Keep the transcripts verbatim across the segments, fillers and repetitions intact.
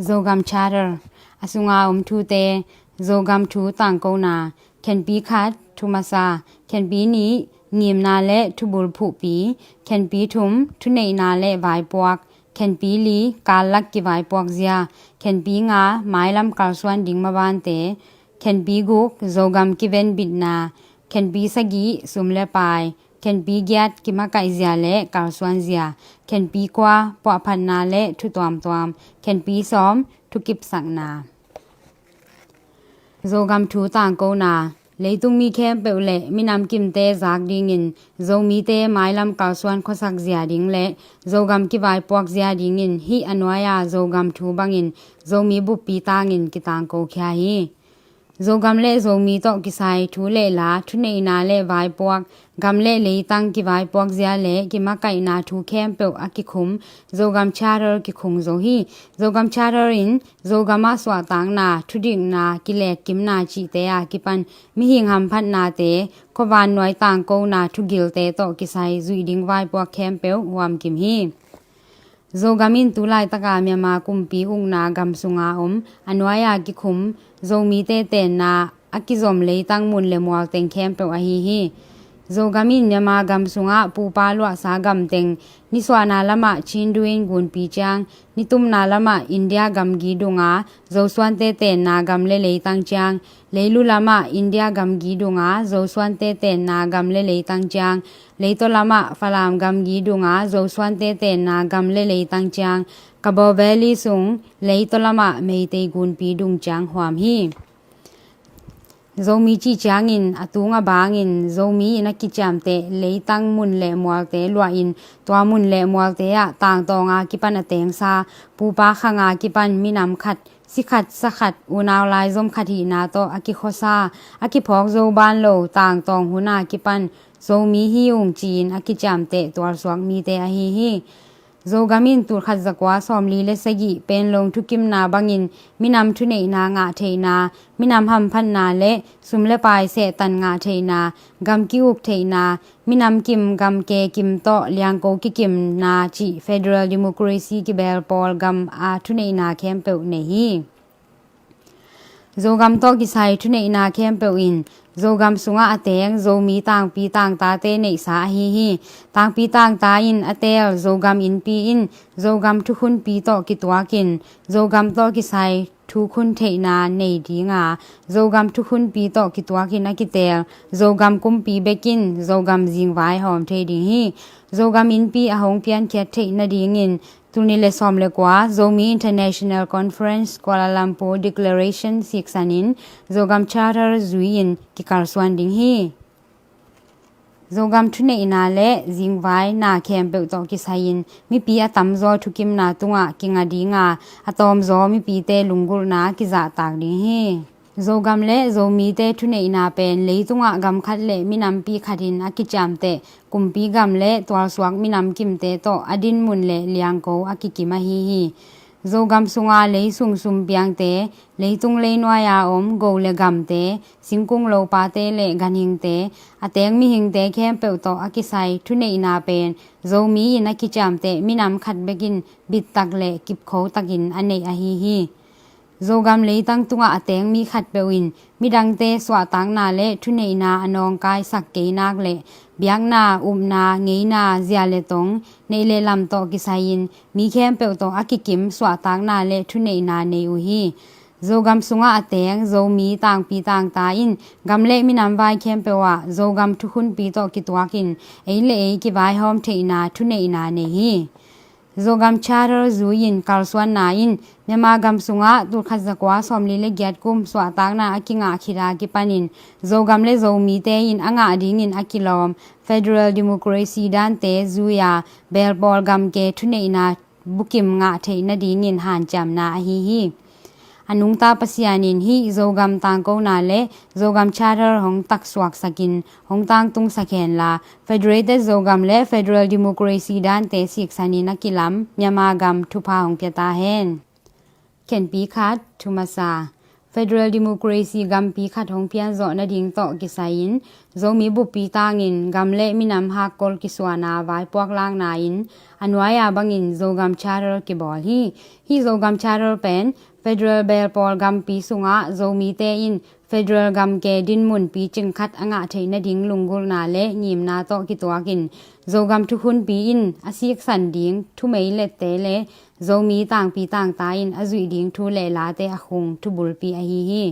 Zogam Charter, a sunga om thute. Zogam thu tangkona. Khenpi khat, thu masa. Khenpi nih, ngimna le thubul phuhpi. Khenpi thum, thuneihna le vaipuak. Khenpi li, kallak kivaipuak zia. Khenpi nga, mailam kalsuan ding mabante. Khenpi guk, Zogam kivenbitna. Khenpi sagih, sum le pai. Khenpi giat, kimakaih zia le kalsuan zia. Khenpi kua, puahphatna le thu tuamtuam. Khenpi sawm, thukipsakna. Zogam thu tangkona. Leitung mi khempeuh le minam kimte zak dingin, Zomite mailam kalsuan khuasak zia ding le Zogam kivaipuak zia dingin, hih a nuai-a Zogam thu bangin Zomi buppi tangin kitangko khia hi. Zogam le Zomi tawh kisai thu le la, thuneihna le vaipuak, gam le leitang kivaipuak zia le kimakaihna thu khempeuh a kikhum Zogam Charter kikhung zo hi. Zogam Charter in Zogam ah suahtakna, thudikna, kiletkimna cihte a kipan mihing hamphatnate, khuavannuai tangkona thugilte tawh kisai zuih ding vaipuak khempeuh huamkim hi. Zogam in tulaitaka Myanmar kumpi ukna gam sunga om a nuai-a kikhum Zomite tenna a kizom leitang mun le mual teng khempeuh ahi hi. Zogam in Myanmar gam sungah pupa luahsa gam teng, nisuahna lamah Chindu in gunpi ciang, nitumna lamah India gamgi dunga Zosuante tenna gam le leitang ciang, leilu lamah India gamgi dunga Zosuante tenna gam le leitang ciang, leitaw lamah Falam gamgi dunga Zosuante tenna gam le leitang ciang, Kabaw Valley sung leitaw lamah Meitei gunpi dung ciang huam hi. Zomi cih ciangin a tung a bangin Zomi in a kiciamteh leitang mun le mualte luahin, tua mun le mualte ah tangtawnga kipan a tengsa, pupa khanga kipan minam khat, si khat, sa khat, unau laizom khat hihna tawh a kikhuasa, a kiphawk zo ban lo tangtawng huna kipan Zomi hi ung ci-in a kiciamteh tualsuak mite ahi hi. Zogam in tulkhat zakua sawmli le sagih Panglong thukimna bangin minam thuneihna ngah theihna, minam hamphatna le sum le pai sehtan ngah theihna, gam ki-uk theihna, minam kim gam ke kim tawh liangko kikimna cih federal democracy kibel pawl gam a thuneihna khempeuh nei hi. Zogam tawh kisai thuneihna khempeuh in Zogam sungah a teng Zomi tangpi tangtate neihsa ahi hi. Tangpi tangta in a teel Zogam innpi in Zogam thukhunpi tawh kituakin Zogam tawh kisai thukhun theihna nei dinga, Zogam thukhunpi tawh kituakin a kiteel Zogam kumpi bekin Zogam zingvai hawm thei ding hi. Zogam innpi a hong piankhiat theih nadingin, tul nih le sawm le kua Zomi International Conference Kuala Lumpur Declaration siksanin Zogam Charter zui-in kikalsuan ding hi. Zogam thuneihna le zingvaina khempeuh tawh kisai-in mipi a tamzaw thukimna tungah kinga dinga, a tawmzaw mipite lunggulhna kizahtak ding hi. Zogam le Zomite thuneihna pen leitungah gam khat le minampi khatin a kiciamteh kumpi gam le tualsuak minam kimte tawh a dinmun le liangko a kikim ahi hi. Zogam sunga leisung sumpiangte, leitung leinuai-a om go le gamte, singkung lopate le ganhingte, a teng mihingte khempeuh tawh a kisai thuneihna pen Zomi in a kiciamteh minam khat bekin bittak le kipkho takin a neih ahi hi. Zogam leitang tungah a teng mi khatpeuh in midangte suahtakna le thuneihna a nawngkaisak kei nak le biakna, upna, ngeina, zia le tong, neih le lam tawh kisai-in mi khempeuh tawh a kikim suahtakna le thuneihna nei uh hi. Zogam sungah a teng Zomi tangpi tangta in gam le minam vai khempeuh ah Zogam thukhunpi tawh kituakin ei le ei kivaihawm theihna thuneihna nei hi. Zogam Charter zui-in kalsuanna in Myanmar gam sungah tulkhat zakua sawmli le giat kum suahtakna a kingah khit a kipanin Zogam le Zomite in a ngah dingin a kilawm federal democracy dante zui-a belpawl gamke thuneihna bukim ngah theih nadingin hanciamna ahi hi. A nungta Pasian in hih Zogam tangkona le Zogam Charter hong taksuaksakin hong tangtungsak henla, Federated Zogam le Federal Democracy dante siksanin a kilam Myanmar gam thupha hong pia ta hen. Khenpi khat, thu masa. Federal Democracy gampi khat hong pianzawh nading tawh kisai-in Zomi buppi tangin gam le minam hakkol kisuana vaipuak lakna in a nuai-a bangin Zogam Charter kibawl hi. Hih Zogam Charter pen federal belpawl gampi sungah Zomite in federal gamke dinmun picing khat a ngah theih nading lunggulhna le ngimna tawh kituakin Zogam thukhunpi in a siksan ding thumei lette le Zomi tangpi tangta in a zuih ding thu le late a khung thubulpi ahi hi.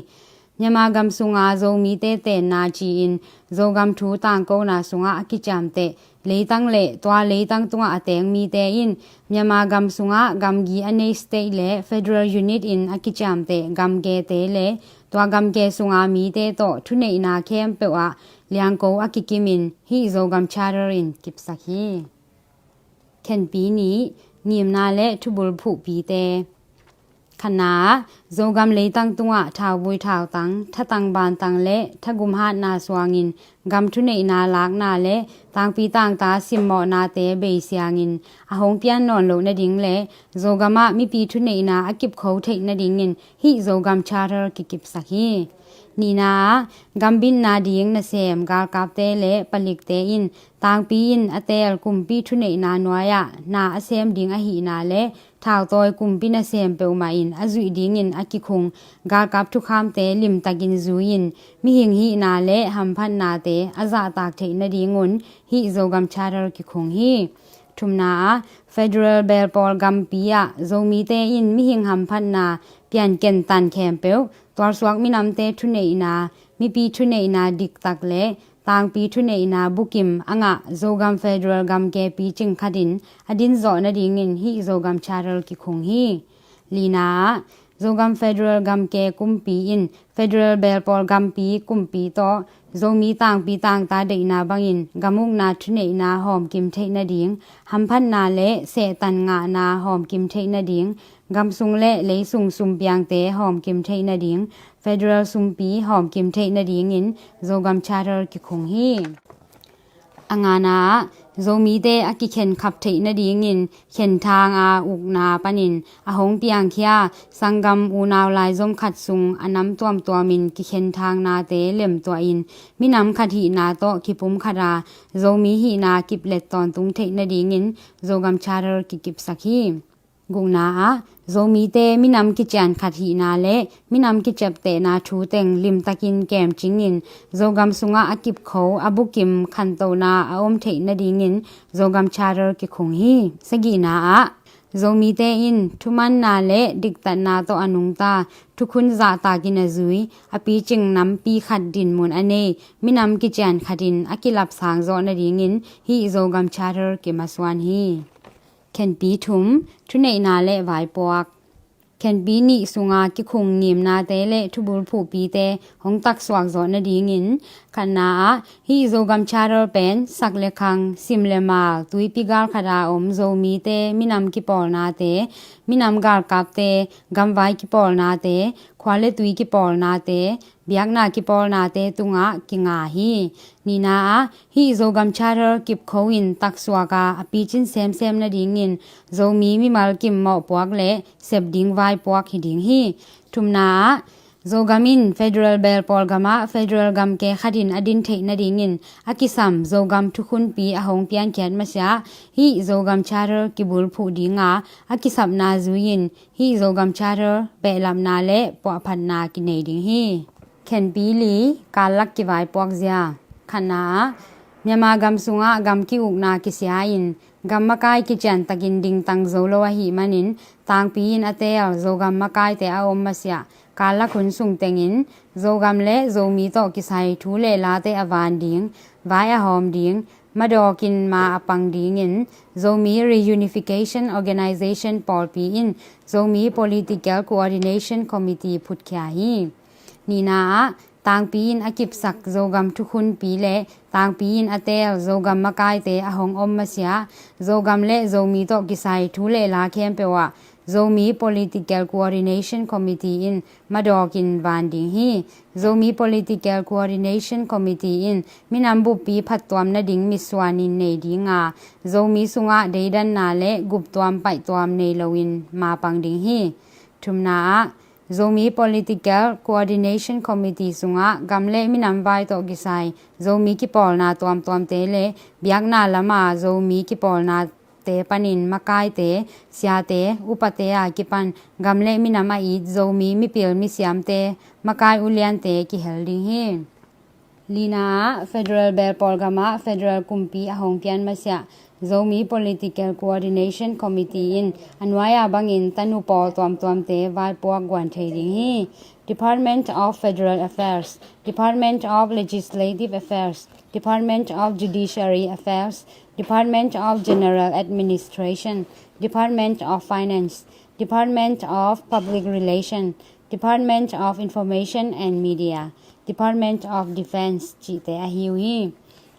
Myanmar gam sunga Zomite tenna ci-in Zogam thu tangkona sungah a kiciamteh leitang le tua leitang tungah a teng mite in Myanmar gam sungah gamgi a nei state le federal unit in a kiciamteh gamkete le tua gamke sunga mite tawh thuneihna khempeuh ah liangko a kikimin hih Zogam Charter in kipsak hi. Khenpi nih, ngimna le thubulphuhpite. Khatna ah, Zogam leitang tungah thauvui thautang, thatang bantang le thagum hatna suangin gam thuneihna lakna le tangpi tangta simmawhnate beisiangin a hong pian nawn loh nading le Zogam ah mipi thuneihna a kipkho theih nadingin hih Zogam Charter kikipsak hi. Nihna ah, gambitna ding nasem galkapte le palikte in tangpi in a teel kumpi thuneihna nuai-ah na a sem ding ahihna le thautawi kumpi nasem peuhmah in a zuih dingin a kikhung galkap thukhamte limtakin zui-in mihing hihna le hamphatnate a zahtak theih nadingun hih Zogam Charter kikhung hi. Thumna ah, federal belpawl gampi ah Zomite in mihing hamphatna pianken tan khempeuh tualsuak minamte thuneihna, mipi thuneihna diktak le tangpi thuneihna bukim a ngah Zogam federal gamke picing khatin a dinzawh nadingin hih Zogam Charter kikhung hi. Lina ah, Zogam federal gamke kumpi in federal belpawl gampi kumpi tawh Zomi tangpi tangta deihna bangin gamukna thuneihna hawmkim theih nading, hamphatna le sehtan ngahna hawmkim theih nading, gamsung le leisung sumpiangte hawmkim theih nading, federal sumpi hawmkim theih nadingin Zogam Charter kikhung hi. A ngana ah, Zomite a kikhenkhap theih nadingin khenthang a ukna panin a hong piangkhia sanggam unau laizom khat sung a nam tuamtuamin kikhenthang nate lemtuahin minam khat hihna tawh kipumkhat a Zomi hihna kiplet tawntung theih nadingin Zogam Charter kikipsak hi. Gukna ah, Zomite minam kician khat hihna le minam kiciaptehna thu teng limtakin kemcingin Zogam sungah a kipkho a bukim khantohna a om theih nadingin Zogam Charter kikhung hi. Sagihna ah, Zomite in thumanna le diktatna tawh a nungta thukhun zahtakin a zui a picing nampi khat dinmun a nei minam kician khatin a kilapsang zawh nadingin hih Zogam Charter kimasuan hi. Khenpi thum, thuneihna le vaipuak. Khenpi nih sunga kikhung ngimnate le thubulphuhpite hong taksuak zawh nadingin khatna ah hih Zogam Charter pen sak le khang, sim le mal, tuipi galkhat a om Zomite minam kipawlnate, minam galkapte, gamvai kipawlnate, khua le tui kipawlnate, biakna kipawlnate tungah kinga hi. Nihna ah hih Zogam Charter kipkho in taksuak a a picin semsem nadingin Zomi mimal kim mawhpuak le sep ding vaipuak hi ding hi. Thumna ah Zogam in federal belpawl gamah federal gamke khatin a din theih nadingin a kisam Zogam thukhunpi a hong piankhiat masiah hih Zogam Charter kibulphuh dinga a kisapna zui-in hih Zogam Charter behlapna le puahphatna kinei ding hi. Khenpi li, kallak kivaipuak zia. Khatna ah Myanmar gam sungah gam ki-ukna kisia-in gam makai kiciantakin dingtang zo lo ahih manin tangpi in a teel Zogam makaite a om masiah kallak hun sung tengin Zogam le Zomi tawh kisai thu le late a van ding, vai a hawm ding, madawkin ma a pang dingin Zomi Reunification Organization pawlpi in Zomi Political Coordination Committee phutkhia hi. Nihna ah tangpi in a kipsak Zogam thukhunpi le tangpi in a teel Zogam makaite a hong om masiah Zogam le Zomi tawh kisai thu le la khempeuh ah Zomi Political Coordination Committee in madawkin van ding hi. Zomi Political Coordination Committee in minam buppi phattuam nading mitsuanin nei dinga Zomi sungah deidanna le guptuam paihtuam nei loin mapang ding hi. Thumna ah Zomi Political Coordination Committee sungah gam le minam vai tawh kisai Zomi kipawlna tuamtuamte le biakna lama Zomi kipawlnate panin makaite, siate, upate a kipan gam le minam a it Zomi mipil misiamte, makai uliante kihel ding hi. Lina ah, Federal Belpawl gamah Federal kumpi a hong pian masiah Zomi Political Coordination Committee in a nuai-a bangin tanu pawl tuamtuamte vaipuak guan thei ding hi. Department of Federal Affairs, Department of Legislative Affairs, Department of Judiciary Affairs, Department of General Administration, Department of Finance, Department of Public Relation, Department of Information and Media, Department of Defense cihte ahi uh hi.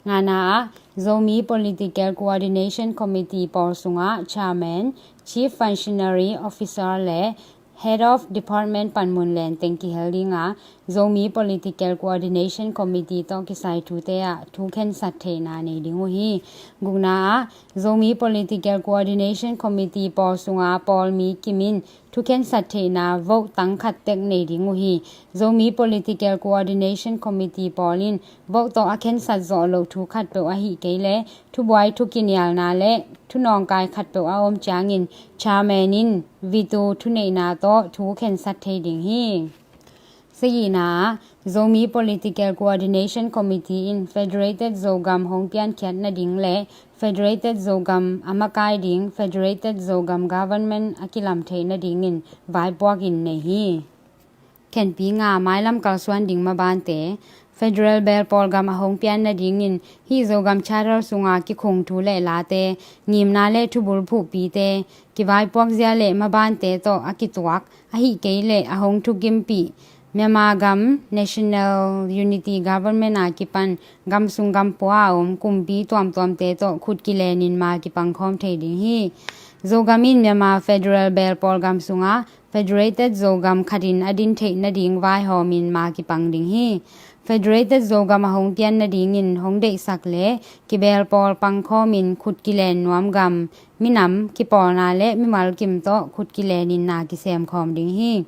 Ngana ah, Zomi Political Coordination Committee pawl sungah Chairman, Chief Functionary Officer le Head of Department panmun lenteng kihel ding a, Zomi Political Coordination Committee tawh kisai thute ah thu khensat theihna nei ding uh hi. Gukna ah, Zomi Political Coordination Committee pawl sunga pawl mi kim in thu khensat theihna vote tang khat tek nei ding uh hi. Zomi Political Coordination Committee pawl in vote tawh a khensat zawh loh thu khatpeuh ahih kei leh thubuai thukinialna le thunawngkai khatpeuh a om ciangin chairman in veto thuneihna tawh thu khensat thei ding hi. Sagihna ah, Zomi Political Coordination Committee in Federated Zogam hong piankhiat nading le Federated Zogam a makai ding Federated Zogam Government a kilam theih nadingin vaipuak in nei hi. Khenpi nga, mailam kalsuan ding mabante. Federal Belpawl gam a hong pian nadingin hih Zogam Charter sunga kikhung thu le late, ngimna le thubul phuhpite, kivaipuak zia le mabante tawh a kituak, ahih kei leh a hong thukimpih Myanmar gam National Unity Government a kipan gam sung gam pua a om kumpi tuamtuamte tawh khut kilenin ma kipangkhawm thei ding hi. Zogam in Myanmar Federal Belpawl gam sungah Federated Zogam khatin a din theih nading vaihawmin ma kipang ding hi. Federated Zogam a hong pian nadingin hong deihsak le kibelpawl pangkhawmin khut kilen nuam gam, minam, kipawlna le mimal kim tawh khut kilenin na kisemkhawm ding hi.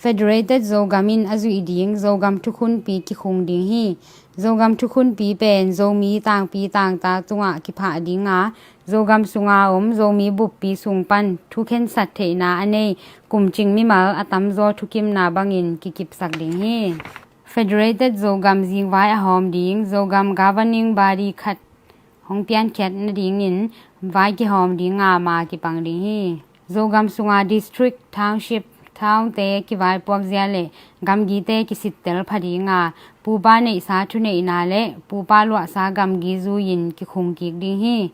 Federated Zogam in a zuih ding Zogam thukhunpi kikhung ding hi. Zogam thukhunpi pen Zomi tangpi tangta tungah kiphah ding a, Zogam sunga om Zomi buppi sung pan thu khensat theihna a nei kumcing mimal a tamzaw thukimna bangin kikipsak ding hi. Federated Zogam zingvai a hawm ding Zogam governing body khat hong piankhiat nadingin vai kihawm ding a ma kipang ding hi. Zogam sunga district, township, townte kivaipuak zia le gamgite kisittel pha ding a, pupa neihsa thuneihna le pupa luahsa gamgi zui-in kikhung kik ding hi.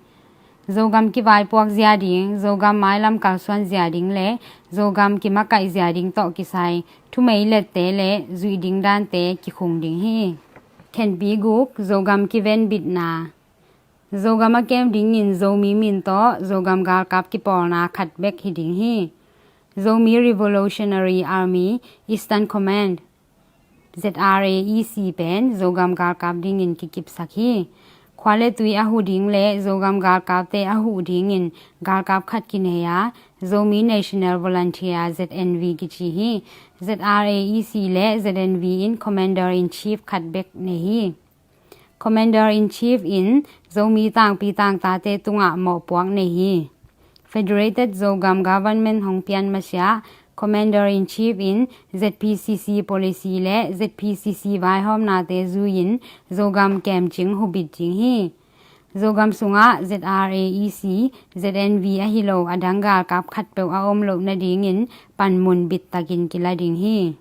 Zogam kivaipuak zia ding, Zogam mailam kalsuan zia ding le Zogam kimakaih zia ding tawh kisai thumei lette le zuih ding dante kikhung ding hi. Khenpi guk, Zogam kivenbitna. Zogam a kem dingin Zomi min tawh Zogam galkap kipawlna khat bek hi ding hi. Zomi Revolutionary Army Eastern Command, Z R A E C pen Zogam galkap dingin kikipsak hi. Khua le tui a huh ding le Zogam galkapte a huh dingin galkap khat kinei a, Zomi National Volunteer, Z N V kici hi. Z R A E C le Z N V in Commander in Chief khat bek nei hi. Commander in Chief in Zomi tangpi tangtate tungah mawhpuak nei hi. Federated Zogam Government hong pian masiah Commander in Chief in Z P C C policy le Z P C C vaihawmnate zui-in Zogam kemcing hubit ding hi. Zogam sungah Z R A E C, Z N V ahi lo a dang galkap khatpeuh a om loh nadingin panmun bittakin kila ding hi.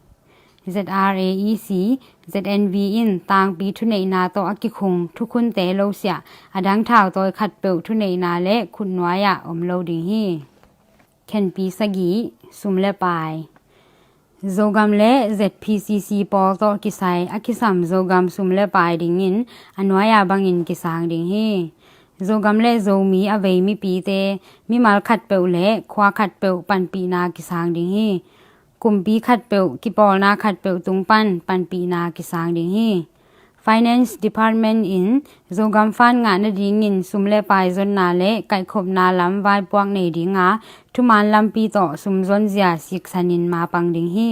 Z R A E C, Z N V in tangpi thuneihna tawh a kikhung thukhunte losiah a dang thautawi khatpeuh thuneihna le khutnuai-ah om lo ding hi. Khenpi sagih, sum le pai. Zogam le Z P C C pawl tawh kisai a kisam Zogam sum le pai dingin a nuai-a bangin kisang ding hi. Zogam le Zomi a vei mipite mimal khatpeuh le khua khatpeuh panpihna kisang ding hi. Kumpi khatpeuh, kipawlna khatpeuh tung pan panpihna kisang ding hi. Finance Department in Zogam fund ngah nadingin sum le pai zonna le kaihkhopna lam vaipuak nei dinga thuman lampi tawh sum zonzia siksanin mapang ding hi.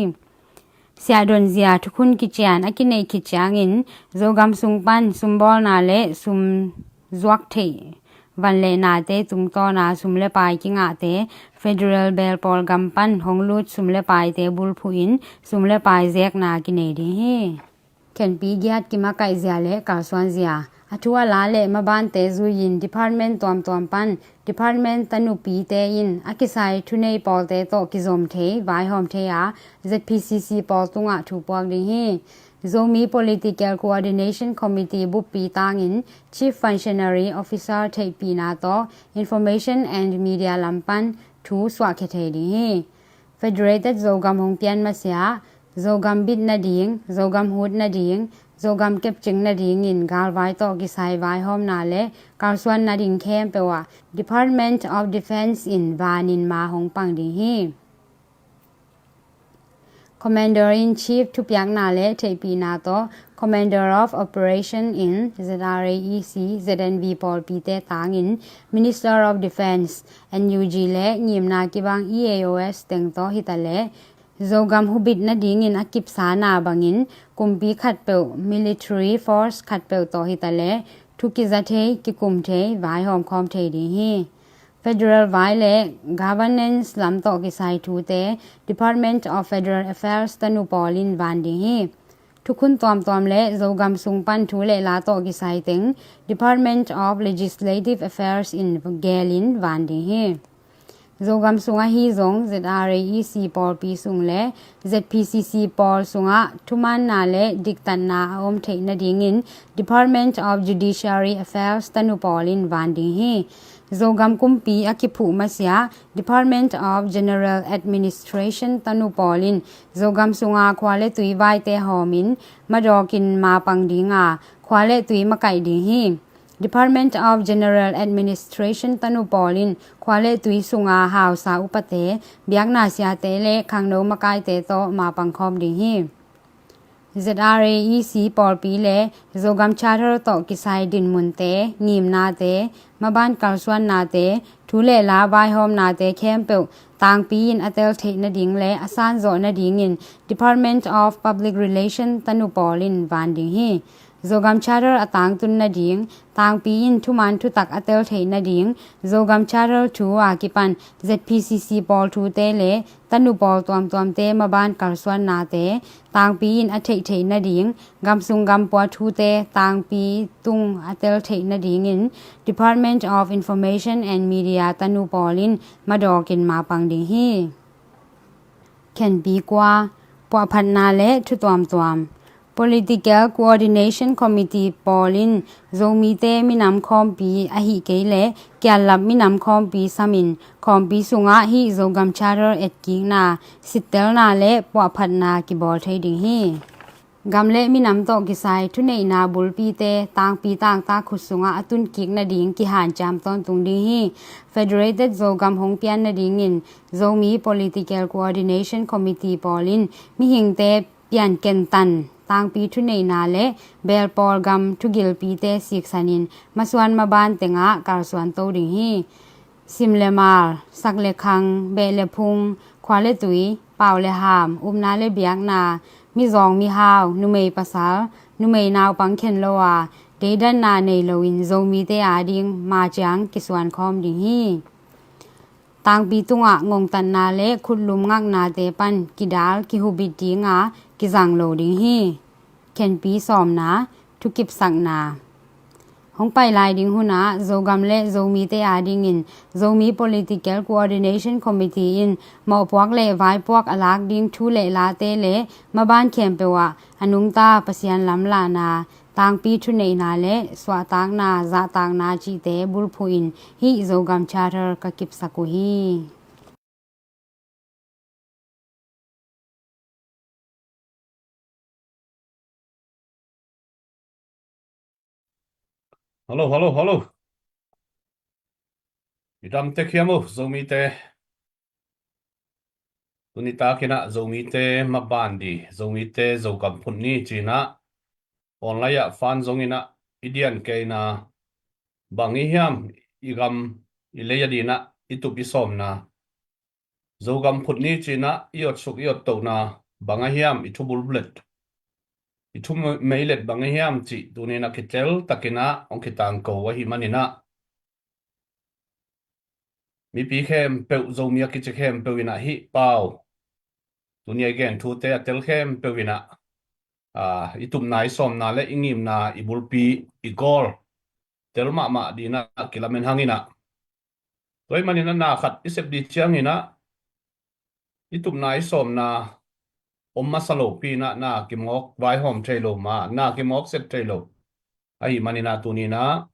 Siahdonzia thukhun kician a kineih khit ciangin Zogam sung pan sumbawlna le sum zuak theih van le nate tungtawna sum le pai kingahte federal belpawl gam pan hong lut sum le paite bulphuhin sum le pai zekna kinei ding hi. Khenpi giat kimakaihzia le kalsuanzia a thu a la le mabante zuiin department tuamtuam pan department tanupite in a kisai thunei pawlte tawh kizom thei vaihawm thei a ZPCC pawl tungah thupuak ding hi. Zomi Political Coordination Committee buppi tangin Chief Functionary Officer theihpihna tawh Information and Media lam pan thu suahkhia thei ding hi. Federated Zogam hong pian masiah Zogam bit nading, Zogam hut nading, Zogam kepcing nadingin galvai tawh kisai vaihawmna le kalsuan nading khempeuh ah Department of Defense in vanin ma hong pang ding hi. Commander in Chief thupiakna le theihpihna tawh Commander of Operation in ZRAEC, ZNV pawlpite tangin Minister of Defense, NUG le ngimna kibang EAOs teng tawh hitaleh Zogam hubit nadingin a kipsana bangin kumpi khatpeuh, military force khatpeuh tawh hitaleh thu kiza thei, kikum thei, vaihawm khawm thei ding hi. Federal vai le governance lam tawh kisai thute Department of Federal Affairs tanu pawl in van ding hi. Thukhun tuamtuam le Zogam sung pan thu le la tawh kisai teng Department of Legislative Affairs in gelin van ding hi. Zogam sung ahi zong ZRAEC pawlpi sung le ZPCC pawl sungah thumaanna le diktatna a om theih nadingin Department of Judiciary Affairs tanu pawl in van ding hi. Zogam kumpi a kiphuh masiah Department of General Administration tanu pawl in Zogam sunga khua le tui vaite hawmin madawkin mapang dinga khua le tui makaih ding hi. Department of General Administration tanu pawl in khua le tui sunga hausa upate, biakna siate le khangno makaite tawh mapang khawm ding hi. ZRAEC pawlpi le Zogam Charter tawh kisai dinmunte, ngimnate, maban kalsuannate, thu le la vaihawmnate khempeuh tangpi in a tel theih nading le a sanzawh nadingin Department of Public Relation tanu pawl in van ding hi. Zogam Charter a tangtun nading, tangpi in thuman thutak a tel theih nading, Zogam Charter thu a kipan ZPCC pawl thute le tanu pawl tuamtuamte maban kalsuannate tangpi in a theihtheih nading, gamsung gampua thute tangpi tung a tel theih nadingin Department of Information and Media tanu pawl in madawkin mapang ding hi. Khenpi kua, puahphatna le thu tuamtuam. Political Coordination Committee pawl in Zomite minam khawmpi ahi kei le kiallap minam khawmpi samin khawmpi sungah hih Zogam Charter etkikna, sittelna le puahphatna kibawl thei ding hi. Gam le minam tawh kisai thuneihna bulpite tangpi tangtak khut sungah a tunkik nading kihanciam tawntung ding hi. Federated Zogam hong pian nadingin Zomi Political Coordination Committee pawl in mihingte piankentan tangpi thuneihna le belpawl gam thugilpite siksanin masuan maban tengah kalsuan to ding hi. Sim le mal, sak le khang, beh le phung, khua le tui, pau le ham, upna le biakna, mizawng mihau, numei pasal, numei naupang khen lo a deidanna nei loin Zomite ading maciang kisuan khawm ding hi. Tangpi tungah ngongtatna le khutlum ngaknate pan kidal kihubit dinga kizang lo ding hi. Khenpi sawmna, thukipsakna. Hong pai lai ding hunah Zogam le Zomite adingin Zomi Political Coordination Committee in mawhpuak le vaipuak a lak ding thu le late le maban khempeuh ah a nungta Pasian lamlahna, tangpi thuneihna le suahtakna, zahtakna cihte bulphuhin hih Zogam Charter ka kipsak uh hi. Hallo, hallo, hallo. I dam tek hiam uh, Zomite? Tuni takinah Zomite maban di, Zomite Zogam phut ni cinah online ah fund zong in ah i dian keina, bang i hiam i gam i lei a ding ah i tup i sawmna, Zogam phut ni ci in ah i otsuk i ottohna bang a hiam, i thubullet, i thumeilet bang a hiam cih tuni in ah kitel takin ah hong kitangko ahih manin ah mipi khempeuh, Zomi a kici khempeuh in ah hih pau, tuni a i gen thute a tel khempeuh in ah, aa, i tupna i sawmna le i ngimna, i bulpi, i goal tel mahmah ding in ah kilamen hang in ah, tua ahih manin ah na khat i sep ding ciangin ah i tupna i sawmna om masa lopi in ah na kimawk vaihawm thei lo, ma na kimawk sep thei lo ahih manin ah tuni in ah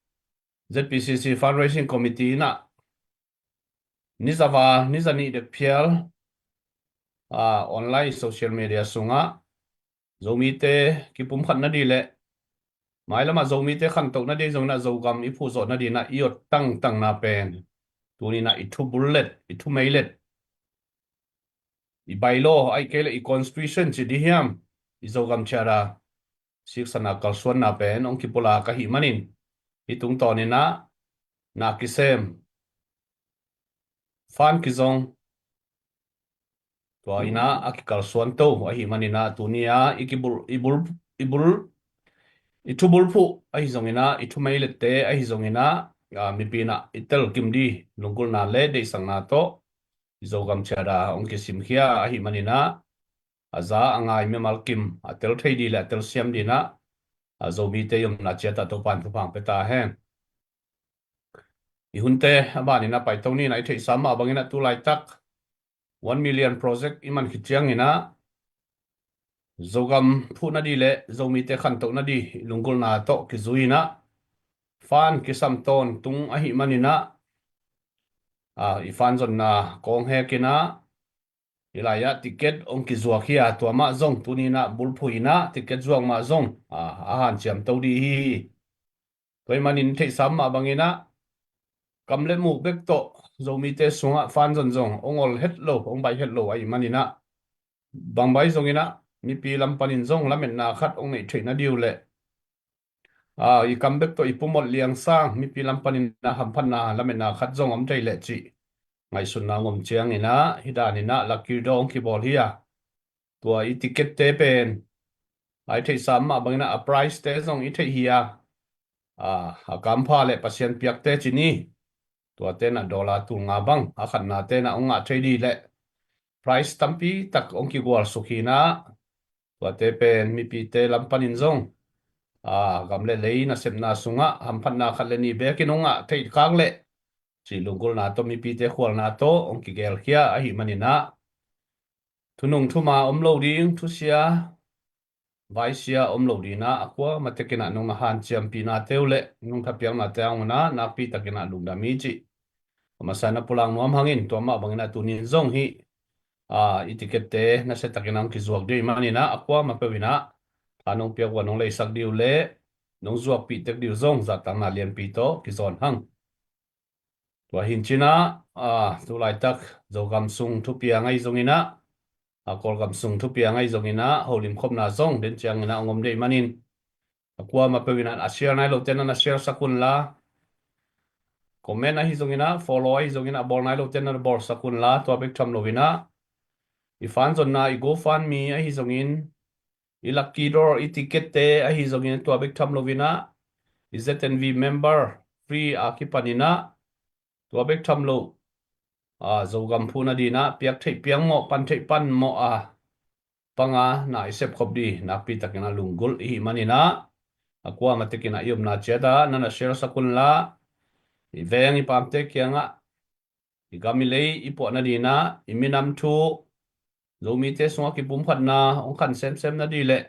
Z P C C Fundraising Committee in ah ni za val, ni za nih dek phial, aa, online social media sungah Zomite kipumkhat nading le mailam ah Zomite khantoh nading zong in ah Zogam i phuhzawh nading in ah i ot tangtangna pen tuni in ah i thubullet, i thumeilet, i bylaw ahih kei leh i constitution ci ding hiam, i Zogam Charter siksana kalsuanna pen hong kipulak ahih manin hih tungtawn in ah na kisem, fund kizong, tua in ah a kikalsuan to ahih manin ah tuni a i kibul, i bul, i bul, i thubulphuh ahi zong in ah, i thumeilette ahi zong in ah, aa, mipi in ah i telkim ding lunggulhna le deihsakna tawh i Zogam Charter hong kisimkhia ahih manin ah a za a ngai mimal kim a tel thei ding le a telsiam ding in ah, aa, Zomite i omna ciat ah Topa'n thupha hong pia ta hen. I hunte a ban in ah paito ni in ah, i theihsa mah bangin ah tu laitak one million project i man khit ciangin ah Zogam phuh nading le Zomite khantoh nading i lunggulhna tawh kizui in ah fund kisam tawntung ahih manin ah, aa, i fund zonna kawng hek in ah hih lai ah ticket hong kizuak hi a, tua mah zong tuni in ah bulphuh in ah ticket zuak mah zong, aa, a hanciam to ding hi. Tua ahih manin theihsa mah bangin ah kam le muk bek tawh Zomite sungah fund zon zong hong ol het lo, hong baih het lo ahih manin ah bangbai zong in ah mipi lam panin zong lametna khat hong neih theih nading uh leh, aa, i kam bek tawh i pumawh liang sang mipi lam panin ah hamphatna lametna khat zong om thei leh cih ngaihsutna hong om ciangin ah hih dan in ah lucky draw hong kibawl hi a, tua i ticket te pen, aa, i theihsa mah bangin ah a prize te zong i theih hi a, aa, a kampha le Pasian piakte ci ni, tuate in ah dollar tul nga bang a khatnate in ah hong ngah thei ding le prize tampi tak hong kigualsuk hi in ah, tuate pen mipite lam panin zong, aa, gam le lei nasepna sungah hamphatna khat le nih bekin hong ngah theih khak leh cih lunggulhna tawh, mipite khualna tawh hong kigelkhia ahih manin ah, thunung thuma om lo ding, thusia vaisia om lo ding in ah a kuamah tek in ah nong na hanciampihna te uh le nong thapiakna te hang un ah nakpi takin ah lungdam hi cih a masa in ah pulak nuam hang in, tua mah bangin ah tuni in zong hih, aa, i ticket te nasia takin ah hong kizuak ding ahih manin ah a kuamah peuh in ah tha nong piak uh a nong leisak ding uh le nong zuakpih tek ding uh zong zahtakna lianpi tawh kizawn hang. Tua hi in cin ah, aa, tu laitak Zogam sung thupiang ahi zong in ah, aa, Kawlgam sung thupiang ahi zong in ah holim khopna zong den ciangin ah hong om ding ahih manin a kuamah peuh in ah a share nai lote in ah na share sak un la, comment ahi zong in ah, follow ahi zong in ah a bawl nai lote in ah na bawlsak un la, tua bek tham lo in ah i fund zonna, i GoFundMe ahi zongin, i lucky draw, i ticket te ahi zongin tua bek tham lo in ah i Z N V member free a kipan in ah tua bek tham lo, aa, Zogam phuh nading in ah piak theih piak mawh, pan theih pan mawh a pang a na i sepkhop ding nakpi takin ah lunggulh i hih manin ah a kuamah tek in ah i omna ciat ah na na share sak un la, i veng i pamte kiangah i gam i lei i puah nading in ah, i minam thu, Zomite sungah kipumkhatna hong khan semsem nading le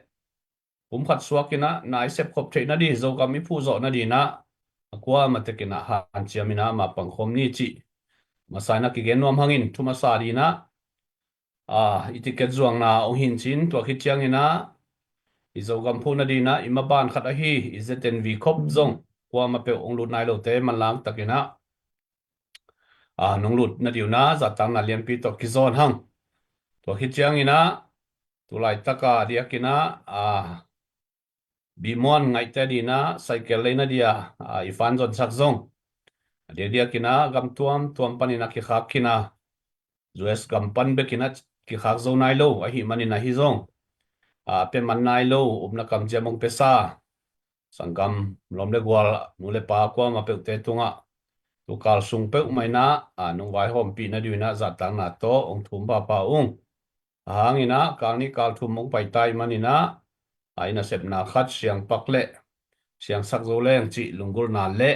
pumkhat suak in ah na i sepkhop theih nading, Zogam i phuhzawh nading in ah a kuamah tek in ah hanciam in ah ma pangkhawm ni cih masa in ah kigen nuam hang in, thu masa ding in ah, aa, i ticket zuakna hong hi in cin, tua khit ciangin ah i Zogam phuh nading in ah i maban khat ahi i Z N V khop zong kuamah peuh hong lut nai lote manlang takin ah, aa, nong lut nading un ah zahtakna lianpi tawh kizawn hang. Tua khit ciangin ah tu laitak a diakin ah, aa, Bimuan ngaihte dinah saikel leina dia i fan zonsak zong a diakdiakinah gam tuamtuam paninah kikhak kina, U S gam pan bekinah kikhak zo nai lo ahih manin ahi zong a pia man nai lo upna kamciam hong piasa sanggam lawm le gual nu le pa kuama peuhte tungah tukal sung peuhmah inah a nong vaihawmpih na diu inah zahtakna tawh hong thum pahpah ung. A hanginah kal nih kal thum hong paita ih maninah a i nasepna khat siangpak le siangsak zo leng cih lunggulhna le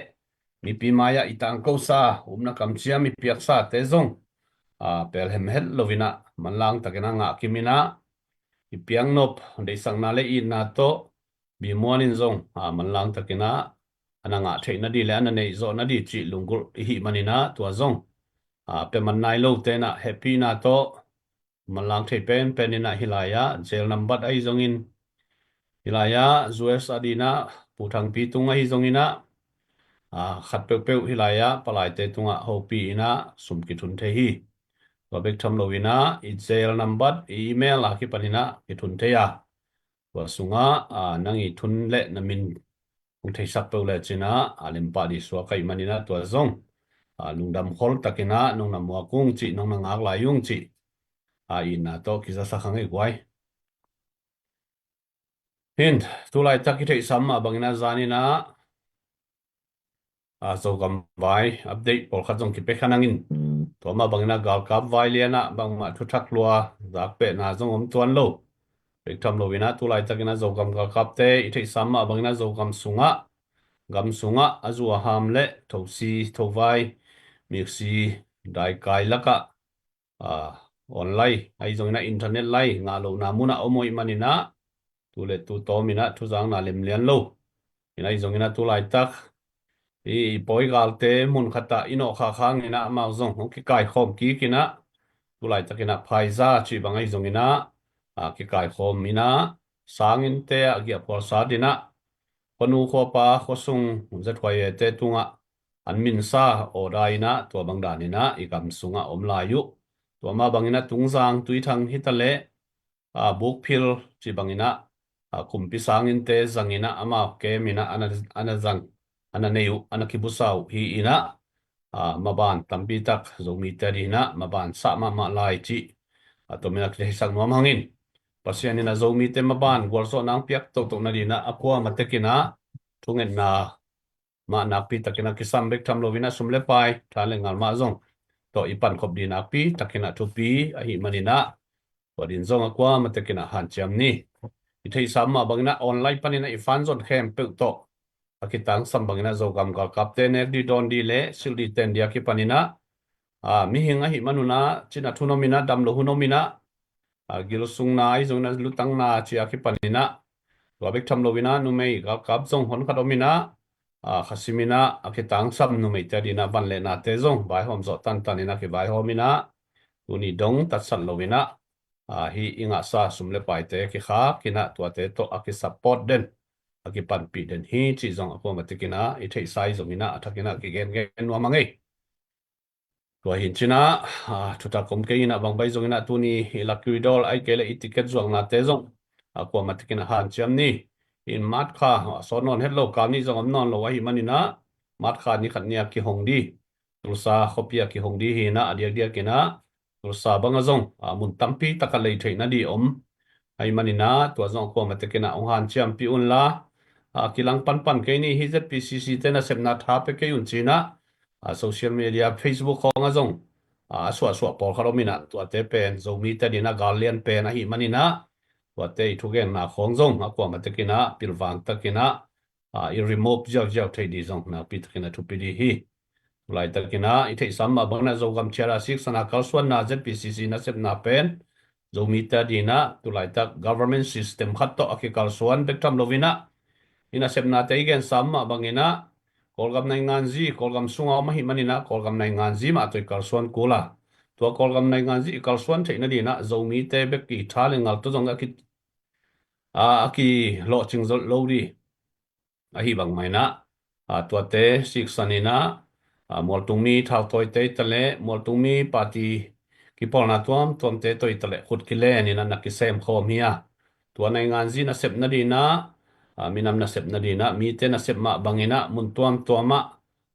mipi mai-ah i tangkosa upna kamciam i piaksate zong a pelhem het loinah manlang takinah ngah kiminah i piaknop deihsakna le itna tawh bimuan in zong a manlang takinah a na ngah theih nadih le a na neih zawh nadih cih lunggulh i hih maninah tua zong a pia man nai lo tenah hehpihna tawh manlang thei penpen inah hih lai-ah jail nambat ahi zongin hih lai-ah U S a dinah Pu Thangpi tung ahi zonginah a khat peuhpeuh hih lai-ah palaite tungah hopih inah sum kithun thei hi. Tua bek tham loinah i jail nambat i email a kipaninah kithun thei a tua sungah a nang i thun le na min hong theisak peuh le cinah a lempah dih suak ahih maninah tua zong a lungdam khol takinah nong na muak ung cih nong na ngak lai ung cih a itna tawh kizasak hang ei guai. Hin tulaitak i theihsam mah banginah zaninah a Zogam vai update pawlkhat zong kipia kha nangin tua mah banginah galkap vai lianah bangmah thuthak lua zakpehna zong om tuan lo. Bek tham loinah tulaitakinah Zogam galkapte i theihsam mah banginah Zogam sungah gam sungah a zu a ham le thosi thovai miksi daikai lakah online ahi zonginah internet lai ngah lohna munah om uh ih maninah tu le tu tawminah thuzakna lemlian lo. Inah ahi zonginah tulaitak i pawi galte mun khatah i nawhkhak hanginah amau zong hong kikaikhawm kikinah tulaitakinah Pfizer cih bang ahi zonginah a kikaikhawm inah sanginnte ah giahphual sat inah khuanu khuapa khuasung Z Y A te tungah an minsa order inah tua bang daninah i gam sungah om lai uh. Tua mah banginah Tungzang, Tuithang hitaleh a bukphil cih banginah a kumpi sanginnte zanginah amau keminah a na zang a na nei uh a na kibusa uh hi inah a maban tampitak Zomite dinah maban sah mahmah lai cih a tomin a kitheisak nuam hangin Pasian inah Zomite maban gualzawhna ang piak tohtoh nadinah a kuama tekinah thungetna mah nakpi takinah kisam bek tham loinah sum le pai than le ngal mah zong tawh i pankhop dih nakpi takinah thupi ahi maninah tua din zong a kuama tekinah hanciam ni. I theihsam mah banginah online paninah i fan zon khempeuh tawh a kitangsam banginah Zogam galkapte nek dih dawn dih le silh dih ten dih a kipaninah a mihing ahi manunah cina thunominah damlo hunominah a gilsungna ahi zonginah lutangna cia kipaninah tua bek tham loinah numei galkap zong honkhat ominah a khasiminah a kitangsam numeite dinah van le nate zong vaihawm zawh tantaninah kivaihawminah tuni dong tatsat loinah a hih i ngahsa sum le paite kikhakinah tuate tawh a kisupport den a kipanpih den hi cih zong a kuama tekinah i theihsa i zonginah a thakinah kigengen nuam a ngei. Tua hin cinah a thutak om kei inah bangbai zonginah tuni i lucky draw ai kei le i ticket zuaknate zong a kuama tekinah hanciam ni. In March kha a sawt nawn het lo kal nih zong om nawn lo ahi maninah March kha ni khat ni a kihong dih Tulsa khuapi a kihong dih hinah a diakdiakinah Tulsa banga zong a mun tampi taka lei theih nadih om ahi maninah tua zong a kuama tekinah hong hanciampih unla a kilang panpan kei ni hi. Z P C C te nasepna tha pia kei un cinah a social media Facebook khawngah zong a suahsuah pawlkhat ominah tuate pen Zomite dinah gal lian pen ahi maninah tuate i thugenna khawng zong a kuama tekinah pilvang takinah a i remove ziauziau thei dih zong nakpi takinah thupi dih hi. Tulai takinah i theihsam mah banginah Zogam thiara siksana kalsuanna Z P C C nasepna pen Zomite dinah tulaitak government system khat tawh a kikalsuan bek tham loinah i nasepnate i gensam mah banginah Kawlgam nainganzi Kawlgam sunga om ahi maninah Kawlgam nainganzi mah tawh i kalsuan kula tua Kawlgam nainganzi i kalsuan theih nadinah Zomite bek i tha le ngal tawh zong a ki a kilawhcing zolh lo dih ahi bangmah inah a tuate siksan inah a mualtungmi thautawite i taleh mualtungmi party kipawlna tuamtuamte tawh i taleh khut kilen inah na kisem khawm hi a tua nainganzi nasep nadinah ah, minam nasepna dinah mite nasep mah banginah mun tuamtuamah,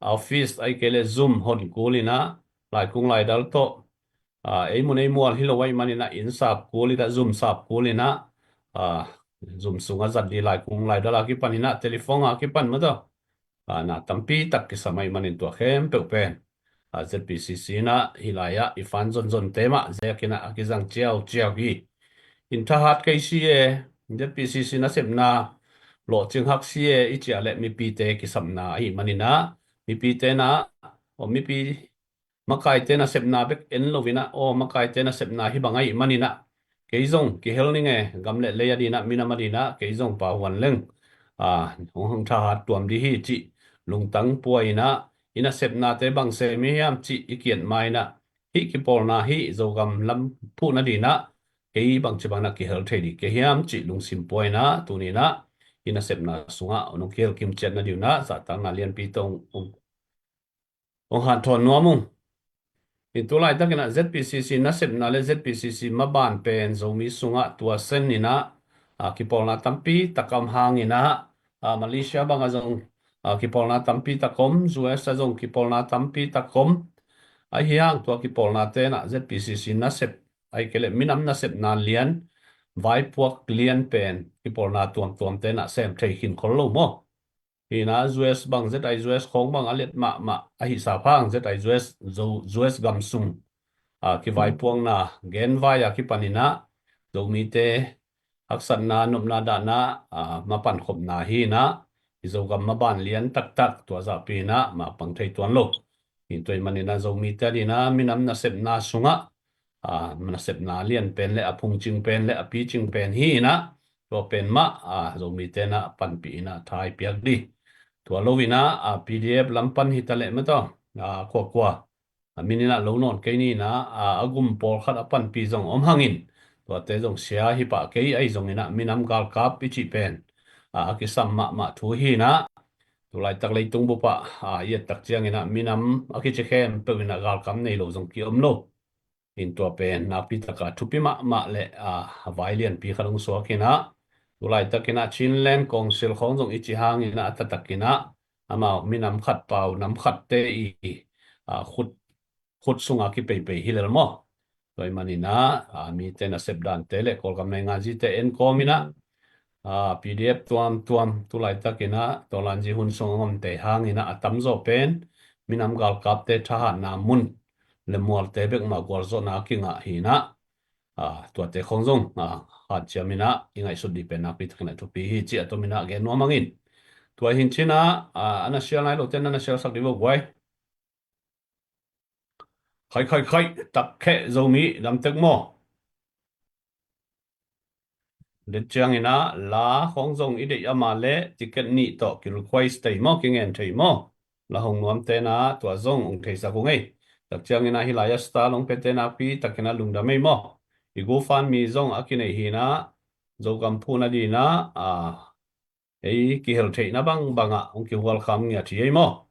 office ahih kei leh Zoom hon kul inah, laikung laidal tawh, ah, ei mun ei mual hi lo ahih maninah inn sap kul inah, Zoom sap kul inah, ah, Zoom sungah zat dih laikung laidal a kipan inah, telephone a kipan mah tawh, ah, na tampi tak kisam ahih manin tua khempeuh pen, ah, Z P C C inah hih lai-ah i fan zonzonte mah zekinah a kizang ciauciau hi. In thahat kei si e, Z P C C nasepna lawhcing hak si e i cih leh mipite kisapna ahih maninah, mipite na, aw, mipi makaite nasepna bek en lo inah, aw, makaite nasepna hi bang ahih maninah, kei zong kihel ning e, gam le lei a dinah, minam a dinah kei zong pahuan leng, ah, hong hong thahat tuam dih hi cih lungtang pua inah, i nasepnate bang sem hi hiam cih i kiat ma inah, hih kipawlna hih Zogam lam phuhna dinah kei bangci bangin ah kihel thei dih kei hiam cih lungsim pua inah, tuni inah i nasepna sungah nong kihel kimciat nading inah zahtakna lianpi tawh hong, hong hanthawn nuam ung. In tu laitakin ah Z P C C nasepna le Z P C C maban pen Zomi sungah tua sen inah, ah, kipawlna tampi tak om hang inah, ah, Malaysia bangah zong, ah, kipawlna tampi tak om, U S a zong kipawlna tampi tak om. Ahi hang tua kipawlnate inah Z P C C nasep, ahih kei leh minam nasepna lian, vaipuak lian pen kipawlna tuamtuamte inah sem thei khin khol lo maw? Hi inah U S bang, Z I U S khawng bang a liat mahmah ahi sap hang, Z I U S, Zo-, U S gam sung, ah, kivaipuakna genvai a kipan inah Zomite haksatna, nopna, dahna, ah, mapan khopna hi inah, i Zogam maban lian taktak tua zahpi inah mapang thei tuan lo. Hi tua ahih manin ah Zomite a dinah minam nasepna sungah, ah, nasepna lian pen le a phungcing pen le a picing pen hi inah, tua pen mah, ah, Zomite inah panpih inah tha i piak dih. Tua lo inah, ah, P D F lam pan hi ta leh mah tawh, ah, kuakua, ah, min inah lo nawn kei ni inah, ah, a gum pawlkhat a panpih zong om hangin, tuate zong sia hi pah kei, ahi zong inah minam galkap i cih pen, ah, a kisam mahmah thu hi inah, tu laitak leitung bup ah, ah, i et tak ciang inah minam a kici khempeuh inah galkap nei lo zong ki-om lo. In tua pen nakpi taka thupi mahmah le, ah, a vai lianpi khat hong suak inah, tu laitak inah Chinland Council khawng zong i cih hang inah a taktak inah amau minam khat pau nam khatte i, ah, khut, khut sungah kipeipei hi lel maw? Tua ahih manin ah, ah, mite nasep dante le Kawlgam naingan zite en kawm inah, ah, P D F tuamtuam tu laitak inah tawlanzi hun sung a om te hang inah a tamzaw pen minam galkapte thahatna mun le mualte bek mah gualzawhna a kingah hi inah, ah, tuate khawng zong, ah, hanciam inah i ngaihsut dih pen nakpi takin ah thupi hi cih a tom inah gen nuam hangin. Tua hi in cin ah, ah, a na share nai lote na na share sak dih vo guai. Khai, khai, khai, tak kheh Zomi dam tek maw? Dek ciang inah la khawng zong i deih a mah leh ticket nih tawh ki request thei maw, kingen thei maw? La hong nuamte inah tua zong hong theisak ung ei. Tak ciang inah hih lai-ah star hong piate nakpi takin ah lungdam ei maw? I GoFundMe zong a kinei hi inah Zogam phuhna ding inah, ah, ei kihel theihna bangbang ah hong kihual kham ngiat hi ei maw?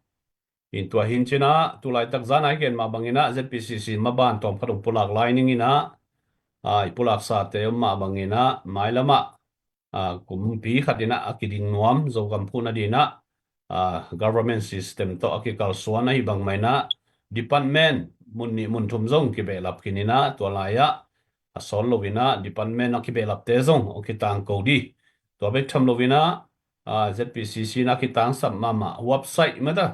In tua hi in cin ah tu laitak zan a i gen mah bang inah Z P C C maban tawm khat hong pulak lai ning inah, ah, i pulaksate om mah bang inah mailam ah, ah, kumpi khat inah a kiding nuam Zogam phuhna ding inah, ah, government system tawh a kikalsuan ahih bang mah inah department mun nih mun thum zong kibehlap khin inah tua lai-ah a sawt lo inah department a kibehlapte zong hong kitangko dih. Tua bek tham lo inah, ah, Z P C C inah kitangsap mahmah website mah ta,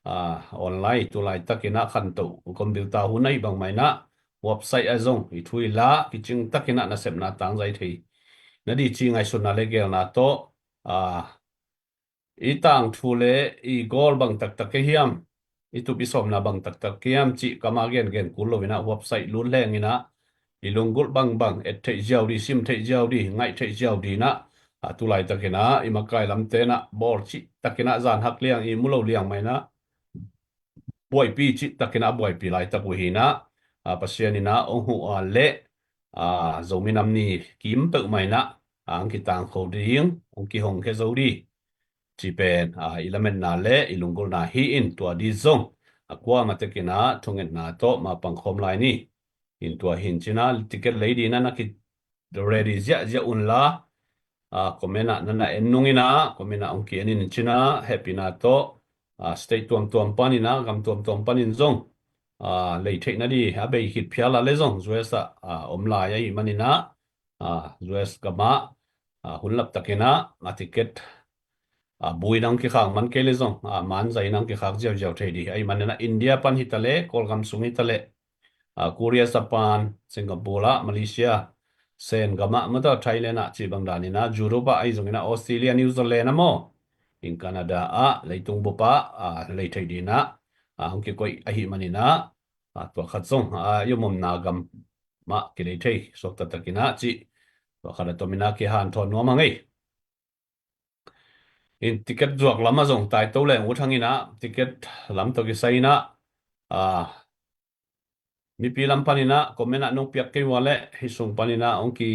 ah, online tu laitak inah khantoh computer hun ahih bang mah inah website ah zong i thu i la kicing tak inah nasepna tangzai thei na dih ci ngaihsutna le geelna tawh, ah, i tangthu le i goal bang taktak ka hiam, i tup i sawmna bang taktak ka hiam cih kam a gengen kul lo inah website lut leng inah i lunggulh bangbang et theih ziau dih, sim theih ziau dih, ngaih theih ziau dih inah, ah, tu laitak inah i makai lamte inah bawl cih tak inah zan hak liang i mu lo liang mah inah buaipi cih tak inah buaipi laitak uh hi inah, ah, Pasian inah hong huh a leh, ah, Zomi Nam Ni kim peuhmah inah, ah, hong kitangko ding, hong kihong khia zo dih. Ci pen, ah, i lametna le i lunggulhna hi in tua dih zong a kuamah tek inah thungetna tawh mapang khawm lai ni. In tua hi in cin ah ticket lei ding inah na ki ready ziahziah un la, a, comment ah na na en nung in ah, comment ah hong ki-en in cin ah, hehpihna tawh, a, state tuamtuam panin ah, gam tuamtuam panin zong, a, lei theihna di a bei khit phial a le zong U S ah, a, om lai ahih manin ah, a, U S gam ah, a, hun lap takin ah a ticket, a, bui nang kikhak man kei le zong, a, man zai nang kikhak ziauziau thei di. Ahih manin ah India pan hi ta le, Kawlgam sung hi ta le, a, Korea, Japan, Singapore ah, Malaysia, Sen gam ah, mata Thailand ah, cih bang danin ah, Europe ah, ahi zongin ah, Australia, New Zealand ah maw, in Canada ah, leitung bup ah, a, lei thei di in ah, a, hong kikoih ahih manin ah, a, tua khat zong, a, i om omna gam mah kilei thei suak taktak in ah cih, tua khat a tom in ah kihanthawn nuam hang ei. In ticket zuak lam ah zong taito leng ut hang in ah, ticket lam tawh kisai in ah, a, mipi lam panin ah comment ah nong piak kei ua leh hih sung panin ah hong ki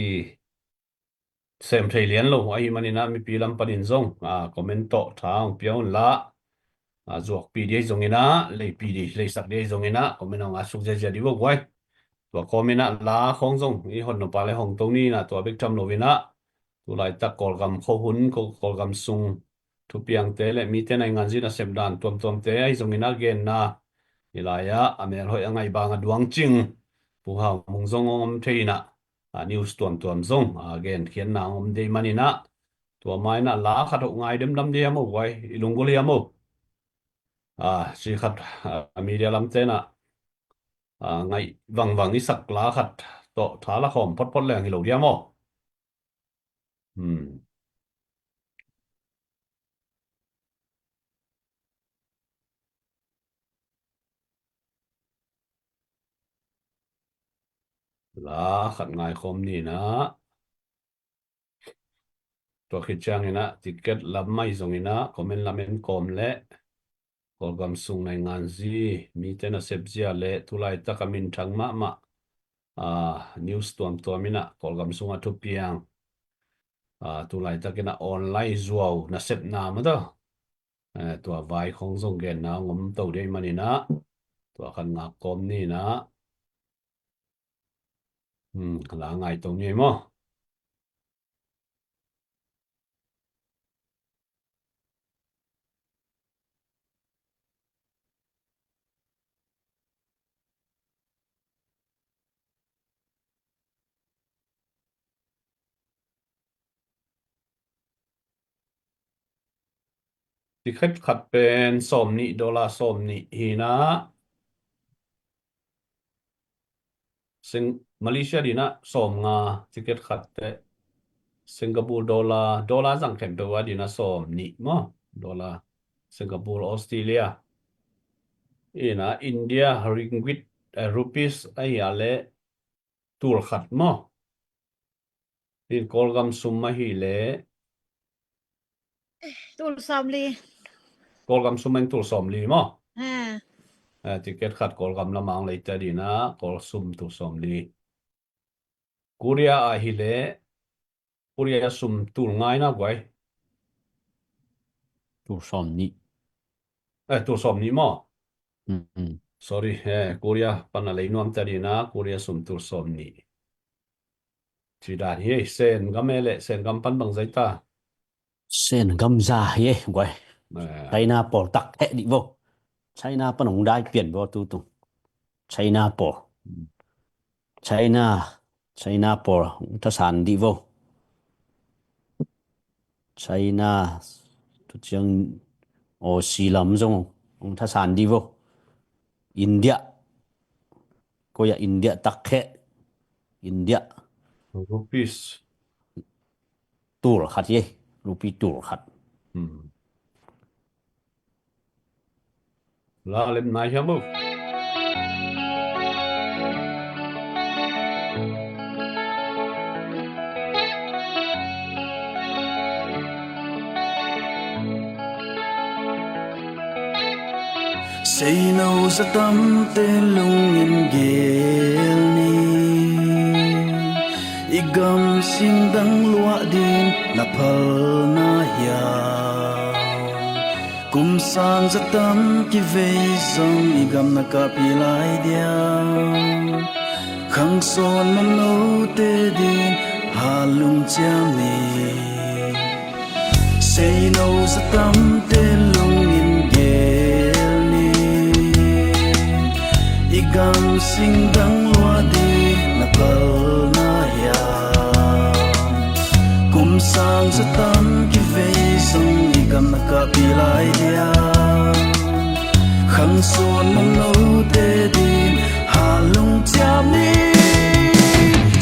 sem thei lian lo ahih manin ah mipi lam panin zong, a, comment tawh tha hong pia un la, a, zuakpi di ahi zongin ah, leipi di, leisak di ahi zongin ah comment hong a suk ziazia di vo guai. Tua kawmin ah la khawng zong i hon nop a le hong to ni in ah, tua bek tham lo in ah, tulaitak Kawlgam khuahun, Kawl-, Kawlgam sung thupiangte le mite nainganzi nasep dan tuamtuamte ahi zongin ah genna, hih lai ah a melhoih a ngaih bang a duangcing Pu Hau Mung zong hong om thei in ah, a, news tuamtuam zong, a, genkhiatna hong om dei manin ah, tua ma in ah la khat hong ngai demdam di hiam aw guai, i lunggulh hiam aw. A, si khat, a, media lamte in ah, a, ngaih vangvang i sak la khat tawh tha la khawm photphot leng hi lo diam aw. Hmm. La khat ngai khawm ni in ah. Tua khit ciangin ah ticket lam ahi zongin ah comment lam en kawm le Kawlgam sung nainganzi mite nasep zia le tulaitak a minthang mahmah, a, news tuamtuam in ah Kawlgam sung a thupiang, a, tulaitak in ah online zuau nasepna mah tawh, eh, tua vai khawng zong genna hong om to dei manin ah, tua khat ngak kawm ni in ah. Hmm, la ngai to ni ei maw. Ticket khat pen sawm nih, dollar sawm nih hi in ah. Sing-, Malaysia din ah sawm nga ticket khat teh. Singapore dollar, dollar zang khempeuh a din ah sawm nih maw. Dollar, Singapore, Australia. In ah India ringgit, eh, rupees ahi a le tul khat maw. In Kawlgam sum ahi le. Tul sawm li. Kawlgam sum in tul sawm li maw. Ha. Eh, ticket khat Kawlgam lamang leite din ah Kawl sum tul sawm li. Korea ahi le. Korea sum tul nga in ah guai. Tul sawm nih. Eh, tul sawm nih maw. Hmm. Sorry, eh, Korea pan a lei nuamte din ah Korea sum tul sawm nih. Ci dan hi ei, Sen gam e le, Sen gam pan bang zai ta. Sen gam za hi ei guai. Eh. China pawl tak heh dih vo. China pan hong dai pian vo tu tung. China pawl. Hmm. China, China pawl hong thasan dih vo. China, tu ciang Aussie lam zong hong thasan dih vo. India, koi ah India tak heh. India. Rupees. Tul khat hi ei, rupee tul khat. Hmm. La lem nai hiam uh. Seino zatamte lungin gel ni. I gam sing dang luah din na phal na hiam. Kum sang zatam kivei zong i gam na kah pi lai diam. Khang sawn mamnote din halum ciam ni. Seino zatamte lungin gel ni. I gam singdang lua ding na palna hiam? Kum sang zatam kivei zong i gam na kap hi lai hiam? Khang suan manote ding halung ciam ni.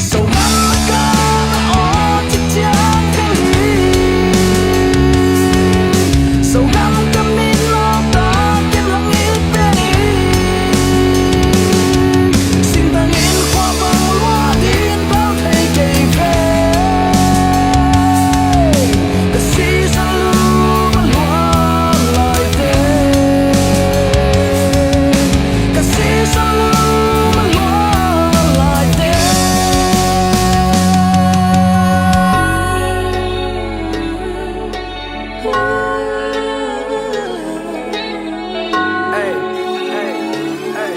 Sogam ka na aw ci ciang ka hi. Sogam ka min lawta kin hong it pen hi. Singtang in khua bang lua din pau thei kei ve. Ka sisa lum a lua lai te. Ka sisa lum a lua lai te. Hey, hey, hey, hey.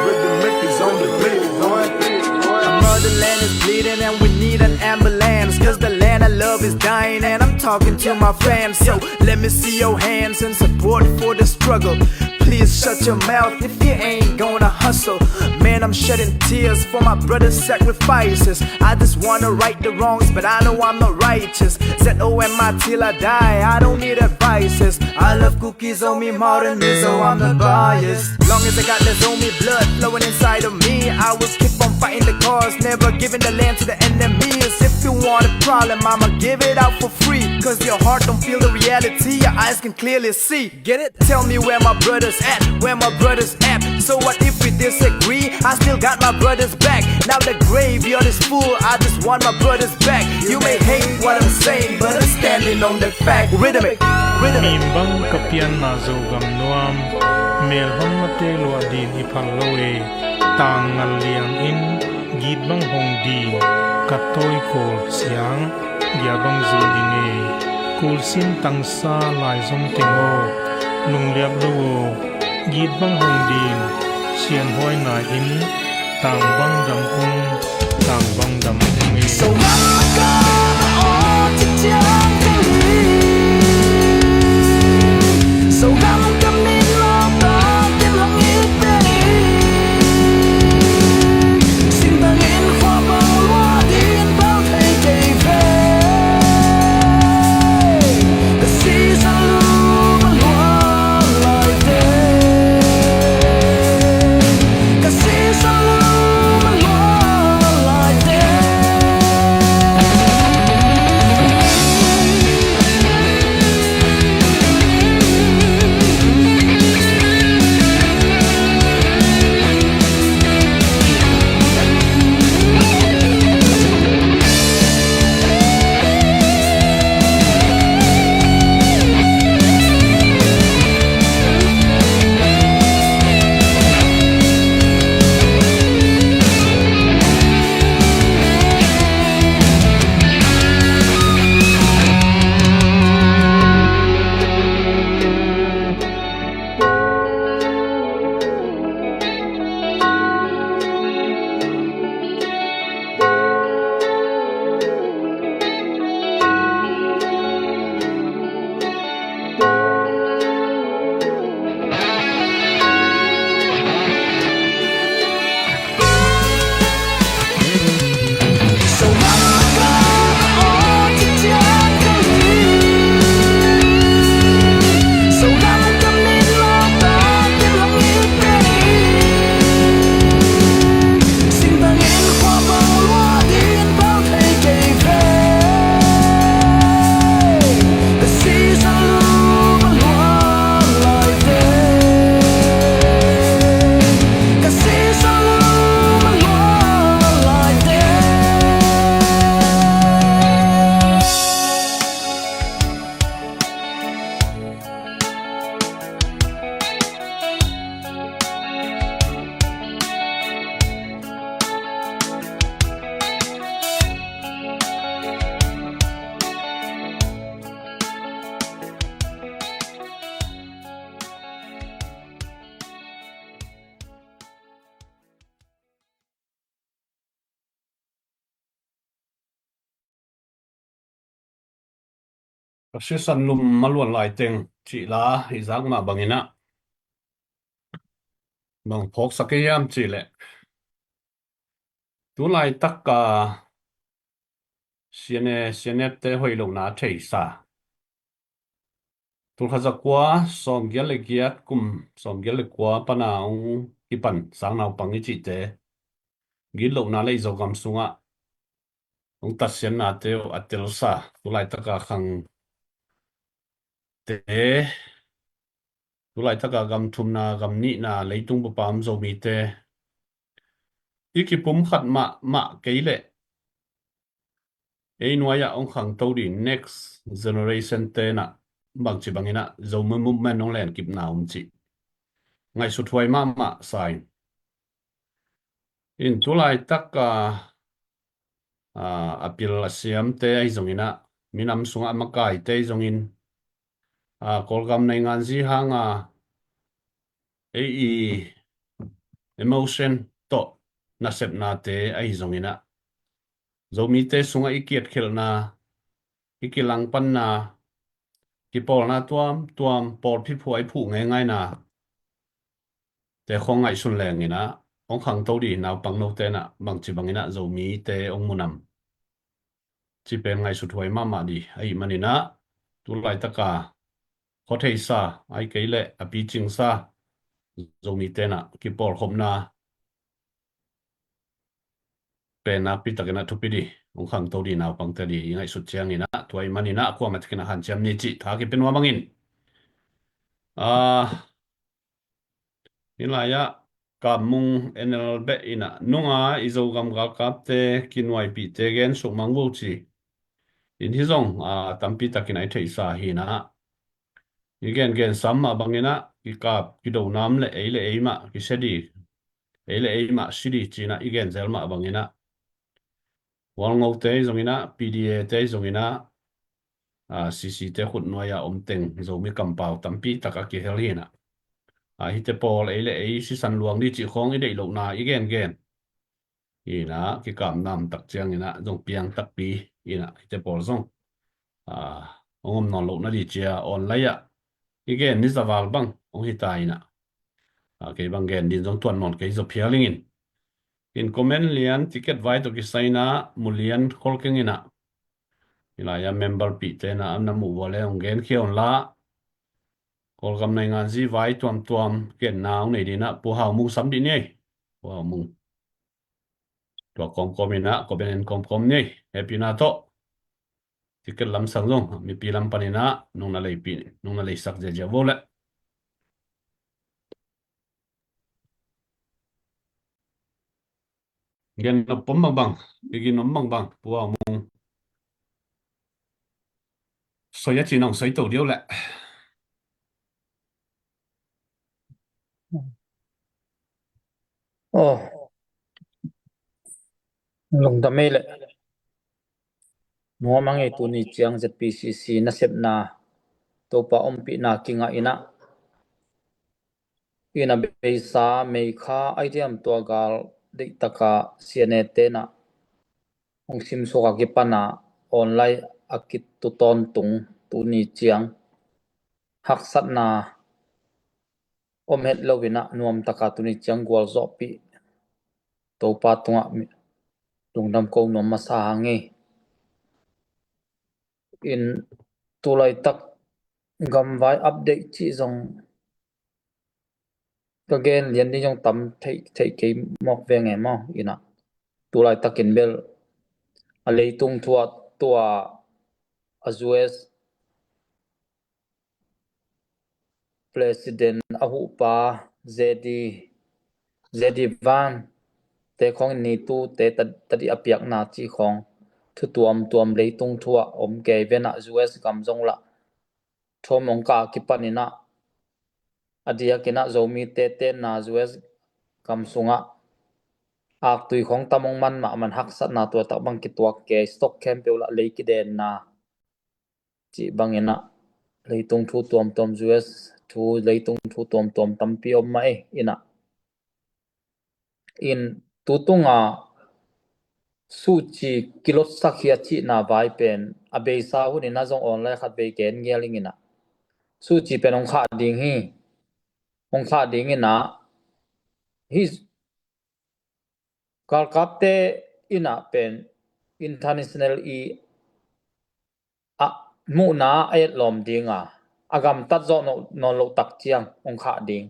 Rhythm Makers on the beat, boy. Our motherland is bleeding and we need an ambulance. 'Cause the land I love is dying and I'm talking to my fans. So let me see your hands in support for the struggle. Please shut your mouth if you ain't gonna hustle. Man, I'm shedding tears for my brother's sacrifices. I just wanna right the wrongs, but I know I'm not righteous. Z O M I till I die, I don't need advices. I love Kuki, Zomi, Hmar and Mizo, I'm not biased. Long as I got the Zomi blood flowing inside of me, I will keep on fighting the cause, never giving the land to the enemies. If you want a problem, I'ma give it out for free. 'Cause your heart don't feel the reality, your eyes can clearly see. Get it? Tell me where my brother's at, where my brother's at. So what if we disagree? I still got my brother's back. Now the graveyard is full, I just want my brother's back. You may hate what I'm saying, but I'm standing on the fact. Rhythm it, rhythm it. Mim bang ka pianna Zogam nuam, mel hong mate lua din i phal lo e. Tang ngal liang in, git bang hong din, ka tawi kawl siang, gia bang zul ding e. Kulsin tangsa lai zong teng aw, lungliap lo aw, git bang hong din, sianhuai nai in, tang bang dam ung, tang bang dam ung e. Sogam ka na aw ci ciang ka hi. Sogam ka min lawta kin hong it pen hi. Singtang in khua bang lua din pau thei kei ve. Ka sisa lum a lua lai te. Ka sisa lum a lua lai te. Ka sisan lum a luan lai teng cih la i zak mah bangin ah bang phawksak i hiam cih leh, tu laitak a C N A, C N F te hoih lohna a theisa, tulkhat zakua sawmgiat le giat, kum sawmgiat le kua pan a hong kipan sang naupang i cihte gitlohna le i Zogam sungah hong tatsiatnate uh a telsa, tu laitaka khangte, tu laitaka gam thumna, gam nihna, leitung bup a om Zomite i kipumkhat mahmah kei leh ei nuai-ah hong khangto dih next generation te in ah bangci bangin ah Zomi movement hong lenkipna om cih ngaihsut huai mahmah sa in. In tu laitak a, a, a pil a siamte ahi zongin ah, minam sungah a makaite ahi zongin, a, Kawlgam nainganzi hang a ei i emotion tawh nasepnate ahi zongin ah, Zomite sungah i kiatkhelhna, i kilangpanna, kipawlna tuamtuam, pawlpi phuah i phuh ngeingaina te khawng ngaihsun lengin ah, hong khangto dih naupang note in ah bangci bangin ah Zomite hong mu nam cih pen ngaihsut huai mahmah dih ahih manin ah, tu laitaka khuatheisa, ahih kei leh a picingsa Zomite in ah kipawlkhopna pen nakpi takin ah thupi dih, hong khangto dih naupangte dih i ngaihsut ciangin ah, tua ahih manin ah kuamah takin ah hanciam ni cih tha kipia nuam ing. A, hih lai-ah Kam Mung N L beh in ah, nunga i Zogam galkapte kinuaipihte gen suk mang vo ci. In hih zong, a, tampi takin a i theihsa hi in ah, i gengen sam mah bangin ah kikap kido nam leh ei le ei mah kisia dih, ei le ei mah si dih ci-in ah i gen zel mah bangin ah, Hualngote ahi zongin ah, P D A te ahi zongin ah, a, C C te khut nuai-ah om teng Zomi kampau tampi tak a kihel hi in ah, a, hihte pawl ei le ei sisan luang dih cih khawng i deih lohna i gengen hi in ah, kikap nam tak ciangin ah zong piang takpi in ah, hihte pawl zong, a, hong om nawn lohna dih ci-a online-ah i gen ni zaval bang hong hi ta in ah, a, kei bang gen ding zong tuan nawn kei zaw phial ing in. In comment lian, ticket vai tawh kisai in ah mu lian khol keng in ah, hih lai-ah member pihte in ah a na muh uh leh hong genkhia un la, Kawlgam nainganzi vai tuamtuam genna hong nei ding in ah Pu Hau Mung sam dih ni ei. Pu Hau Mung, tua kawmkawm in ah, comment en kawmkawm ni ei, hehpihna tawh. Ticket lamsang zong mipi lam panin ah nong na leipih, nong na leisak ziazia vo leh. Gen nop om bangbang, i gin om bangbang, Pu Hau Mung soi a cih nong soi to diau leh. Aw, lungdam ei leh. Nuam a ngei, tuni ciang Z P C C nasepna Topa ompihna kingah in ah, in a beisa May kha ahi diam, tua gal deihtaka C N A te in ah hong simsuk a kipan a online a kitu tawntung tuni ciang haksatna om het lo in ah nuamtaka tuni ciang gualzawhpih Topa tungah mi, lungdam ko nuam masa hang ei. In tu laitak gamvai update cih zong ka gen lian ding zong tam thei, thei kei mawk veng e maw. In ah tu laitakin bel a leitung thu ah tua a U S President a huhpa J D, J D Vance te khawng in nitute ta, tadih a piakna cih khawng thu tuamtuam leitung thu ah om kei ven ah, U S gam zong lah thawm hong kah a kipan in ah, a diakin ah Zomite tenna U S gam sungah aktui khawng tam hong man mahmah, haksatna tua tak bang kituak kei, stock khempeuh lah lei kidenna cih bangin ah leitung thu tuamtuam, U S thu, leitung thu tuamtuam tampi om mah ei. In ah, in tu tunga suci kilotsak hi a cihna vai pen a beisa hun in ah zong online khat vei gen ngial ing in ah, suci pen hong khah ding hi. Hong khah ding in ah, hih galkapte in ah pen international i a muhna a etlawm ding a, a gamtat zawh nawn loh tak ciang hong khah ding,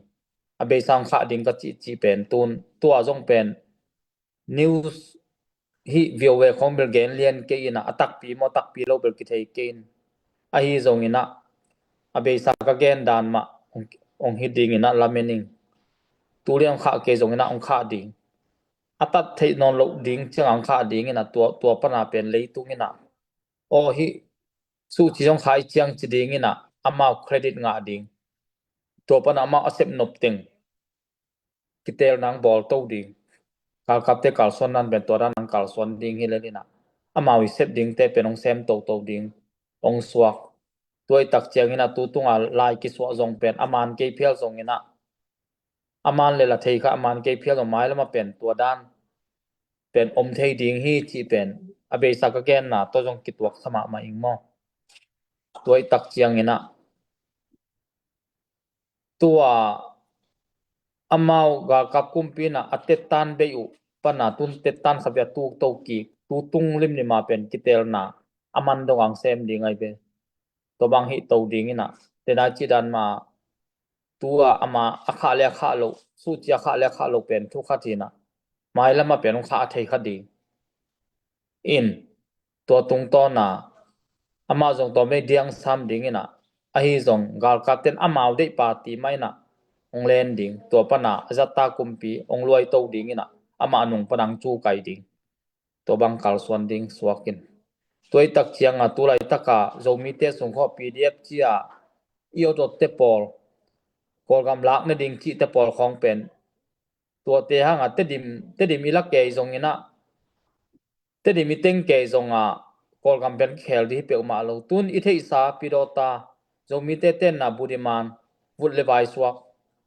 a beisa hong khah ding ka cihcih pen tun tua zong pen news hih V O A khawng bel gen lian kei in ah, a takpi maw takpi lo bel kithei kei in, ahi zong in ah a beisa ka gen dan mah hong, hong hi ding in ah lamen ing. Tu lian hong khah kei zong in ah hong khah ding, a tat theih nawn loh ding ciang hong khah ding in ah, tua, tua pan a pen leitung in ah aw hih suci zong khai ciang ci ding in ah amau credit ngah ding. Tua pan a amau a sep nop teng kitelna hong bawl to ding. Galkapte kalsuan dan pen tua dan hong kalsuan ding hi lel in ah, amau i sep dingte pen hong sem toto ding, hong suak. Tua i tak ciang in ah tu tung a lai kisuah zong pen a man kei phial zong in ah, a man le la thei kha, a man kei phial zong mailam a pen tua dan pen om thei ding hi cih pen a beisa ka genna tawh zong kituak sa mahmah ing maw. Tua i tak ciang in ah tua amau galkap kumpi in ah a tettan bei uh pan a tun tettan khat vei a tuk to kik, tu tung limlim a pen kitelna a man dong hong sem ding ahi ve. Tua bang hih to ding in ah, tena cih dan mah tu a ama a khah le a khah loh, suci a khah le a khah loh pen thu khat hi in ah, mailam a pen hong khah a thei kha ding in, tua tungtawn a amau zong tua mei diang sam ding in ah, ahi zong galkapten amau deih party mah in ah hong len ding, tua pan a a zatta kumpi hong luai to ding in ah, amah nung pan a hong cu kai ding. Tua bang kalsuan ding suak in. Tua i tak ciang a tu laitak a Zomite sung khawng P D F ci a i awdawtte pawl, Kawlgam lak nading cihte pawl khawng pen tuate hang a Tedim, Tedim i la kei zong in ah, Tedim i teng kei zong a Kawlgam pen kikhel ding hi peuhmah lo. Tun i theihsa pidawta Zomite tenna budiman vut le vai suak,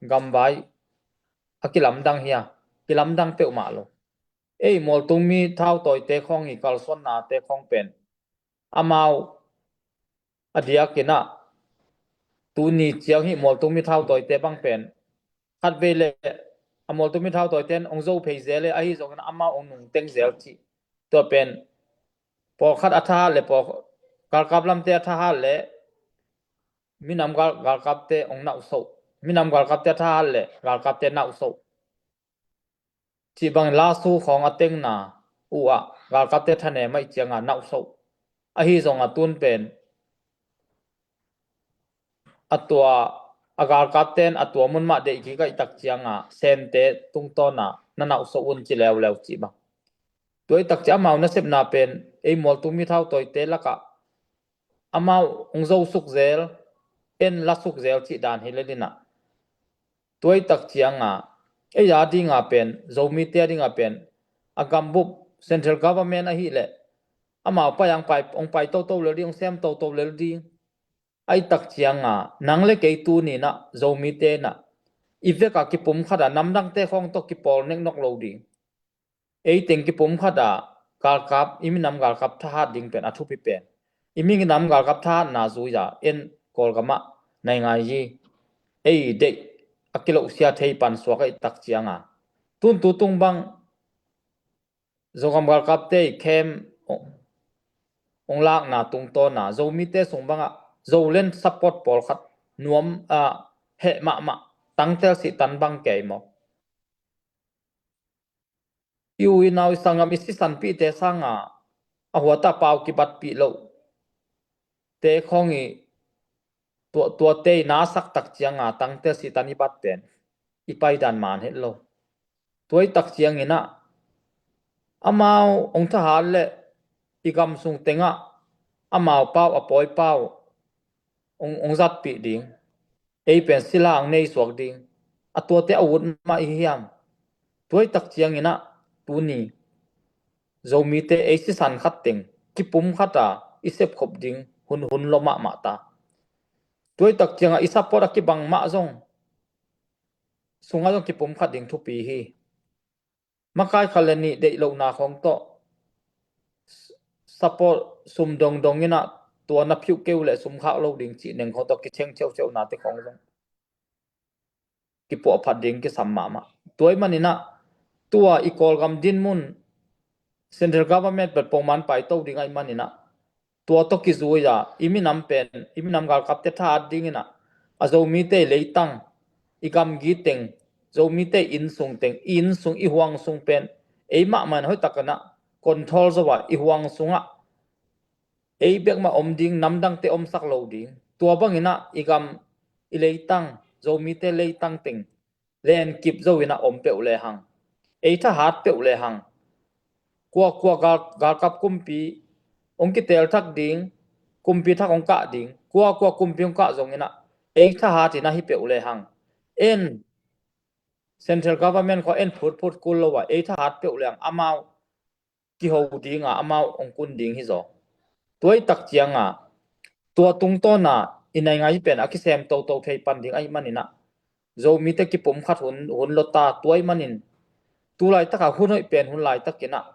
gamvai a kilamdang hi a, kilamdang peuhmah lo. Ei mualtung mi thautawite khawng i kalsuannate khawng pen amau a diak in ah, tuni ciang hih mualtung mi thautawite bang pen khat vei le a mualtung mi thautawite in hong zo phei zel e, ahi zong in ah amau hong nungteng zel cih. Tua pen pawlkhat a thahat le pawl, galkap lamte a thahat le minam gal, galkapte hong nauhsoh, minam galkapte a thahat le galkapte nauhsoh. Cih bangin lasu khawng a tengna uh ah galkapte thanem ahih ciang a nauhsoh. Ahi zong a tun pen a tua a galkapten a tua mun mah deih kik ahih tak ciang a Sente tungtawn a na nauhsoh un ci leuleu cih bang. Tua ahih tak ciang amau nasepna pen ei mualtung mi thautawite lakah amau hong zo suk zel, en la suk zel cih dan hi lel in ah. Tua ahih tak ciang a ei a ding a pen, Zomite a ding a pen a gambup central government ahih leh amau pai hong pai, hong pai toto lel ding, hong sem toto lel ding. Ahih tak ciang a nang le kei tuni in ah Zomite in ah i vek a kipum khat a namdangte khawng tawh kipawl neknok lo ding. Ei teng kipum khat a galkap, i minam galkap thahat ding pen a thupi pen. I minam galkap thahatna zui a en Kawlgam ah nai ngai hi. Ei deih a kilohsia thei pan suak ahih tak ciang a tun tu tung bang Zogam galkapte i camp hong, hong lakna tungtawn a Zomite sung bang ah Zoland support pawlkhat nuam a heh mahmah Tangtel Sitan bang kei maw. I u i nau i sanggam i sisanpihte sang a a huat a pau kibatpih loh te khawng i tua, tuate i nasak tak ciang a Tangtel Sitan i bat pen i paidan man het lo. Tua ahih tak ciang in ah amau hong thahat le i gam sung teng ah amau pau, a pawi pau hong, hong zatpih ding. Ei pen sila hong nei suak ding. A tuate a ut mah i hiam. Tua ahih tak ciang in ah tuni Zomite ei sisan khat teng kipum khat a i sepkhop ding hun, hun lua mahmah ta. Tua ahih tak ciang a i support a kibang mah zong sung ah zong kipum khat ding thupi hi. Makai khat le nih deih lohna khawng tawh support sum dongdong in ah tua na phiuh keu le sum khak lo ding cih neng khawng tawh kitheng ceuceu nate khawng zong kipuahphat ding kisam mahmah. Tua ahih manin ah tua i Kawlgam dinmun central government pen pongman paito ding ahih manin ah tua tawh kizui a i minam pen i minam galkapte thahat dingin ah a Zomite i leitang, i gamgi teng, Zomite i innsung teng, i innsung i huangsung pen ei mahmah in hoihtak in ah control zo a i huangsung ah ei bek mah om ding, namdangte omsak lo ding. Tua bangin ah i gam i leitang, Zomite leitang teng lenkip zo in ah om peuh lehang, ei thahat peuh lehang, kuakua gal, galkap kumpi hong kitel thak ding, kumpi thak hong kah ding, kuakua kumpi hong kah zongin ah ei thahat in ah hi peuh lehang, en central government khawng en phutphut kul lo a ei thahat peuh lehang amau kiho ding a amau hong kun ding hi zaw. Tua ahih tak ciang a tua tungtawn a i naingai pen a kisem toto thei pan ding ahih manin ah Zomite kipumkhat hun, hun lo ta. Tua ahih manin tu laitak a hun hoih pen hun laitakin ah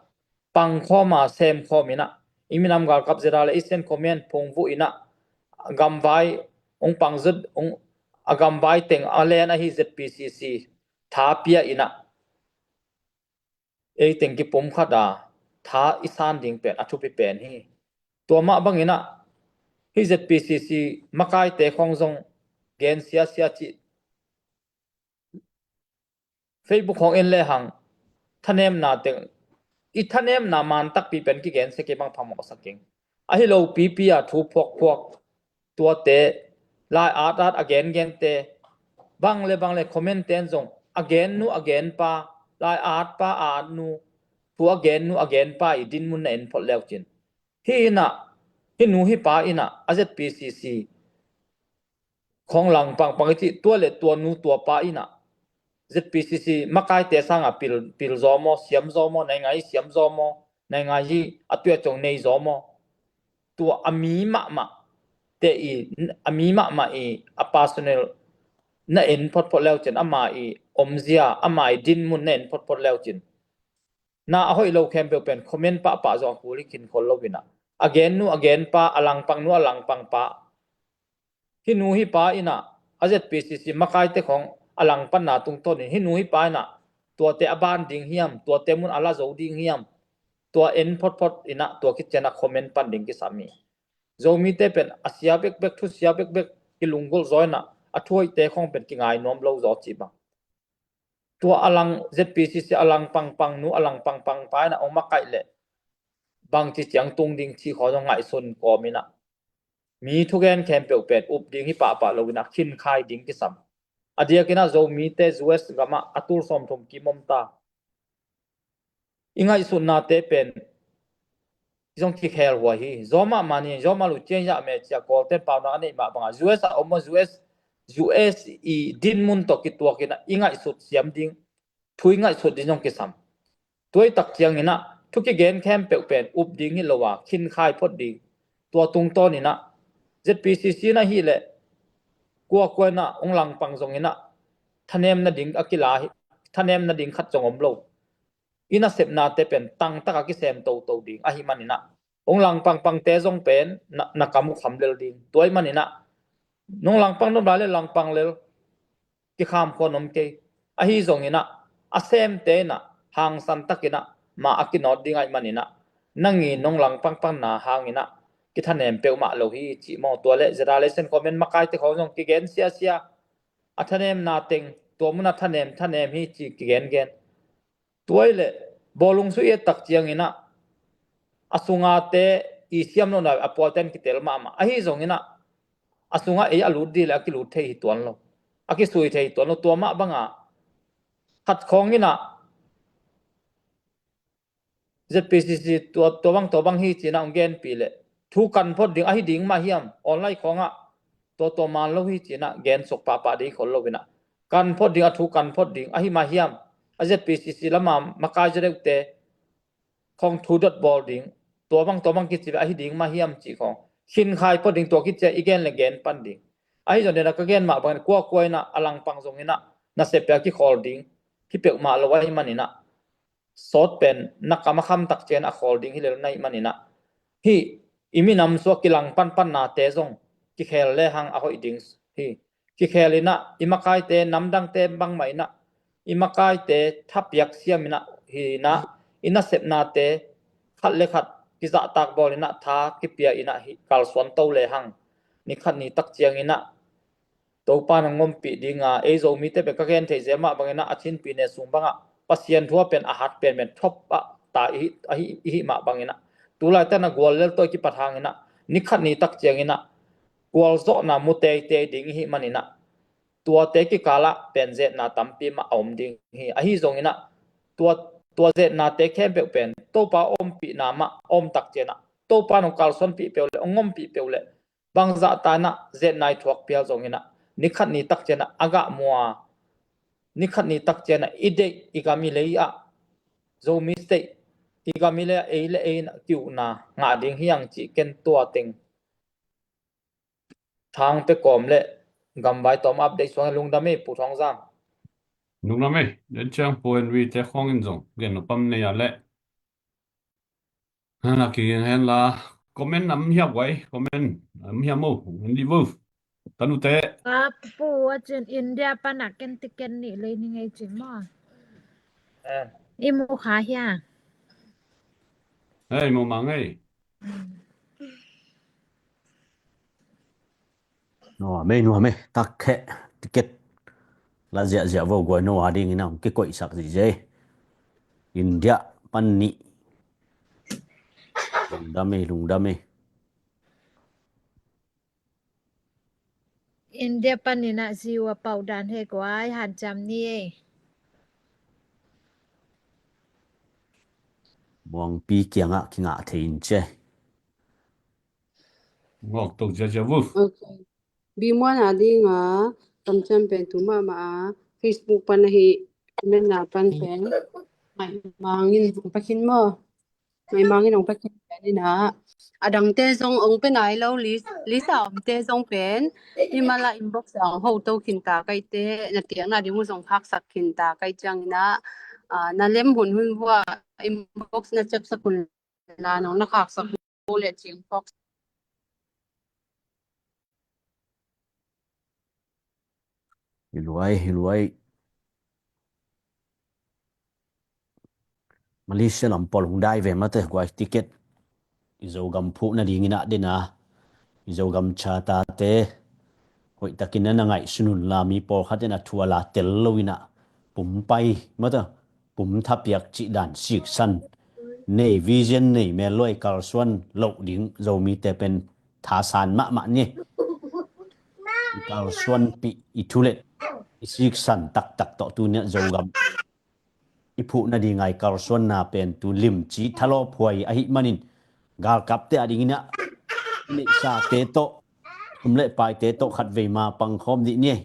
pangkhawm a semkhawm in ah i minam galkap zeda le i Central Command phungvuh in ah gamvai hong pangzut hong, a gamvai teng a len ahi ZPCC tha pia in ah ei teng kipumkhat a tha i san ding pen a thupi pen hi. Tua mah bangin ah hi ZPCC makaite khawng zong gen siasia cih Facebook khawng en lehang thanemna teng i thanemna man takpi pen kigen sia kei bang phamawh sak ing. Ahi lo pipi a thu phuakphuak tuate lai at at a gengente bang le bang le comment ten zong a gen nu a gen pa, lai at pa a at nu, thu a gen nu a gen pa i dinmun na en phot leucin hi in ah hi nu hi pa in ah a ZPCC khawng langpangpang i cih tua le tua nu tua pa in ah ZPCC makaite sang a pil, pil zaw maw, siam zaw maw, naingai siam zaw maw, naingai hi a tuia cong nei zaw maw, tua a mi mahmah te i a mi mahmah i a personal na en photphot leucin ama i omzia ama i dinmun na en photphot leucin na a hoih lo khempeuh pen comment pahpah zong a kul hi khin khol lo in ah a gen nu a gen pa a langpang nu a langpang pa hi nu hi pa in ah a ZPCC makaite khawng a langpanna tungtawnin hi nu hi pa in ah tuate a ban ding hiam, tuate mun a la zo ding hiam, tua en photphot in ah tua kician a comment pan ding kisam hi. Zomite pen a sia bekbek thu sia bekbek i lunggulh zaw in ah a thuhoihte khawng pen kingai nuam lo zaw cih bang tua a lang ZPCC a langpangpang nu a langpangpang pa in ah ong makaih leh bangci ciang tung ding cih khawng zong ngaihsun kawm in ah mi thugen khempeuh pen up ding hi pahpah lo in ah khinkhai ding kisam. A diakin ah Zomite US gam ah a tul sawmthum kim om ta. I ngaihsutnate pen zong kikhel huai hi. Zaw mahmah ni, zaw mah lo ciang zah meh cia Kawlten paunak a neih mah bangah US a om maw, US, US i dinmun tawh kituak in ah i ngaihsut siam ding, thu i ngaihsut ding zong kisam. Tua ahih tak ciangin ah thu kigen khempeuh pen up ding hi lo a khinkhai phot ding. Tua tungtawn in ah ZPCC na hih leh kuakua in ah ong langpang zongin ah thanem nading a kila hi, thanem nading khat zong om lo. I nasepnate pen tangtak a kisem toto ding ahih manin ah ong langpangpangte zong pen na, na kam uh kham lel ding. Tua ahih manin ah nong langpang nop lai le langpang lel kikham khua nuam kei. Ahi zongin ah a semte in ah hangsan takin ah mah a kinawt ding ahih manin ah nang i nong langpangpangna hangin ah kithanem peuhmah lo hi cih maw. Tua le zeda le sen comment makaite khawng zong kigen siasia a thanemna teng tua mun a thanem thanem hi cih kigengen. Tua ahih leh bawlung sui et tak ciangin ah a sungate i siam lo na a pualten kitel mahmah ahi zongin ah a sungah ei a lut dih le a kilut thei hi tuan lo, a kisui thei hi tuan lo. Tua mah bangah khat khawng in ah ZPCC tua, tua bang tua bang hi ci-in ah hong genpih leh thu kan phot ding ahi ding mah hiam, online khawngah tua tua man lo hi ci-in ah gen suk pahpah ding khol lo in ah kan phot ding a thu kan phot ding ahi mah hiam, a ZPCC lama makai zaw deuhte khawng thu dot bawl ding, tua bang tua bang kici ahi ding mah hiam cih khawng khinkhai phot ding. Tua kici a i gen le gen pan ding. Ahi zong den a ka gen mah bangin kuakua in ah a langpang zongin ah nasep pia kikhawl ding hi peuhmah lo ahih manin ah sawt pen na kam a kham tak ciangin a khawl ding hi lel na hih manin ah hih i minam sua kilang panpannate zong kikhel lehang a hoih ding hi. Kikhel inah i makaite namdangte bangmah inah i makaite thapiak siam inah hi inah i nasepnate khat le khat kizahtak bawl inah tha kipia inah hi kalsuan to lehang ni khat ni tak ciang inah Topa na ngompih dinga ei Zomite pen ka gen thei zel mah bangin ah a Chin pyine sung bangah Pasian thu a pen a hat penpen thop ah ta ihi, ahi, ihi mah bangin ah tulaitak na gual lel tawh i kipat hangin ah ni khat ni tak ciangin ah gualzawhna mu teitei ding ihi manin ah tuate kikalah pen zetna tampi mah a om ding hi. Ahi zongin ah tua, tua zetnate khempeuh pen Topa ompihna mah a om tak ciangin ah Topa nong kalsuanpih peuh le ong ngompih peuh le bangzah ta inah zetna i thuak pial zongin ah ni khat ni tak ciangin ah a gah mua ni khat ni tak ciangin ah i deih i gam i lei ah Zomi State i gam i lei ah ei le ei inah kiuhna ngah ding hi ang cih ken tua teng thang pe kawm le gamvai tawm update suang lungdam ei Pu Thawng Zang. Lungdam ei, den ciang Pu Henry te khawngin zong gen nopam nei a le. Hana kiging hen la comment nam hiam wai comment nam hiam mo hindi vo tanute. Apu a cin India pana ken ticket nih lei ni ngei cin mo. I mu kha hia. Hei mu ma ngei. Nuam ei nuam ei takheh ticket la ziahziah vo guai no a dingin a hong kikoihsak zihziah ei. India pan nih. Lungdam ei lungdam ei. India pan nih na ziu a pauh dan he guai hanciam ni ei. Muangpi kiangah kingah thei in cia. Ngawk tok ziazia vuf. Ok. Bimuan a dinga kamciam pen tu mahmah a Facebook pan ahi menna pan pen maimangin ong pakin maw? Maimangin ong pakin pen ina a dangte zong ong pe nai lo list a omte zong pen himala inbox a ong ho to khinta kaite na tiakna ding uh zong khaksak khinta kai ciangina na lem hunhun vua inbox na ciapsak hun la nong na khaksak le cing phawk. Hi luai hi luai. Malaysia lam pawl hong dai ve mate guai ticket. I Zogam phuh nadingin ah dena i Zogam chatate hoihtakin a na ngaihsun un la mi pawlkhat in a thu a la tel loin ah pumpai mata pum thapiak cih dan siksan nei vision nei melluai kalsuan loh ding Zomite pen thasan mahmah ni. I kalsuanpih i thulet i siksan taktak tawh tuni ah Zogam i phuh nadinga i kalsuanna pen tu limci thalawphuai ahih manin galkapte a dingin ah i neihsate tawh thum le paite tawh khatvei ma pangkhawm dih ni.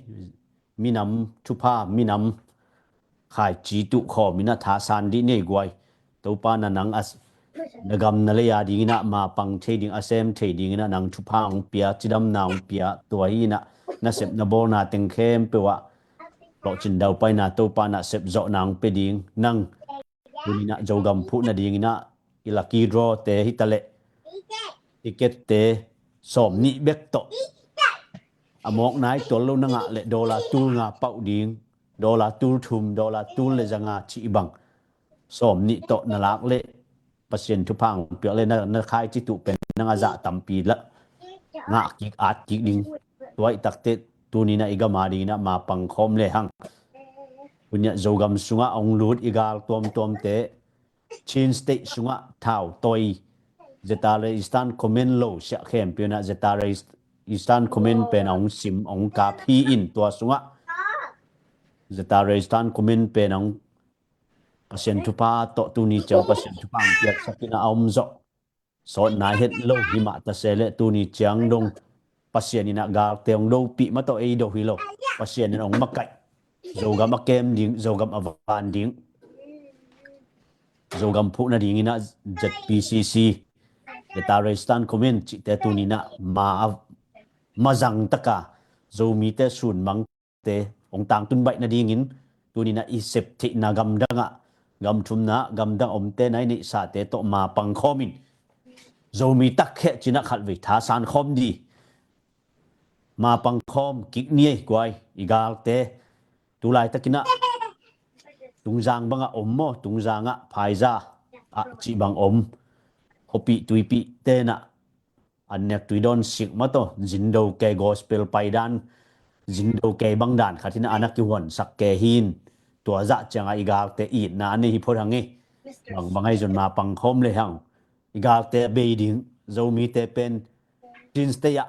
Minam thupha minam khaici tuh khawmin a thasan dih ni guai. Topa na nang a na gam na lei a dingin ah ma pang thei ding a sem thei dingin ah nang thupha hong pia cidamna hong pia tua hi in ah na sep na bawlna teng khempeuh ah lawhcin daupaina Topa na sep zawhna hong pe ding nang. Tuninah Zogam phuh nadinginah i lucky draw te hitaleh ticket te sawm nih bek tawh a mawk nai tual lo na ngah leh dollar tul nga pauh ding, dollar tul thum, dollar tul le za nga cih bang sawm nih tawh na lak leh Pasian thupha hong piak leh na, na khaici tuh pen nang a zah tampi lah ngah kik at kik ding. Tua ih takte tuninah i gam a dinginah ma pang khawm lehang. Tuniah Zogam sungah hong lut i gal tuamtuamte Chin State sungah thau toi Zatara Eastern Command lo siah khempeuh inah Zatara Eastern Command pen hong sim hong kap hi in tua sungah Zatara Eastern Command pen hong Pasian thupha tawh tuni ciang Pasian thupha hong piaksak inah a om zawh. Sawt nai het lo himah tase leh tuni ciang dong Pasian inah galte hong dopih mah tawh ei do hi lo. Pasian in hong makaih. Zogam a kem ding, Zogam a van ding. Zogam phuh nadinginah Z P C C, Zatara Eastern Command cihte tuninah ma a mazang taka Zomite sunmang te hong tangtun baih nadingin tuninah i sep theihna gamdangah gamthumna gamdang omte nai neihsate tawh ma pang khawmin Zomi takkhiat cinah khatvei thasan khawm di. Mapang khawm kik ni ei guai, i galte. Tulaitak inah Tungzang bangah om maw, Tungzangah Phaiza ah cih bang om. Khuapih tuipih tenah an nek tui dawn sik mataw, zindo kei gospel paidan, zindo kei bangdan khat inah an a kihuansak kei hin. Tua zah ciangah i galte itna a nei hi phot hang ei. Bang bang ahi zon mapang khawm le hang. I galte a bei ding, Zomite pen Chin State ah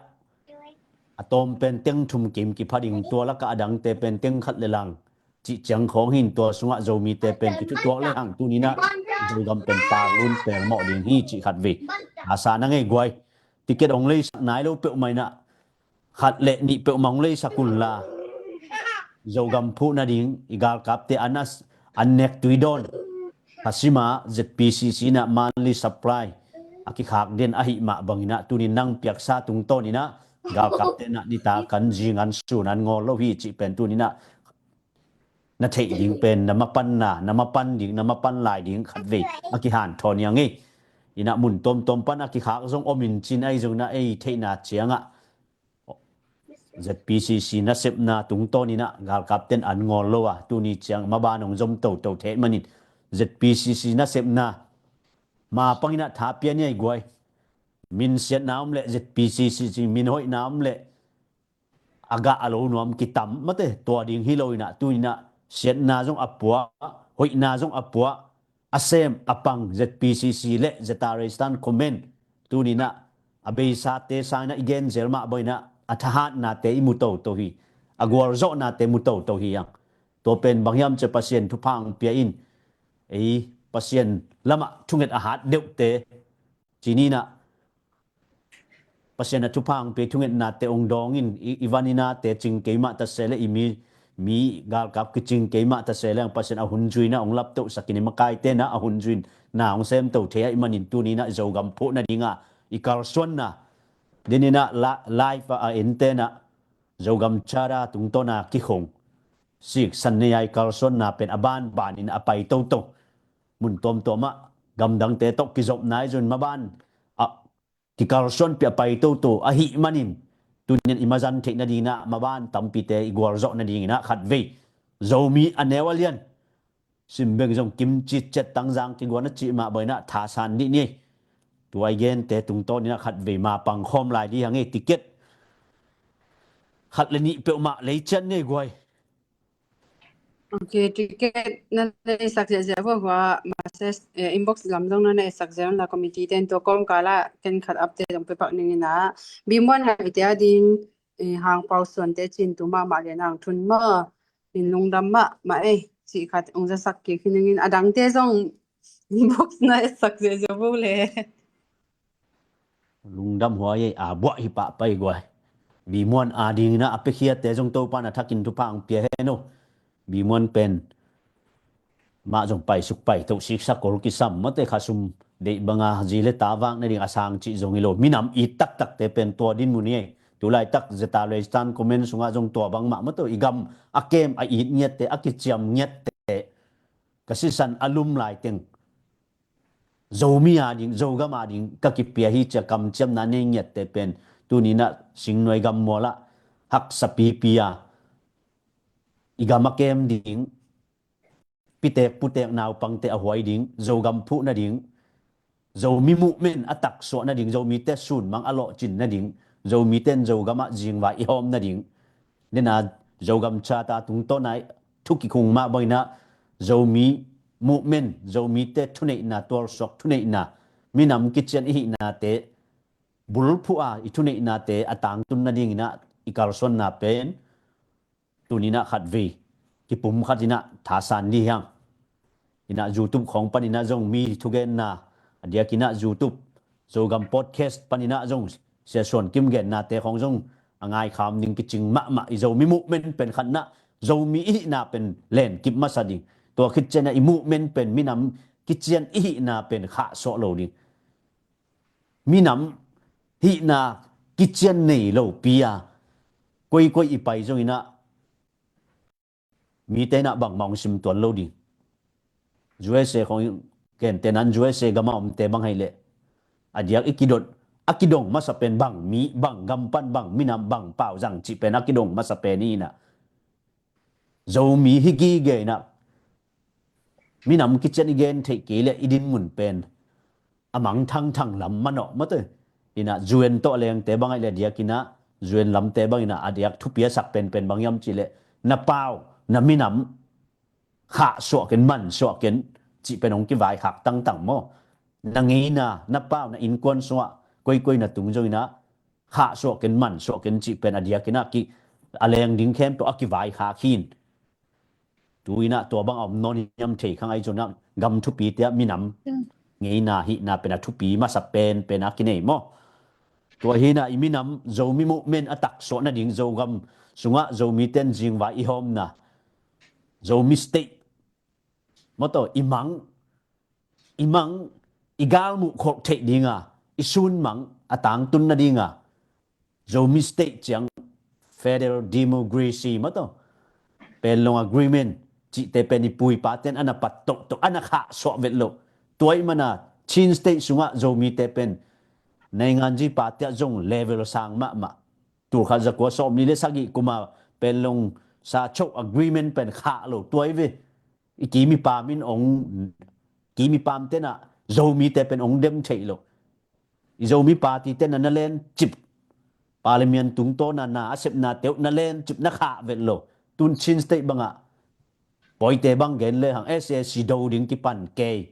a tawm pen teng thum kim kipha ding, tua lakah a dangte pen teng khat le lang cih ciang khawng hin. Tua sungah Zomite pen kithutuak le hang tuninah Zogam pen paklun pelmawh ding hi cih khatvei thasan a ngei guai. Ticket hong leisak nai lo peuhmah inah khat le nih peuhmah hong leisak unla, Zogam phuh nading i galkapte an a, an nek tui dawn, khasima Z P C C inah monthly supply a kikhak den ahih mah banginah tunin nang piaksa tungtawn inah galkapte nah nita kan zingan sunan ngawl lo hi cih pen tuninah na theih ding pen na mapanna, na mapan ding, na mapan lai ding khatvei a kihanthawn hi hang ei. Inah mun tawmtawm pan a kikhak zong om in cin ahi zong inah ei theihna ciangah Z P C C nasepna tungtawn inah galkapten an ngawl lo a, tuni ciang maban hong zom toto theh manin Z P C C nasepna mapang inah tha pia ni ei guai. Min siatna om le Z P C C cih min hoihna om le a gah a lo nuam kitam mate, tua ding hi lo inah tuninah siatna zong a puah, hoihna zong a puah, a sem a pang Z P C C le Zeta Resistance Command tuninah a beisate sang inah i genzel mah bang inah a thahatnate i mu toto hi. A gualzawhnate mu toto hi hang. Tua pen bang hiam cia Pasian thupha hong pia in, ei Pasian lamah thunget a hat deuhte cininah Pasian a thupha hong pia thungetnate hong dawngin i, i vaninate cing keimah tase le i mi, mi galkap kicing keimah tase le hong Pasian a hun zuina hong laptohsakin i makaitena a hun zuina hong semto thei ahih manin tuninah Zogam phuh nadinga i kalsuanna dininah la, live a, a entenah Zogam Charter tungtawna kikhong siksan nei a i kalsuanna pen a banbanin a pai toto. Mun tawmtawmah gamdangte tawh kizopna i zun maban a kikalsuanpih a pai toto ahih manin tunian i mazan theih nadinah maban tampite i gualzawh nadinginah khatvei Zomi a neu a lian simbeng zong kimci ciat tangzang kiguan a cih mah bang inah thasan dih ni. Tua i gente tungtawninah khatvei mapang khawm lai dih hang ei. Ticket khat le nih peuhmah lei ciat ni ei guai. Ok, ticket na leisak ziahziah vua hua message, eh, inbox lam zong na leisak ziah unla committee ten tua kawmkala ken khat update zong pepak ninginah bimuan hai tia ding, eh, hangpau suante cin tu mahmah lian hang thun maw, min lungdam mahmah ei cih khat hong zasak kik hi ningin a dangte zong inbox na leisak ziahziah vua le. Lungdam huai ei, a buah hi pahpai guai. Bimuan a dingina a piakhiate zong Topa na thakin thupha ang pia hen o. Bimuan pen mah zong paisuk paito siksak kol kisam mate khasum deih banga zi le ta vak nading a sang cih zong hi lo. Minam it taktakte pen tua dinmun hi ei. Tulaitak Zeta Resistance Command sungah zong tua bangmah mate i gam a kem a it ngiatte a kiciam ngiatte ka sisan a lum laiteng Zomi a ding, Zogam a ding ka kipia hi cia kamciamna nei ngiatte pen tuninah singnuai gammualah haksa pipi a i gam a kem ding, pitek putek naupangte a huai ding, Zogam phuh nading, Zomi movement a taksuah nading, Zomite sunmang a lawhcin nading, Zomite in Zogam ah zingvai i hawm nading, nena Zogam Charter tungtawn a i thu kikhung mah bangina Zomi movement, Zomite thuneihna, tualsuak thuneihna, minam kician i hihnate bulphuh a i thuneihnate a tangtun nadingina i kalsuanna pen tuninah khatvei kipum khatinah thasan dih hiang. Inah YouTube khawng paninah zong mi thugenna a diakinah YouTube, Zogam Podcast paninah zong Sia Suan Kim gennate khawng zong a ngaikham ding kicing mahmah. I Zomi movement pen khatnah Zomi i hihna pen lenkip masa ding, tua khit cianah i movement pen minam kician i hihna pen khahsuah lo ding. Minam hihna kician nei lopi a koikoi i pai zonginah mite inah bangmah hong simtuan lo ding. U S A khawng gentenan U S A gama omte bang hei leh A diak i kidot, a kidong masa pen bang mi, bang gam pan, bang minam, bang pau zang cih pen a kidong masa pen hi inah, Zomi hi gige inah minam kician i gen theih kei le i dinmun pen a mang thangthang lam manawh mate. Inah U N tawh a lengte bang aih le a diak inah U N lamte bang inah a diak thupi a sak penpen bang hiam cih le na pau, na minam khah suah ken, man suah ken cih pen hong kivaikhak tangtang maw. Na ngeina, na pau, na innkuan sungah koikoi na tung zong inah khah suah ken, man suah ken cih pen a diak inah ki, a leng ding khempeuh a kivaikhak hi in. Tu inah tua bang a om nawn hiam thei khang ahi zongin ah gam thupite ah minam ngeina hihna pen a thupi masa penpen a kinei maw. Tua hi inah i minam Zomi movement a taksuah nading Zogam sungah Zomite in zingvai i hawmna Zomi State maw tawh i mang, i mang, i galmuh kholh theih dinga, i sunmang a tangtun nadinga Zomi State ciang Federal Democracy maw tawh Panglong Agreement cihte pen i pu i pate in a na pat tohtoh, a na khah suah vet loh. Tua ahih mana Chin State sungah Zomite pen nainganzi pate ah zong level sang mahmah. Tulkhat zakua sawmli le sagih kuma Panglong Sachoh Agreement pen khah lo. Tua hi ve. I kim i pam in ong, kim i pam tenah Zomite pen ong dem theih loh. I Zomi party tenah na lencip, Parliament tungtawna na a sepnate uh na lencip, na khah vet lo. Tun Chin State bangah pawite bang gen lehang S A C do ding kipan kei.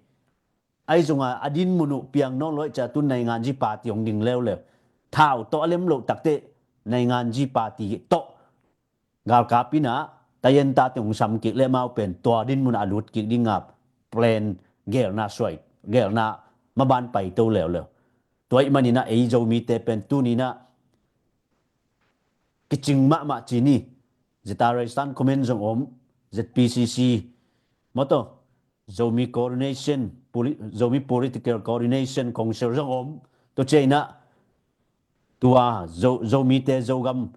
Ahi zongah a dinmun uh piang nawn lo ahih ciang tun nainganzi party hong ding leuleu. Thau tawh a lem loh takteh nainganzi party tawh galkap inah tayentate hong sam kik le amau pen tua dinmun ah a lut kik dinga plan gelna suai, gelna maban paito leuleu. Tua ahih maninah ei Zomite pen tuninah kicing mahmah ci ni. Zeta Raistan Comment zong om, Z P C C maw tawh Zomi Coordination, Poli-, Zomi Political Coordination Council zong om. Tua ciang inah tua Zo-, Zomite Zogam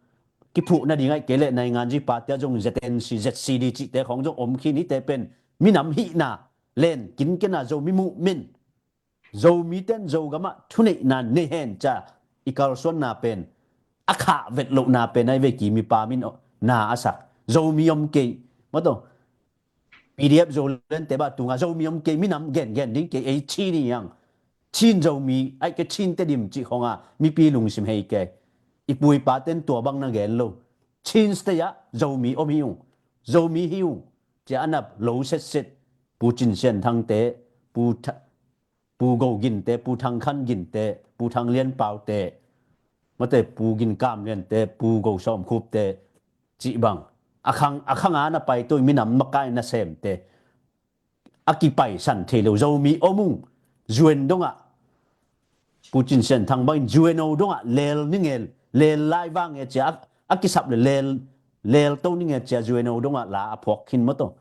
kiphuh nading ahih kei leh nainganzi party ah zong Z N C, Z C D cihte khawng zong om khin hite pen minam hihna len kinkena Zomi movement, Zomite in Zogamah thuneihna nei hen cia i kalsuanna pen a khah vet lohna pen ahi ve. Kim i pam in na a sak Zomi om kei maw tawh P D F Zolandte bah tungah Zomi om kei, minam gengen ding kei, ei Chin hi hang. Chin Zomi, ahih kei Chin Tedim cih khawnga mipi lungsim hei kei. I pu i pate in tua bang na gen lo. Chin State ah Zomi om hi ung, Zomi hi ung cia a na lo setset. Pu Cin Sian Thangte, Pu Tha-, Pu Go Ginte, Pu Thang Khan Ginte, Pu Thang Lian Paute, mate Pu Gin Kam Liante, Pu Go Sawm Khupte, cih bang. A khang, a khanga na paito i minam makai nasemte, a kipaisan thei lo Zomi om ung. U N dongah, Pu Cin Sian Thang bangin U N O dongah lel ni nge, lel lai vang nge cia a, a kisap le lel, lel to ni nge cia U N O dongah la a phuak khin maw tawh.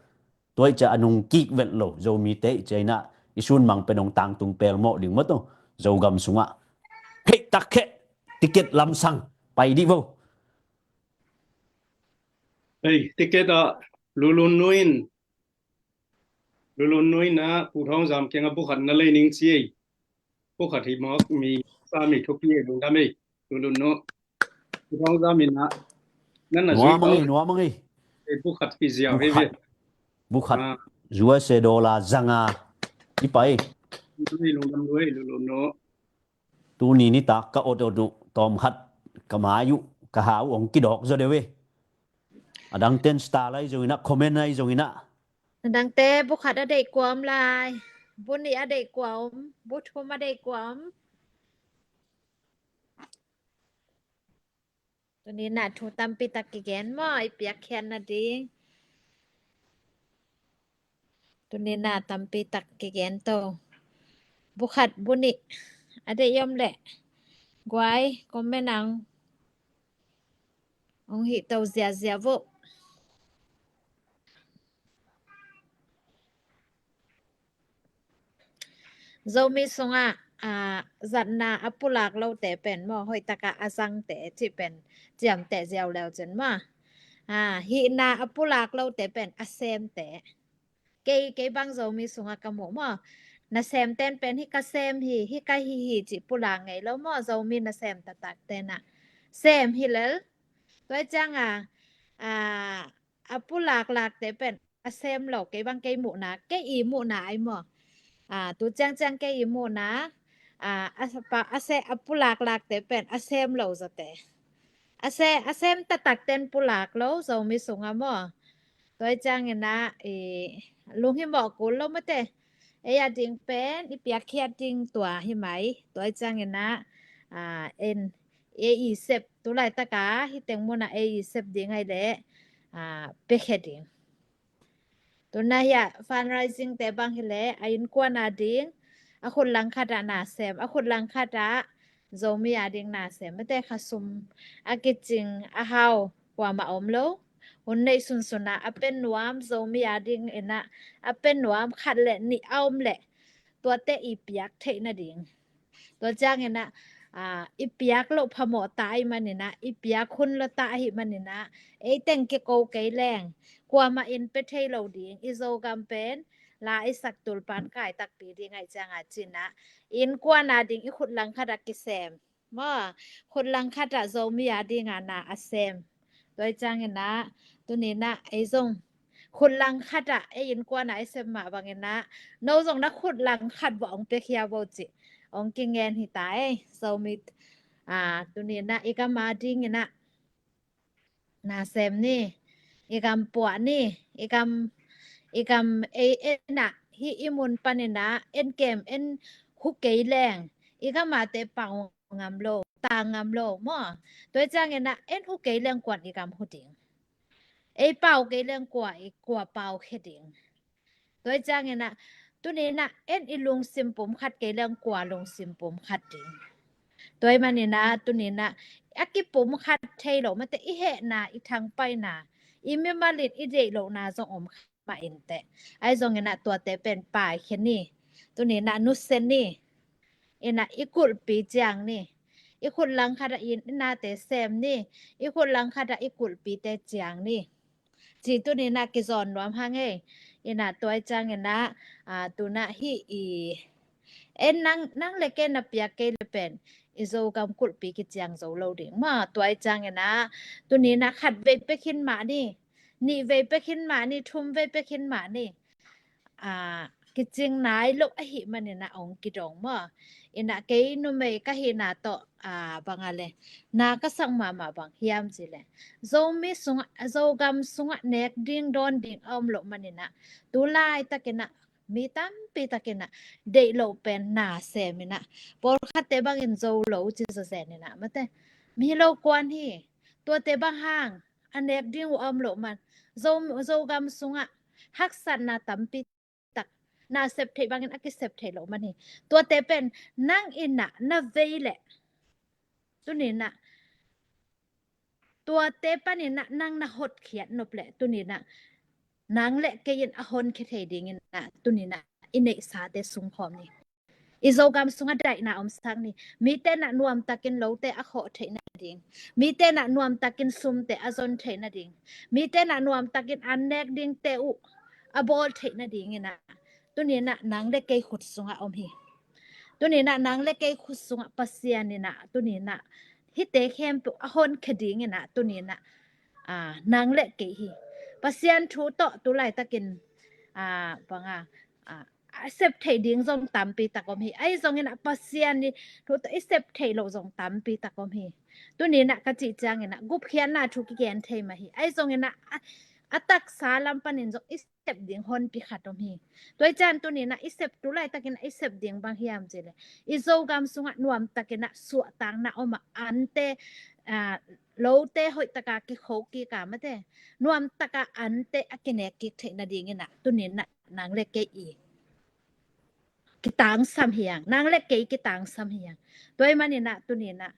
Tua ahih ciang a nung kik vet lo Zomite ahih ciang inah i sunmang pen hong tangtung pelmawh ding maw tawh Zogam sungah. Hei, tak kheh, ticket lamsang pai dih vo. Hei, ticket ah Lulun Nu in, Lulun Nu in ah Pu Thawng Zam kiangah bu khat na lei ning ci ei. Bu khat hi mawk, mi sa mi thupi ei, lungdam ei. Lulun Nu, Pu Thawng Zam in ah nan na zui nuam ang ei, nuam ang ei. Bu khat hi ziau hi ve. Bu khat, ah, U S A dollar zanga i pai. Lungdam ei, lungdam ei, Lulun Nu. Tuni nitak ka ot ot uh tawm khat ka mai uh, ka ha uh hong kidawk zaw deuh e. A dangten star lai zong inah, comment lai zong inah. A dangte bu khat a deih kua om lai. Bu nih a deih kua om. Bu thum a deih kua om. Tuni nah thu tampi tak kigen maw, i piakkhiat nading. Tuni nah tampi tak kigen to. Bu khat bu nih a deih om leh guai comment ang hong hih to ziazia vo. Zomi sungah, ah, zatna a pulak lote pen maw, hoih takah a zangte cih pen ciamteh ziau leu cin maw. Ah, hihna a pulak lote pen a semte. Kei, kei bang Zomi sungah ka muh maw. Nasem ten pen hih ka sem hi, hih ka hi hi cih pulak ngei lo maw, Zomi nasem taktak ten ah. Sem hi lel. Tua ciang a, a, a pulaklakte pen a sem lo, kei bang kei muhna, kei i muhna ai maw. A, tu ciangciang kei i muhna, a, a, pa, a se, a pulaklakte pen a sem lo zawte. A se, a sem taktak ten pulak lo, Zomi sungah maw. Tua ciangin ah, i, lunghimawh kul lo mate. Ei a ding pen, i piakkhiat ding tua hi mai. Tua ciangin ah, a, en, ei i sep, tu laitaka, hih teng munah ei i sep ding ai leh, a, piakhia ding. Tuna hiah fundraising te bang hileh, a innkuan a ding, a khut langkhat ah nasem, a khut langkhat ah Zomi a ding nasem. Mate kha sum a kicing a hau kuamah om lo. Hun neih sunsun ah a pe nuam, Zomi a ding in ah a pe nuam khat le nih a om leh tuate i piak theih nading. Tua ciangin ah, a, i piak loh phamawh ta ahih manin ah, i piak hun lo ta ahih manin ah, ei teng kiko kei leng, kuamah in pe thei lo ding, i Zogam pen, la i sak tulpan kai takpi ding ahih ciang a cin ah, innkuan a ding i khut langkhat ah kisem. Maw, khut langkhat ah Zomi a ding a na a sem. Tua ciangin ah, tuni in ah, ei zong khut langkhat ah, ei innkuan a i sem mah bangin ah, no zong na khut langkhat bawh ong piakhia bo cih ong kingen hi ta ei, Zomi, a, tuni in ah, i gam a ding in ah nasem ni, i gam puah ni, i gam, i gam ei en ah, hih i mun panin ah, en kem, en hu kei leng, i gam a te pau ngam lo, ta ngam lo maw. Tua ciangin ah, en hu kei leng kuan i gam hu ding. Ei pau kei leng kua i, kua pau khia ding. Tua ciangin ah, tuni in ah, en i lungsim pum khat kei leng kua lungsim pum khat ding. Tua ahih manin ah, tuni in ah, a kipum khat thei lo mate i hehna, i thangpaihna, i mimal in i deih lohna zong om mah inteh. Ahi zongin ah tuate pen paikhia ni. Tuni in ah nusia ni. In ah i kulhpi ciang ni. I khut langkhat ah i nate sem ni. I khut langkhat ah i kulhpite ciang ni. Ci tuni in ah kizawn nuam hang ei. In ah tua ciangin ah, a, tuna hih i, en nang, nang le kei na piak kei le pen i Zogam kulhpi kiciang zo lo ding. Maw, tua ciangin ah tuni in ah khat vei pia khin mah ni. Nih vei pia khin mah ni, thum vei pia khin mah ni. A, kicing nai lo ahih manin ah ong kidong maw. In ah kei numei ka hihna tawh, a, bang a le, na ka sak mahmah bang hiam cih leh, Zomi sungah, Zogam sungah nek ding dawn ding a om loh manin ah, tu laitakin ah mi tampi takin ah deih loh pen nasem in ah, pawlkhatte bangin zo lo ci zawzen in ah, mate, mi lo kuan hi. Tuate bang hang a nek ding uh a om loh man, Zo, Zogam sungah haksatna tampi tak, na sep theih bangin a kisep theih loh man hi. Tuate pen nang in ah na vei leh, tuni in ah, tuate panin ah nang na hotkhiat nop leh, tuni in ah nang le kei in a honkhia thei dingin ah, tuni in ah i neihsate sungkhawm ni. I Zogam sungah daihna omsak ni. Mite in ah nuamtakin lote a khawh theih nading, mite in ah nuamtakin sumte a zon theih nading, mite in ah nuamtakin an nek dingte uh a bawl theih nadingin ah, tuni in ah nang le kei khut sungah om hi. Tuni in ah nang le kei khut sungah Pasian in ah, tuni in ah hihte khempeuh a honkhia dingin ah, tuni in ah, a, nang le kei hi. Pasian thu tawh tu laitakin, a, bang a, a, a sep theih ding zong tampi tak om hi. Ahi zongin ah Pasian i thu tawh i sep theih loh zong tampi tak om hi. Tuni in ah ka cih ciangin ah gupkhiatna thu kigen thei mah hi. Ahi zongin ah a, a taksa lam panin zong i sep ding honpi khat om hi. Tua ciang tuni in ah i sep, tu laitakin ah i sep ding bang hiam cih leh, i Zogam sungah nuamtakin ah suahtakna om a, ante, a, lote hoih taka kikho kik a, mate, nuamtaka ante a kinek kik theih nadingin ah, tuni in ah nang le kei i kitangsam hi hang, nang le kei kitangsam hi hang. Tua ahih manin ah tuni in ah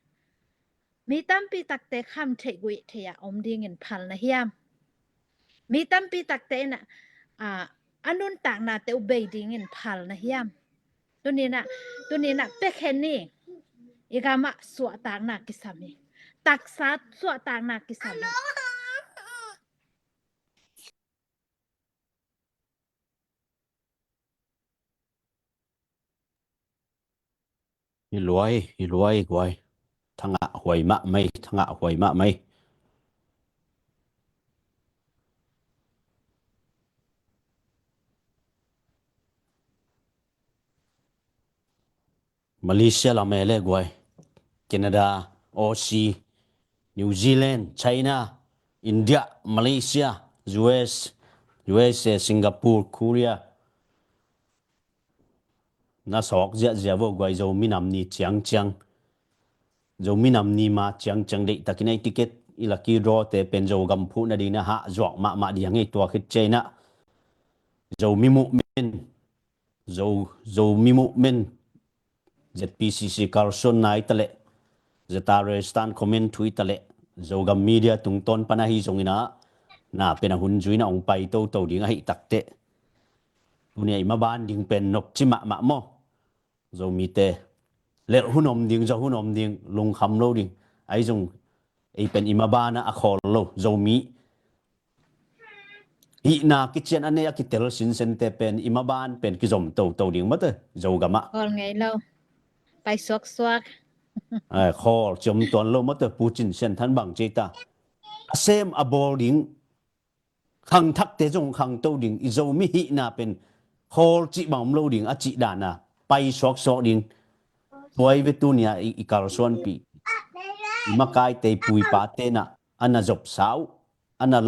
mi tampi takte kham theih guih theih a om dingin phal na hiam? Mi tampi takte in ah, a, a nuntaknate uh bei dingin phal na hiam? Tuni in ah, tuni in ah piakhia ni. I gam ah suahtakna kisam hi. Taksa suahtakna kisam hi. Hi luai, hi luai guai. Thangah huai mahmah ei, thangah huai mahmah ei. Malaysia lam e le guai. Canada, Aussie, New Zealand, China, India, Malaysia, U S, U S A, Singapore, Korea. Na sawk ziahziah vo guai, Zo minam ni ciangciang. Zo minam ni ma ciangciang deihtakin ei ticket i lucky draw te pen Zogam phuh nading na hah zuak mahmah ding hang ei tua khit ciangin ah. Zomi Movement, Zo, Zomi Movement, Z P C C kalsuan nai taleh, Zata Restan comment thui taleh, Zogam media tungtawn pan ahi zongin ah, na pen a hun zui na ong pai toto ding ahi takteh. Tuni a i maban ding pen nopci mahmah maw. Zomite. Lelh hun om ding, zo hun om ding, lungkham lo ding. Ahi zong, ei pen i maban ah a khawl lo. Zomi. Hihna kician a nei a kitel sinsente pen i maban pen kizom toto ding mate. Zogam ah. Khawl ngei lo. Pai suaksuak. Ai, khawl ciom tuan lo mate. Pucin sian than bang cei ta. A sem a bawl ding. Khangthakte zong khangto ding, i Zomi hihna pen khawl cih bang om lo ding, a cih dan a pai suaksuak ding. Tua i ve tuni a i, i kalsuanpih. I makaite i pu i pate na, a na zopsa uh, a na,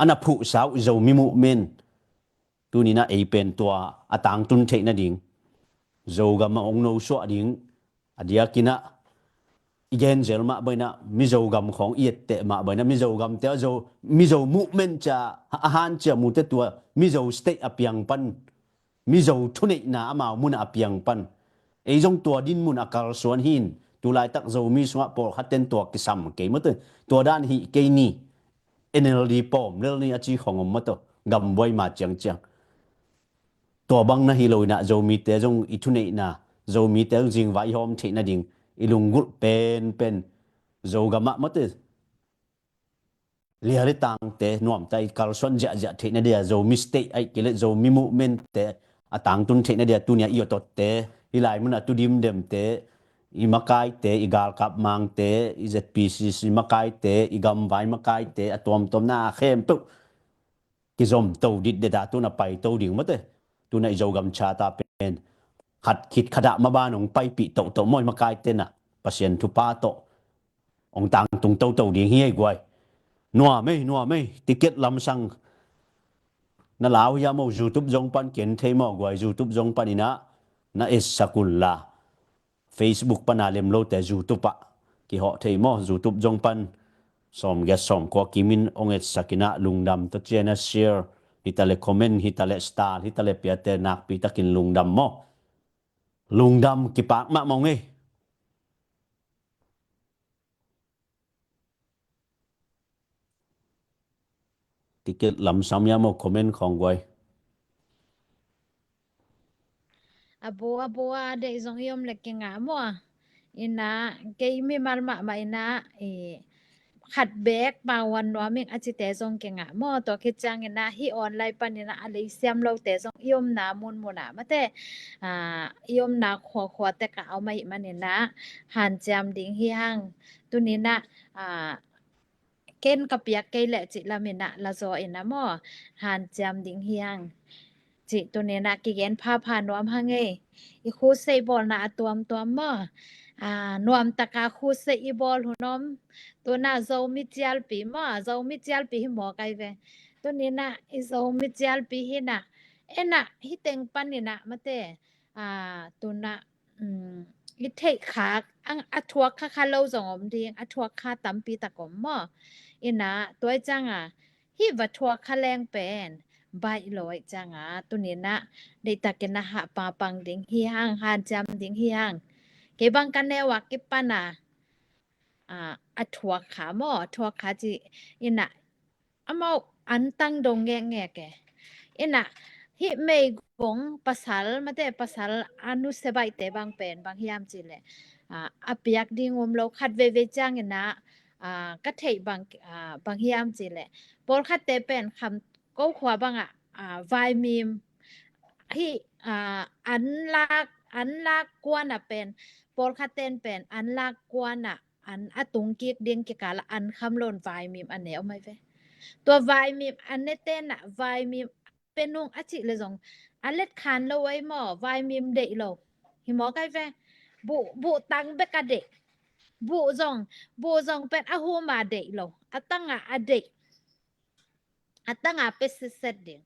a na phuhsa uh, i Zomi Movement. Tuni na ei pen tua a tangtun theih nading. Zogam a ong nosuah ding. A diakin ah i gen zel mah bang in ah, Mizo gam khawng i etteh mah bang in ah, Mizo gamte ah Zo, Mizo movement cia a hanciam uh te tua, Mizo state a piang pan, Mizo thuneihna amau mun ah a piang pan. Ei zong tua din mun a kalsuan hi in, tu laitak Zomi sungah pawlkhat ten tua kisam kei maw te, tua dan hih kei ni, N L D pawm lel ni a ci khawng om maw te, gambuai ma ciangciang. Tua bang na hi lo in ah Zomite zong i thuneihna, Zomite zong zingvai i hawm theih nading, i lunggulh penpen, Zogam ah maw te, liale tangte, nuamta i kalsuan ziahziah theih nadia, Zomi state aih kei le Zomi movement te a tangtun theih nadia, tuni a i awtotte, hih lai mun a tu dimdemte, i makaite, i galkap mangte, i Z P C C makaite, i gamvai makaite, a tuamtuamna a khempeuh kizom to ditdet a tun a pai to ding maw te. Tun a i Zogam chata pen khat khit khat ah maban ong paipih tohtoh maw, i makaite na Pasian thupha tawh ong tangtung toto ding hi ei guai. Nuam ei, nuam ei, ticket lamsang na lau hia maw, YouTube zong pan ken thei maw guai, YouTube zong pan in ah na etsak un la. Facebook pan a lem lote YouTube ah kihawh thei maw? YouTube zong pan sawmgiat sawmkua kimin ong etsak in ah, lungdam tawh ciang a share hi ta le, comment hi ta le, star hi ta le, piate nakpi takin lungdam maw? Lungdam, kipak mahmah ung ei. Ticket lamsam hia maw, comment khawng guai. A bo, a bo a deih zong i om le kingah maw. In ah kei mimal mahmah in ah, i khat bek pauan nuam ing a cite zong kingah maw. Tua khit ciangin ah hih online panin ah a lei siam lote zong i omna munmun ah maw te, ah, i omna khuakhua tek ah a om ahih manin ah hanciam ding hi hang. Tuni in ah, ah, ken ka piak kei leh cih lamin ah la zaw in ah maw, hanciam ding hi hang. Cih tuni in ah kigen phapha nuam hang ei. I crusade bawlna a tuamtuam maw, ah, nuamtaka crusade i bawl hun om. Tun ah Zomi cialpi maw, Zomi cialpi hi mawk ai ve. Tuni in ah i Zomi cialpi hi in ah, en ah hih teng panin ah maw te, ah, tun ah, um, i theih kha, a, a thuak kha kha lo zong om ding, a thuak kha tampi tak om maw. In ah tua ciang a hih va thuak kha leng pen baih lo ahih ciang a, tuni in ah deihtakin ah hah papang ding hi hang, hanciam ding hi hang. Kei bang ka neu a kipan a, ah, a thuak kha maw, a thuak kha cih in ah amau an tang dong ngekngek e. In ah hih meigong pasal maw te, pasal a nusia baihte bang pen bang hiam cih leh, ah, a piak ding um lo, khat veivei ciangin ah, ah, ka theih bang, ah, bang hiam cih leh pawlkhatte pen kham ko khua bang ah, ah, vaimim hih, ah, an lak, an lak kuan ah pen, pawlkhat ten pen an lak kuan ah an a tung kik ding kikal ah an kham loin vaimim a ne om ai ve. Tua vaimim a ne ten ah vaimim pe nung a cih le zong a let khan lo ai maw, vaimim deih lo hi mawk ai ve. Buh, buh tang bek a deih. Buh zong, buh zong pen a huma deih lo, a tanga a deih, a tanga pe sitset ding.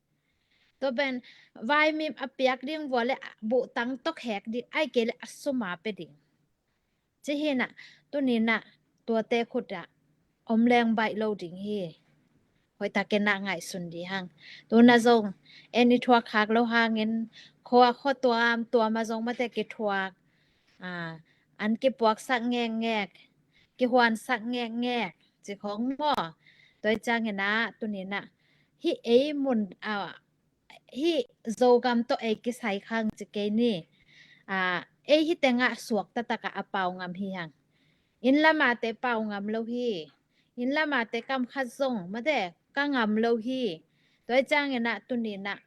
Tua pen vaimim a piak ding vua le buh tang tawk hek ding, ai kei le a suma pe ding. Ci hi nah, tuni nah tuate khut ah om leng baih lo ding hi. Hoih takin ah ngaihsun dih hang. Tuna zong en i thuak khak lo hangin khua khua tuam tuam a zong mate kithuak, a, an kipuaksak ngekngek, kihuansak ngekngek ci khong maw. Tua i ciangin ah tuni nah hih ei mun, a, hih Zogam tawh ei kisai khang ci kei ni. A, ei hih tengah suak taktak ah a pau ngam hi hang. Inn lamate pau ngam lo hi. Inn lamate kam khat zong mate ka ngam lo hi. Tua i ciangin ah tuni nah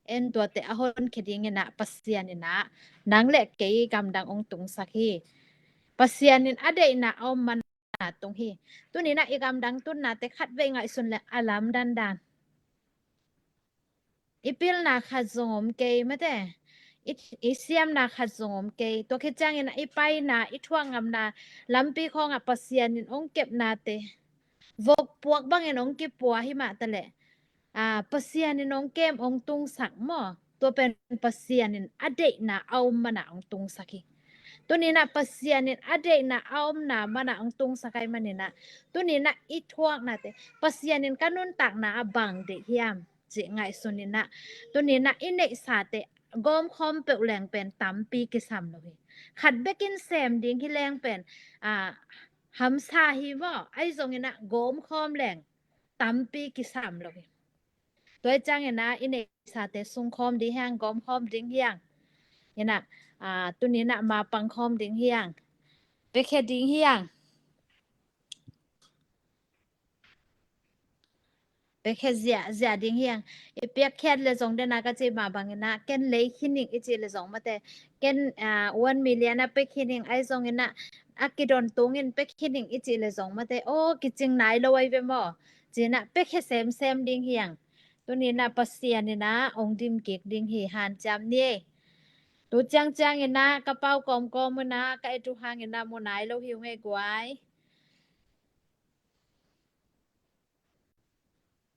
en tuate a honkhia dingin ah Pasian in ah nang le kei gamdang ong tungsak hi. Pasian in a deihna a om man a tung hi. Tuni nah i gamdang tunnate khat vei ngaihsun le a lamdang dan. I pilna khat zong om kei mate. I, i siamna khat zong om kei. Tua khit ciangin i paina, i thuak ngamna lampi khawngah Pasian in ong kepnate vok puak bangin ong kipua hi mah ta leh, a, Pasian in ong kem ong tungsak maw. Tua pen Pasian in a deihna a om mana ong tungsak hi. Tuni nah Pasian in a deihna a omna mana ong tungsak ai manin ah tuni nah i thuaknate Pasian in ka nuntakna ah bang deih hiam ci ngaihsun in ah tuni nah i neihsate gawmkhawm peuh leng pen tampi kisam lo hi. Khat bekin sem ding hi leng pen, a, hamsa hi maw, ai zongin ah gawmkhawm leng tampi kisam lo hi. Tua i ciangin ah i neihsate sungkhawm ding hiang, gawmkhawm ding hiang. In ah, a, tuni nah mapangkhawm ding hiang. Piakhia ding hiang. Piakhia ziahziah ding hiang. I piakkhiat le zong den ah ka ci mah bangin ah ken lei khin ing i ci le zong mate, ken, a, one million a pia khin ing ai zongin ah a kidon tungin pia khin ing i ci le zong mate, aw, kicing nai lo ai ve maw. Ci nah piakhia semsem ding hiang. Tuni nah Pasian in ah ong dim kik ding hi, hanciam ni. Tu ciangciang in ah ka pau kawmkawm un ah ka et uh hangin ah mu nai lo hi ung ei guai.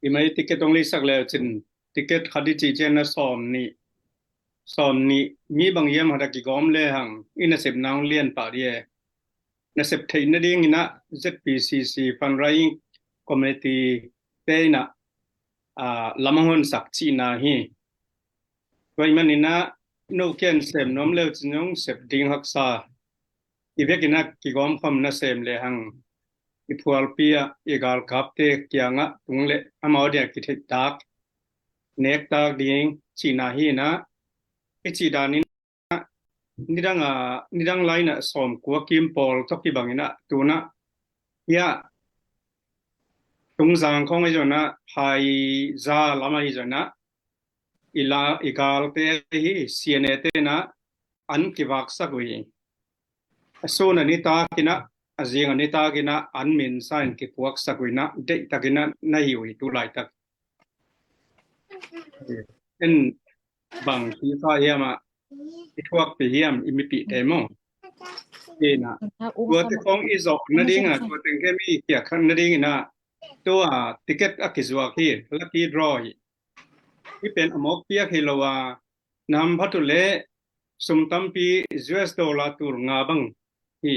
I mai ticket ong leisak leu cin, ticket khat i cih ciang na sawm nih, sawm nih mi bang hiam hat a kigawm le hang i nasepna ong lian pah dih e. Nasep theih nadingin ah Z P C C fundraising committee te in ah, a, lam a honsak cihna hi. Tua i manin ah no ken sem nuam leu cin zong sep ding haksa. I vekin ah kigawmkhawm nasem le hang i phualpi ah i galkapte kiangah tung le amau dia kitheihtak nektak ding cihna hi in ah, i cih danin ah nidang a, nidang lai in ah sawmkua kim pawl tawh kibangin ah tu nah hiah Tungzang khawng ahi zongin ah, Phaiza lam ahi zongin ah, i la, i galte hi C N A te in ah an kivaksak uh hi. A sun a nitakin ah, a zing a nitakin ah an minsa in kipuaksak uh in ah, deihtakin ah na hi uh hi tu laitak. En bang ci kha hiam ah, i thuakpih hiam i mipihte maw? Hi in ah, tuate khawng i zawh nading ah, tua teng khem i kiak khat nadingin ah, tua ticket a kizuak hi, lucky draw hi. Hih pen a mawk piak hi lo a, na hamphat uh leh sum tampi U S dollar tul nga bang hi.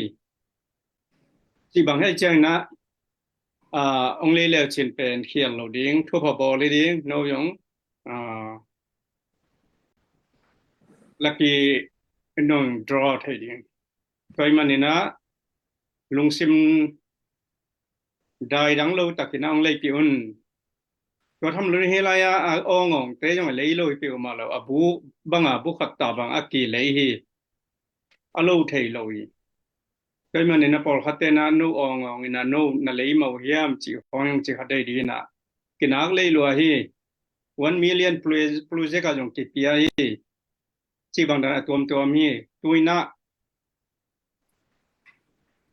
Cih bang hi ciangin ah, a, ong lei leu cin pen khial lo ding, thupha bawl hi ding, no zong, a, lucky nong draw thei ding. Tua ahih manin ah lungsim daidang lo takin ah ong leipih un. Tua tham lo in hi lai a, a awngawngte zong a lei lo hi peuhmah lo, a bu bang a bu khat ta bang a kilei hi. A lo thei lo hi. Tua ahih manin ah pawlkhatte in ah no awngawng in ah no na lei mah uh hiam cih khawng ci kha dei ding in ah, kinak lei lua hi. One million plus, plus zek ah zong kipia hi. Cih bang dan a tuamtuam hi. tuinah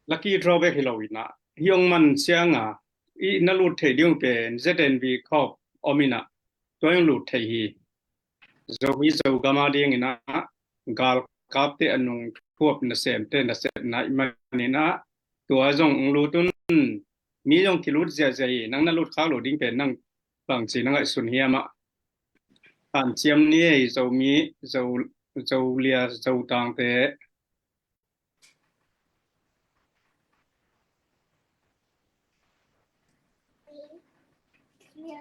lucky draw bek hi lo inah, hi hong man cianga i na lut thei ding pen Z N V Corp om inah, tua hong lut thei hi. Zomi Zogam a ding inah galkapte a nung thuap nasemte nasepna i man inah, tua zong hong lut un. Mi zong kilut ziahziah hi, nang na lut khak lo ding pen nang bangci na ngaihsun hiam ah? Hanciam ni ei, Zomi, Zo, Zolia, Zotangte.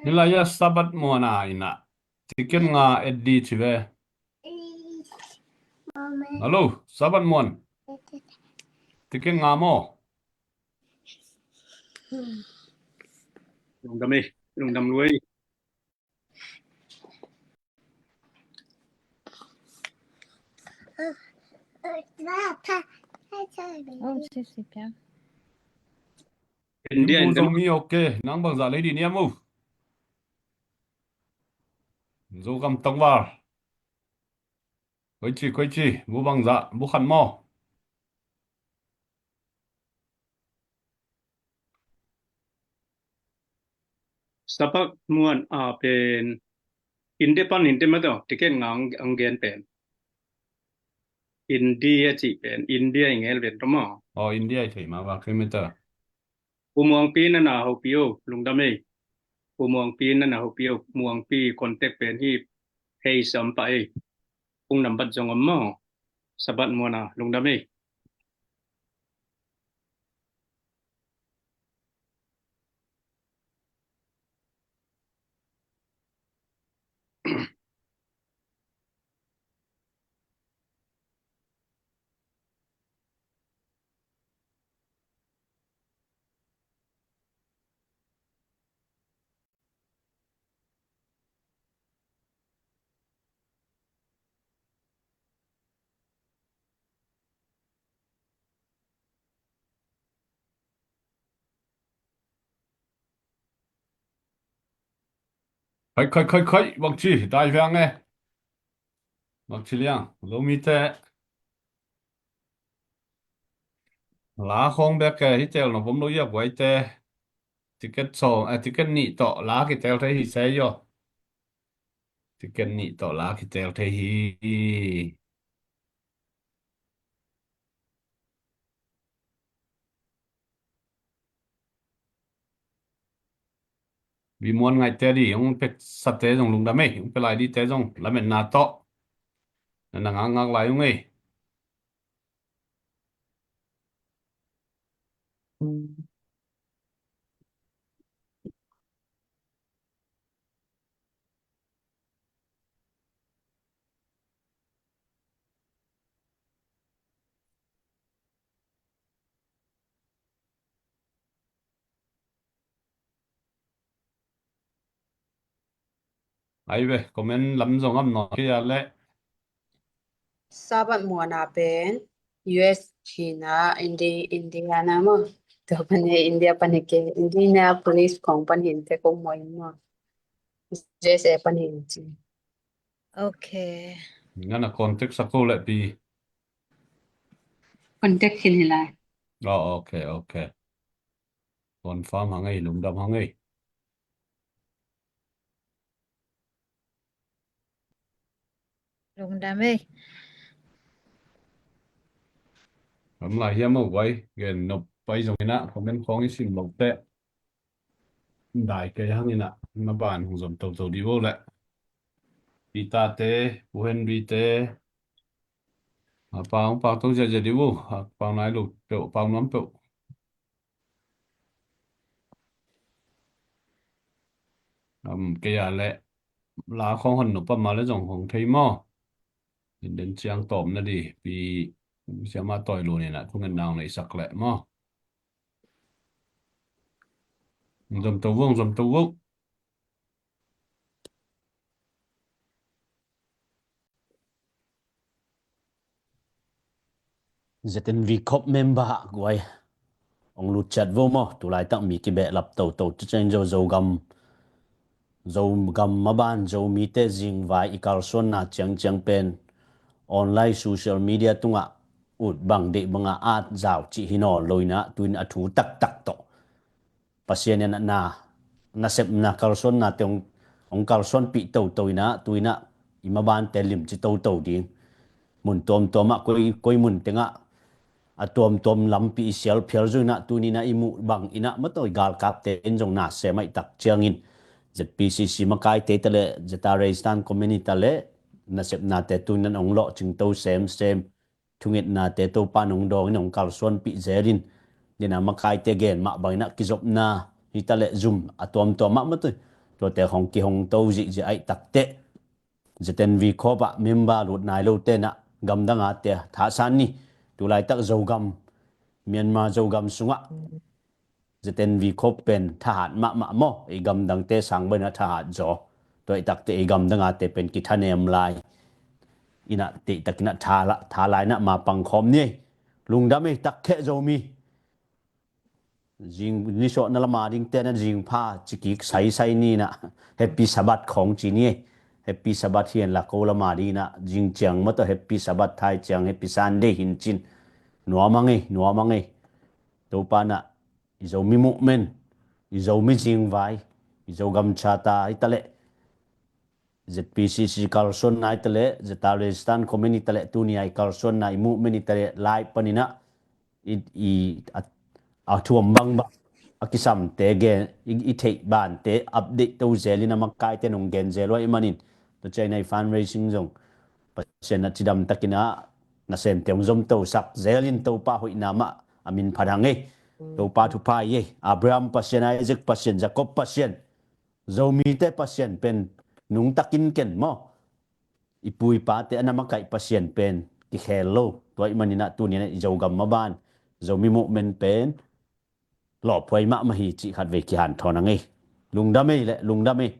Hilai-ah Sabbath muan a inah ticket nga et di ci ve. Hello, Sabbath muan. Ticket nga maw? Lungdam ei, lungdam lua ei. Oh, si, si, pia. India in Zomi, ok. Nang bangzah lei di niam uh? Zogam tangval. Koici, koici, bu bangzah, bu khat maw? Sabbath muan a pen India pan India mah tawh ticket nga ang, ang gen pen. India cih pen India i ngel ven tawh maw? Oh, India i thei mah va kilometer. Pu Muangpi na na hopi o, lungdam ei. Pu Muangpi na na hopi o, Muangpi contact pen hi, hei sam pa ei. Phone number zong om maw? Sabbath muan a, lungdam ei. Khai, khai, khai, khai, bangci, dai veng e. Bangci liang, Zomite. La khong bek e, hi tel no vom lo ia guai te. Ticket so, eh, ticket nih tawh la kitel thei hi se yo. Ticket nih tawh la kitel thei hi. Bi muan ngaihte di, hong pek sate zong lungdam ei, hong pe lai dite zong lametna tawh na na ngakngak lai ung ei. Ai ve, comment lam zong am nawn kei a leh. Sabbath muan a pen U S China, Indi-, Indiana maw? Tua pan hi, India pan hi kei, Indianapolis khong pan hi te kong maw in maw? U S A pan hi in ci. Ok. Ngan a contact sa ko leh pi. Contact khin hi lai. Oh, ok, ok. Confirm hang ei, lungdam hang ei. Lungdam ei. Lam lai hiam o guai, gen nop pai zong inah, comment khong i sim lo teh. Dai kei hang inah, na ban hong zom toto di vo leh. Peter te, Pu Henry te. A pau, pau to zia zia di vo, a pau nai lo peuh, pau nuam peuh. Am, kei a leh la khong hon nop a ma leh zong hong thei maw? In den ciang tawm na di, pi siama tawi lu ni na, thungen nang nei sak leh maw? Zom to vo, zom to vo. Z N V Corp member guai. Ong lut ciat vo maw, tulaitak mi kibehlap toto, ciceng zo, Zogam, Zogam maban, Zomite zingvai i kalsuanna ciangciang pen online social media tungah ut bang deih bangah at zau cih hi nawn lo inah, tu-in a thu taktak tawh Pasian in a na, nasepna kalsuannate hong, hong kalsuanpih toto inah, tu-inah i mabante limci toto ding. Mun tuamtuamah koi, koi mun tengah a tuamtuam lampi i sial phial zo inah, tuni inah i muh bang inah mataw i galkapte in zong na sem ahih tak ciangin Z P C C makaite ta le, Zeta Reistan Community ta le, nasepnate tu-in nong lawhcing to semsem, thungetnate Topa nong dawngin hong kalsuanpih zelin, dena makaite gen mah bang inah kizopna hi ta le zum a tuamtuamah mataw, tuate hong kihong to zihziah ahih takteh Z N V Corps ah member lut nai lote inah gamdang a te thahsan ni. Tulaitak Zogam, Myanmar Zogam sungah Z N V Corps pen thahat mahmah maw, i gamdangte sang bang inah thahat zaw. Tua ahih takteh i gamdang a te pen kithanem lai inah, teitak inah tha la, tha lai inah mapang khawm ni. Lungdam ei, takkheh Zomi. Zing nisuahna lama dingte na zingpha cikik saisai ni inah Happy Sabbath khawng ci ni ei. Happy Sabbath hi henla ko lama ding inah zing ciang mataw Happy Sabbath, thai ciang Happy Sunday hin cin. Nuam a ngei, nuam a ngei. Topa inah i Zomi movement, i Zomi zingvai, i Zogam Charter hi ta le, Z P C C kalsuanna hi ta le, Zeta Reistan Community hi ta le, tuni a i kalsuanna i movement hi ta le, lai pan inah i, i, a, a thuam bangbang a kisamte gen, i, i theih bante update to zelin a makaite nong gen zel uh ahih manin, tua ciang inah i fundraising zong Pasian a cidam tak inah nasemte hong zomtosak zelin Topa hoihna mah a min phat hang ei. Topa thupha hi ei. Abraham Pasian, Isaac Pasian, Jacob Pasian, Zomite Pasian pen nungtakin ken maw, i pu i pate a na makaih Pasian pen kikhel lo. Tua ahih manin ah tuni-in ah i Zogam maban Zomi movement pen lawphuai mahmah hi cih khatvei kihanthawn a ngei. Lungdam ei le, lungdam ei.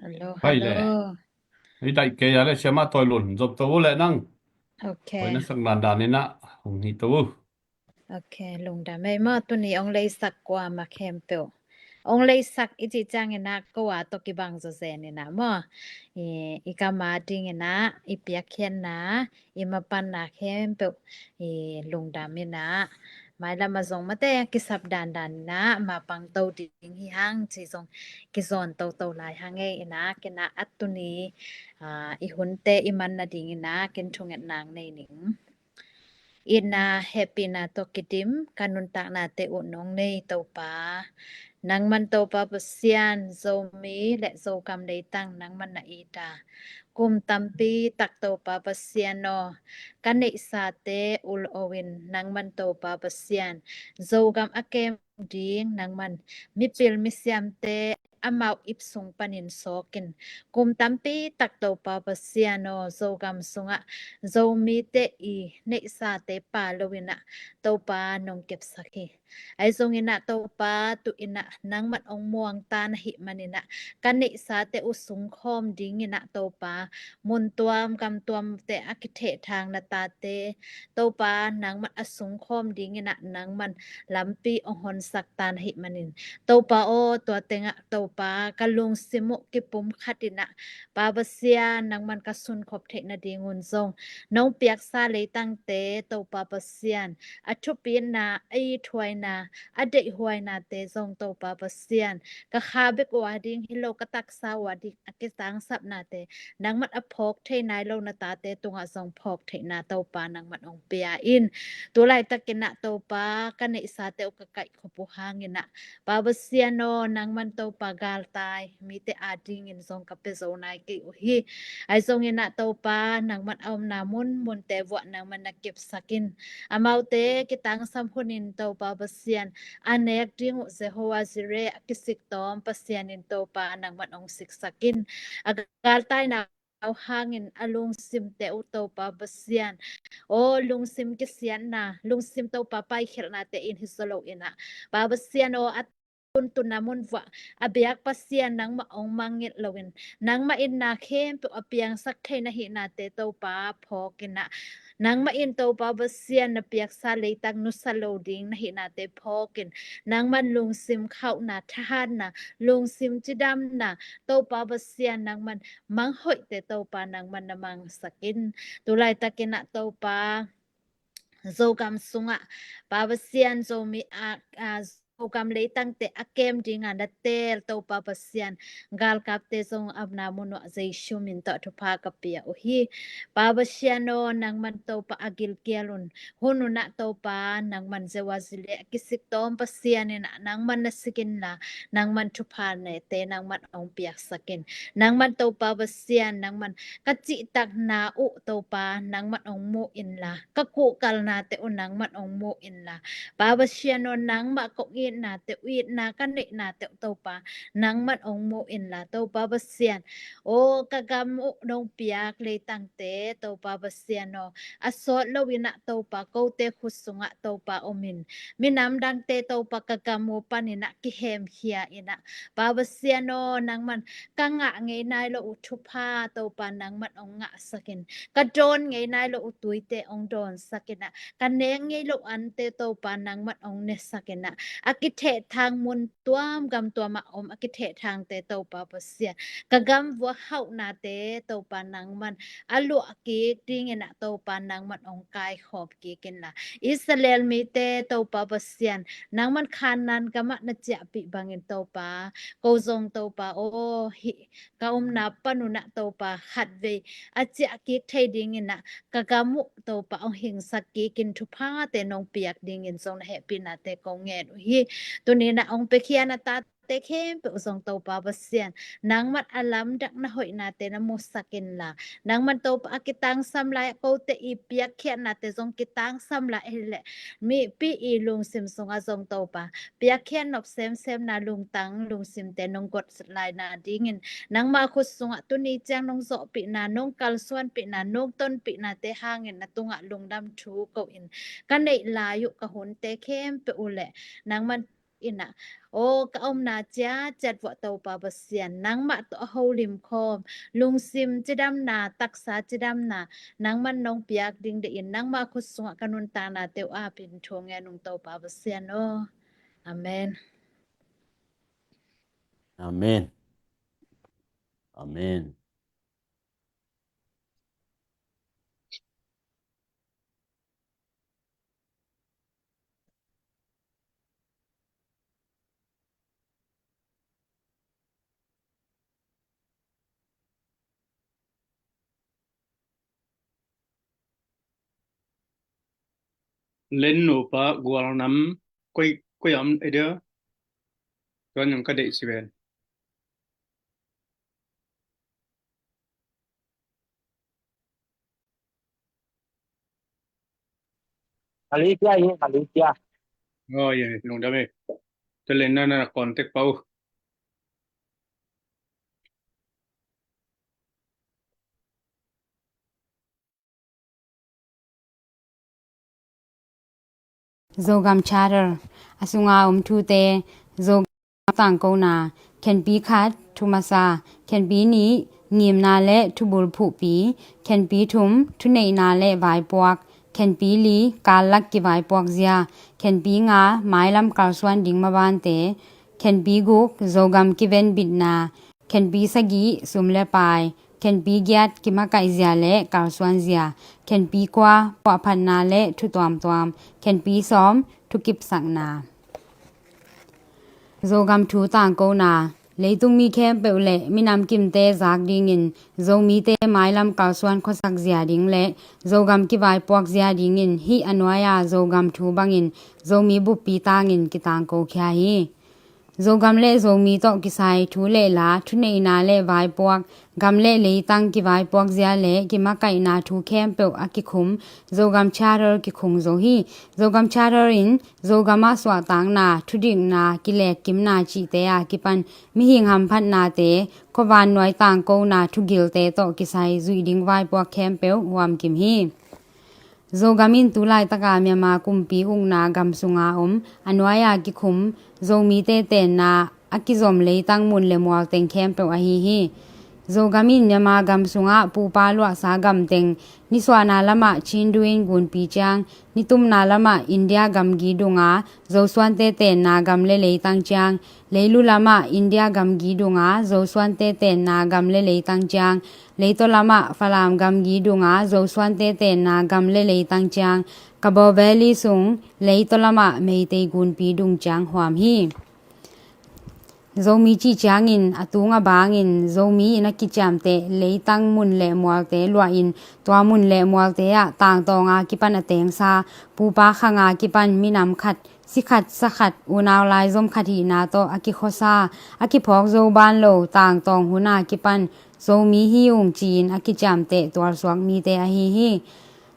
Hello, hai le. Hello. Hei dai kei a le siama toi lun zop to u le nang. Ok. Hoi na sak dan dan ina hong hi to u. Ok, lungdam ei maw, tuni ong leisak kuama khempeuh. Ong leisak i cih ciangin ah ko a tawh kibang zawzen in ah maw. I, i kam a dingin ah i piakkhiatna, i mapanna khempeuh i lungdam in ah mailam a zong mate kisap dandan in ah mapang to ding hi hang ci zong kizawn toto lai hang ei in ah ken ah a tuni, ah, i hunte i man nadingin ah ken thungetna nei ning. Itna hehpihna tawh kidim ka nuntaknate uh nong nei Topa. Nangman Topa Pasian, Zomi le Zogam leitang nangman na it a, kum tampi tak Topa Pasian aw, ka neihsate ul owin nangman Topa Pasian, Zogam a kem ding nangman mipil misiamte amau ip sung panin sawkin, kum tampi tak Topa Pasian aw, Zogam sungah Zomite i neihsate pa loin ah Topa nong kepsak hi. Ahi zongin ah Topa tu-in ah nangman ong muangta na hih manin ah ka neihsate uh sungkhawm dingin ah Topa mun tuam gam tuamte a kithehthang na tate Topa nangman a sungkhawm dingin ah nangman lampi ong honsak ta na hih manin Topa aw, tua tengah Topa Pa, ka lungsim uh kipum khat in ah, Pa Pasian, nangman ka sunkhop theih nadingun zong nong piaksa leitangte, Topa Pasian, a thupitna, a ithuaina, a deihhuainate zong, Topa Pasian, ka kha bek uh a ding hi lo, ka taksa uh a ding a kitangsapnate nangman a phawk thei nai lo na tate tungah zong phawk theihna, Topa, nangman ong pia in. Tu laitakin ah, Topa, ka neihsate uh ka kaihkhop uh hangin ah, Pa Pasian aw, nangman, Topa, galtai mite a dingin zong ka pia zo nai kei uh hi. Ahi zongin ah, Topa, nangman a omna munmunte vuah nangman na kepsak in. Amaute kitangsam hunin, Topa Pasian, a nek ding uh Jehovah Jireh, a kisik tawm Pasian in, Topa, nangman ong siksak in. A galtaina uh hangin a lungsimte uh, Topa Pasian aw, lungsim kisiatna, lungsim, Topa, paikhialhnate in hi zaw lo in ah, Pa Pasian aw, a tuntunna mun vuah a biak Pasian nangmah ong mangngilh loin, nangmah in na khempeuh a piangsak thei na hihnate, Topa, phawk in ah, nangmah in, Topa Pasian, na piaksa leitang nusia lo ding na hihnate phawk in, nangman lungsim khauhna, thahatna, lungsim cidamna, Topa Pasian, nangman manghoihte, Topa, nangman na mangsak in. Tu laitakin ah, Topa, Zogam sungah, Pa Pasian, Zomi a, a, Zogam leitangte a kem dinga na teel, Topa Pasian, galkapte zong a omna mun uah Jesu min tawh thupha ka pia uh hi. Pa Pasian aw, nangman, Topa, a gilkial un. Hun un ah, Topa, nangman Jehovah Jireh, a kisik tawm Pasian in ah nangman na sik inla, nangman thuphate nangman ong piaksak in. Nangman, Topa Pasian, nangman ka cihtakna uh, Topa, nangman ong mu inla, ka kuhkalnate uh nangman ong mu inla, Pa Pasian aw, nangmah kong itnate uh, itna ka neihnate uh, Topa, nangman ong mu inla, Topa Pasian aw, ka gam uh nong piak leitangte, Topa Pasian aw, a sawt loin ah, Topa, kote khut sungah, Topa, om in. Minam dangte, Topa, ka gam uh panin ah kihemkhia in ah, Pa Pasian aw, nangman ka ngah ngei nai lo uh thupha, Topa, nangman ong ngahsak in. Ka dawn ngei nai lo uh tuite ong dawnsak in ah, ka nek ngei lo ante, Topa, nangman ong nesak in ah, a kithehthang mun tuam gam tuamah om a kithehthangte, Topa Pasian, ka gam vuah hauhnate, Topa, nangman a luah kik dingin ah, Topa, nangman ong kaikhawm kik inla, Israel mite, Topa Pasian, nangman Kanaan gamah na ciahpih bangin, Topa, ko zong, Topa aw, hih ka omna pan un ah, Topa, khatvei a ciah kik thei dingin ah, ka gam uh, Topa, ong hingsak kikin thuphate nong piak dingin zong na hehpihnate kong ngen uh hi. Tuni in ah ong piakhia na tate khempeuh zong, Topa Pasian, nangman a lamdang na hoihnate na musak inla, nangman, Topa, a kitangsam lai ah kote i piakkhiatnate zong kitangsam lai hileh, mipi i lungsim sungah zong, Topa, piakkhiat nop semsemna lungtang lungsimte nong got laina dingin, nangma khut sungah tuni ciang nong zawhpihna, nong kalsuanpihna, nong tonpihnate hangin na tungah lungdam thu ko-in, ka neih lai uh ka hunte khempeuh uh leh nangman in ah, aw, ka omna ciatciat vuah, Topa Pasian, nangmah tawh a holim khawm lungsim cidamna, taksa cidamna nangman nong piak ding deih in, nangma khut sungah ka nuntaknate uh apin thu ngen ung, Topa Pasian aw. Amen. Amen. Amen. Len nupa gualnam koi, koi am edia. Tuan yung kadei siben. Malaysia, ye, Malaysia. Oh, ye, lungdam e. Talen na na contact pau. Zogam Charter a sunga om thute, Zogam tangkona, khenpi khat, thumasa, khenpi nih, ngimna le thubul phuhpi, khenpi thum, thuneihna le vaipuak, khenpi li, kallak kivaipuak zia, khenpi nga, mailam kalsuan ding mabante, Khenpi guk, Zogam kivenbitna. Khenpi sagih, sum le pai. Khenpi giat, kimakaihzia le kalsuanzia. Khenpi kua, puahphatna le thu tuamtuam. Khenpi sawm, thukipsakna. Zogam thu tangkona. Leitung mi khempeuh le minam kimte zak dingin Zomite mailam kalsuan khuasak zia ding le Zogam kivaipuak zia dingin hih a nuai-a Zogam thu bangin Zomi buppi tangin kitangko khia hi. Zogam le Zomi tawh kisai thu le la, thuneihna le vaipuak, gam le leitang kivaipuak zia le kimakaihna thu khempeuh a kikhum Zogam Charter kikhung zo hi. Zogam Charter in Zogam ah suahtakna, thudikna, kilekkimna cihte a kipan mihing hamphatnate, khuavan nuai tangkona thugilte tawh kisai zuih ding vaipuak khempeuh huamkim hi. Zogam in tu laitaka Myanmar kumpi ukna gam sunga om a nuai-a kikhum Zomite tenna a kizom leitang mun le mual teng khempeuh ahi hi. Zogam in Myanmar gam sungah pupa luahsa gam teng nisuahna lamah Chindu in gunpi ciang, nitumna lamah India gamgi dunga Zosuante tenna gam le leitang ciang, leilu lamah India gamgi dunga Zosuante tenna gam le leitang ciang, leitaw lamah Falam gamgi dunga Zosuante tenna gam le leitang ciang, Kabaw Valley sung leitaw lamah Meitei gunpi dung ciang huam hi. Zomi cih ciangin a tung a bangin Zomi in a kiciamteh leitang mun le mualte luahin tua mun le mualte ah tangtawnga kipan a tengsa pupa khanga kipan minam khat, si khat, sa khat, unau laizom khat hihna tawh a kikhuasa, a kiphawk zo ban lo tangtawng huna kipan Zomi hi ung ci-in a kiciamteh tualsuak mite ahi hi.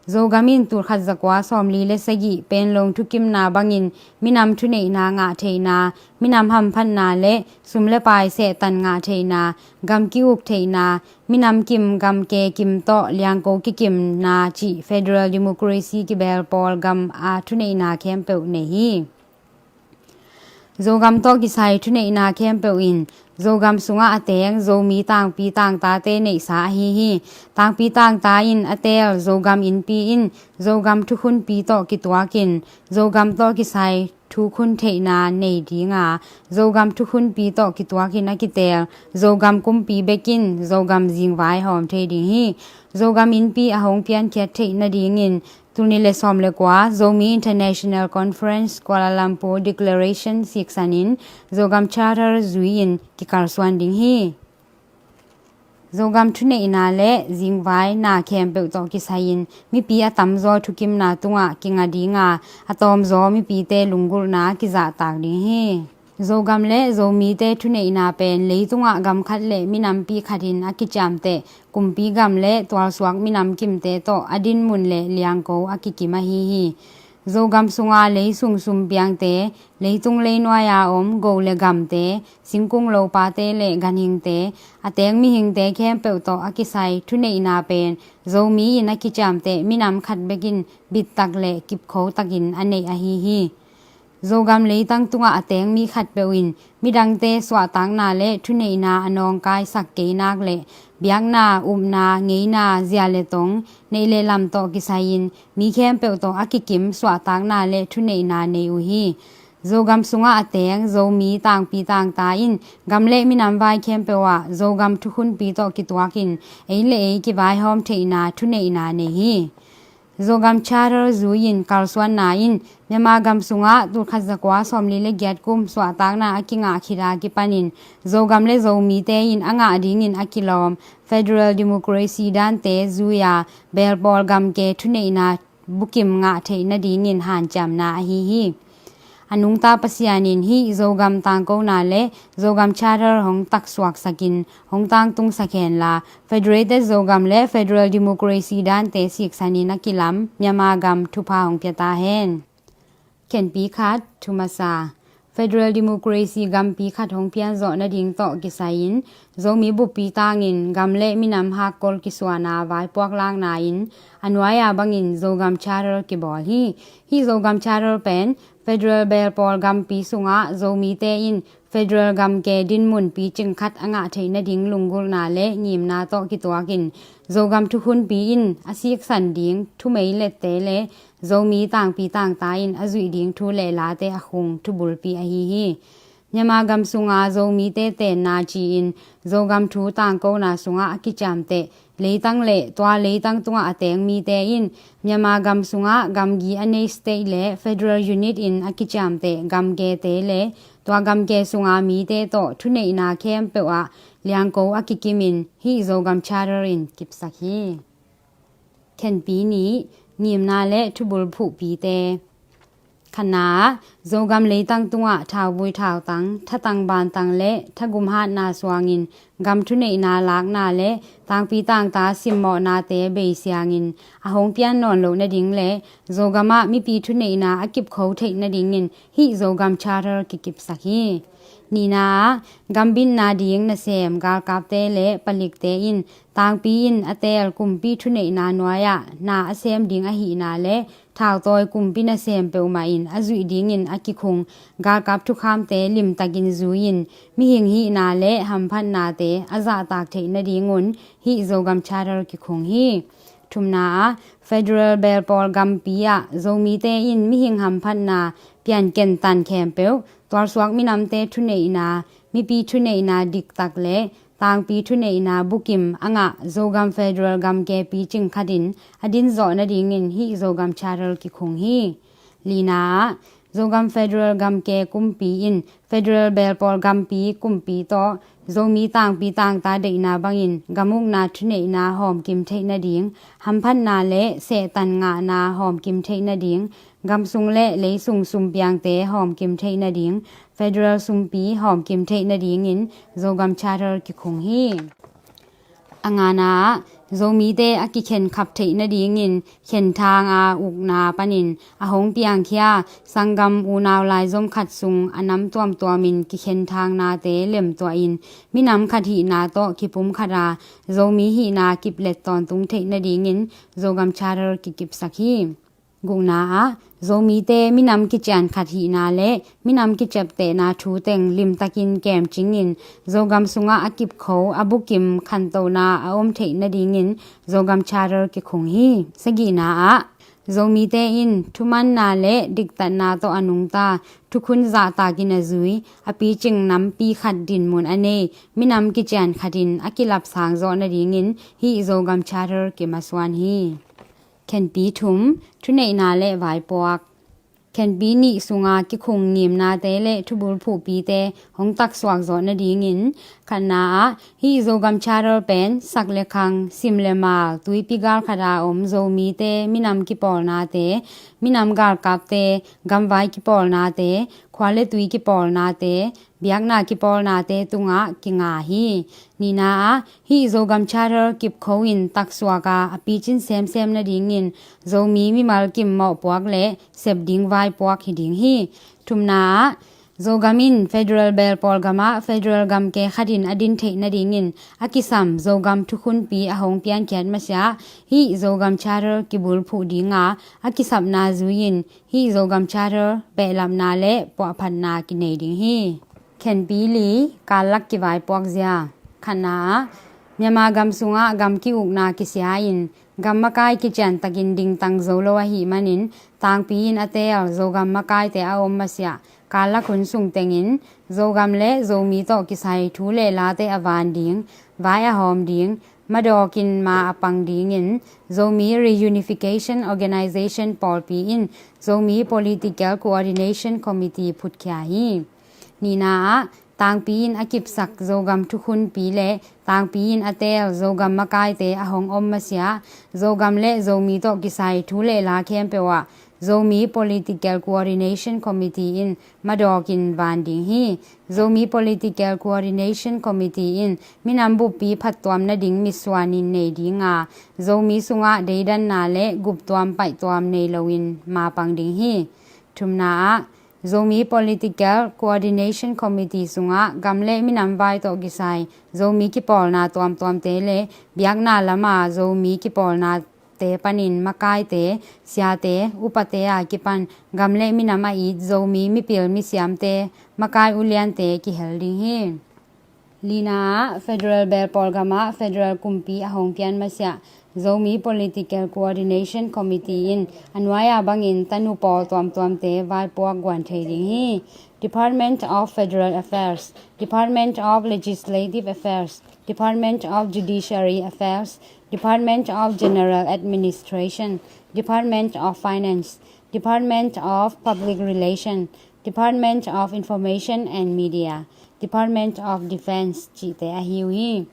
Zogam in tulkhat zakua sawmli le sagih Penlong thukimna bangin minam thuneihna ngah theihna, minam hamphatna le sum le pai sehtan ngah theihna, gam ki-uk theihna, minam kim gam ke kim tawh liangko kikimna cih federal democracy kibelpawl gam a thuneihna khempeuh nei hi. Zogam tawh kisai thuneihna khempeuh in Zogam sungah a teng Zomi tangpi tangtate neihsa ahi hi. Tangpi tangta in a teel Zogam innpi in Zogam thukhunpi tawh kituakin Zogam tawh kisai thukhun theihna nei dinga, Zogam thukhunpi tawh kituakin a kiteel Zogam kumpi bekin Zogam zingvai hawm thei ding hi. Zogam innpi a hong piankhiat theih nadingin tul nih le sawm le kua Zomi International Conference Kuala Lumpur Declaration siksanin Zogam Charter zui-in kikalsuan ding hi. Zogam thuneihna le zingvaina khempeuh tawh kisai-in mipi a tamzaw thukimna tungah kinga dinga, a tawmzaw mipite lunggulhna kizahtak ding hi. Zogam le Zomite thuneihna pen leitungah gam khat le minampi khatin a kiciamteh kumpi gam le tualsuak minam kimte tawh a dinmun le liangko a kikim ahi hi. Zogam sunga leisung sumpiangte, leitung leinuai-a om go le gamte, singkung lopate le ganhingte, a teng mihingte khempeuh tawh a kisai thuneihna pen Zomi in a kiciamteh minam khat bekin bittak le kipkhotakin a neih ahi hi. Zogam leitang tungah a teng mi khatpeuh in midangte suahtakna le thuneihna a nawngkaisak keinak le biakna, upna, ngeina, zia le tong, neih le lam tawh kisai-in mi khempeuh tawh a kikim suahtakna le thuneihna nei uh hi. Zogam sungah a teng Zomi tangpi tangta in gam le minam vai khempeuh ah Zogam thukhunpi tawh kituakin ei le ei kivaihawm theihna thuneihna nei hi. Zogam Charter zui-in kalsuanna in Myanmar gam sungah tulkhat zakua sawmli le giat kum suahtakna a kingah khit a kipanin Zogam le Zomite in a ngah dingin a kilawm federal democracy dante zui-a belpawl gamke thuneihna bukim ngah theih nadingin hanciamna ahi hi. A nungta Pasian in hih Zogam tangkona le Zogam Charter hong taksuaksakin hong tangtungsak henla, Federated Zogam le Federal Democracy dante siksanin a kilam Myanmar gam thupha hong pia ta hen. Khenpi khat, thumasa. Federal Democracy gampi khat hong pianzawh nading tawh kisai-in Zomi buppi tangin gam le minam hakkol kisuana vaipuak lakna in a nuai-a bangin Zogam Charter kibawl hi. Hih Zogam Charter pen federal belpawl gampi sungah Zomite in federal gamke dinmun picing khat a ngah theih nading lunggulhna le ngimna tawh kituakin Zogam thukhunpi in a siksan ding thumei lette le Zomi tangpi tangta in a zuih ding thu le late a khung thubulpi ahi hi. Myanmar gam sunga Zomite tenna ci-in Zogam thu tangkona sungah a kiciamteh leitang le tua leitang tungah a teng mite in Myanmar gam sungah gamgi a nei state le federal unit in a kiciamteh gamgete le tua gamge sunga mite tawh thuneihna khempeuh ah liangko a kikimin hih Zogam Charter in kipsak hi. Khenpi nih, ngimna le thubul phuhpite. Khatna ah, Zogam leitang tungah thauvui thautang, thatang bantang le thagum hatna suangin gam thuneihna lakna le tangpi tangta simmawhnate beisiangin a hong pian nawn loh nading le Zogam ah mipi thuneihna a kipkho theih nadingin hih Zogam Charter kikipsak hi. Nihna ah, gambitna ding nasem galkapte le palikte in tangpi in a teel kumpi thuneihna nuai-ah na a sem ding ahihna le thautawi kumpi nasem peuhmah in a zuih dingin a kikhung galkap thukhamte limtakin zui-in mihing hihna le hamphatnate a zahtak theih nadingun hih Zogam Charter kikhung hi. Thumna ah, federal belpawl gampi ah Zomite in mihing hamphatna pianken tan khempeuh tualsuak minamte thuneihna, mipi thuneihna diktak le tangpi thuneihna bukim a ngah Zogam federal gamke picing khatin a dinzawh nadingin hih Zogam Charter kikhung hi. Lina ah, Zogam federal gamke kumpi in federal belpawl gampi kumpi tawh Zomi tangpi tangta deihna bangin gamukna thuneihna hawmkim theih nading, hamphatna le sehtan ngahna hawmkim theih nading, gamsung le leisung sumpiangte hawmkim theih nading, federal sumpi hawmkim theih nadingin Zogam Charter kikhung hi. A ngana ah, Zomite a kikhenkhap theih nadingin khenthang a ukna panin a hong piangkhia sanggam unau laizom khat sung a nam tuamtuamin kikhenthang nate lemtuahin minam khat hihna tawh kipumkhat a Zomi hihna kiplet tawntung theih nadingin Zogam Charter kikipsak hi. Gukna ah, Zomite minam kician khat hihna le minam kiciaptehna thu teng limtakin kemcingin Zogam sungah a kipkho a bukim khantohna a om theih nadingin Zogam Charter kikhung hi. Sagihna ah, Zomite in thumanna le diktatna tawh a nungta thukhun zahtakin a zui a picing nampi khat dinmun a nei minam kician khatin a kilapsang zawh nadingin hih Zogam Charter kimasuan hi. Khenpi thum, thuneihna le vaipuak. Khenpi nih sunga kikhung ngimnate le thubul phuhpite hong taksuak zawh nadingin khatna ah hih Zogam Charter pen sak le khang, sim le mal, tuipi galkhat a om Zomite minam kipawlnate, minam galkapte, gamvai kipawlnate, khua le tui kipawlnate, biakna kipawlnate tungah kinga hi. Nihna ah hih Zogam Charter kipkho in taksuak a a picin semsem nadingin Zomi mimal kim mawhpuak le sep ding vaipuak hi ding hi. Thumna ah Zogam in federal belpawl gamah federal gamke khatin a din theih nadingin a kisam Zogam thukhunpi a hong piankhiat masiah hih Zogam Charter kibulphuh dinga a kisapna zui-in hih Zogam Charter behlapna le puahphatna kinei ding hi. Khenpi li, kallak kivaipuak zia. Khatna ah Myanmar gam sungah gam ki-ukna kisia-in gam makai kiciantakin dingtang zo lo ahih manin tangpi in a teel Zogam makaite a om masiah kallak hun sung tengin Zogam le Zomi tawh kisai thu le late a van ding, vai a hawm ding, madawkin ma a pang dingin Zomi Reunification Organization pawlpi in Zomi Political Coordination Committee phutkhia hi. Nihna ah tangpi in a kipsak Zogam thukhunpi le tangpi in a teel Zogam makaite a hong om masiah Zogam le Zomi tawh kisai thu le la khempeuh ah Zomi Political Coordination Committee in madawkin van ding hi. Zomi Political Coordination Committee in minam buppi phattuam nading mitsuanin nei dinga Zomi sungah deidanna le guptuam paihtuam nei loin mapang ding hi. Thumna ah Zomi Political Coordination Committee sungah gam le minam vai tawh kisai Zomi kipawlna tuamtuamte le biakna lama Zomi kipawlnate panin makaite, siate, upate a kipan gam le minam a it Zomi mipil misiamte, makai uliante kihel ding hi. Lina ah federal belpawl gamah federal kumpi a hong pian masiah Zomi Political Coordination Committee in a nuai-a bangin tanu pawl tuamtuamte vaipuak guan thei ding hi. Department of Federal Affairs, Department of Legislative Affairs, Department of Judiciary Affairs, Department of General Administration, Department of Finance, Department of Public Relation, Department of Information and Media, Department of Defense cihte ahi uh hi.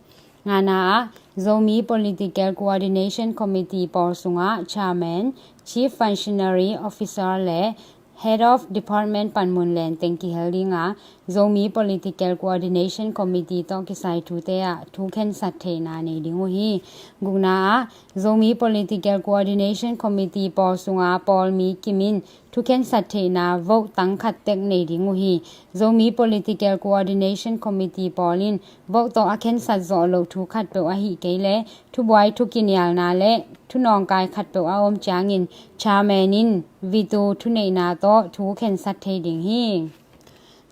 Ngana ah, Zomi Political Coordination Committee pawl sungah Chairman, Chief Functionary Officer le Head of Department panmun len teng kihel dinga, Zomi Political Coordination Committee tawh kisai thute ah thu khensat theihna nei ding uh hi. Gukna ah, Zomi Political Coordination Committee pawl sunga pawl mi kim in thu khensat theihna vote tang khat tek nei ding uh hi. Zomi Political Coordination Committee pawl in vote tawh a khensat zawh loh thu khatpeuh ahih kei leh thubuai thukinialna le thunawngkai khatpeuh a om ciangin Chairman in veto thuneihna tawh thu khensat thei ding hi.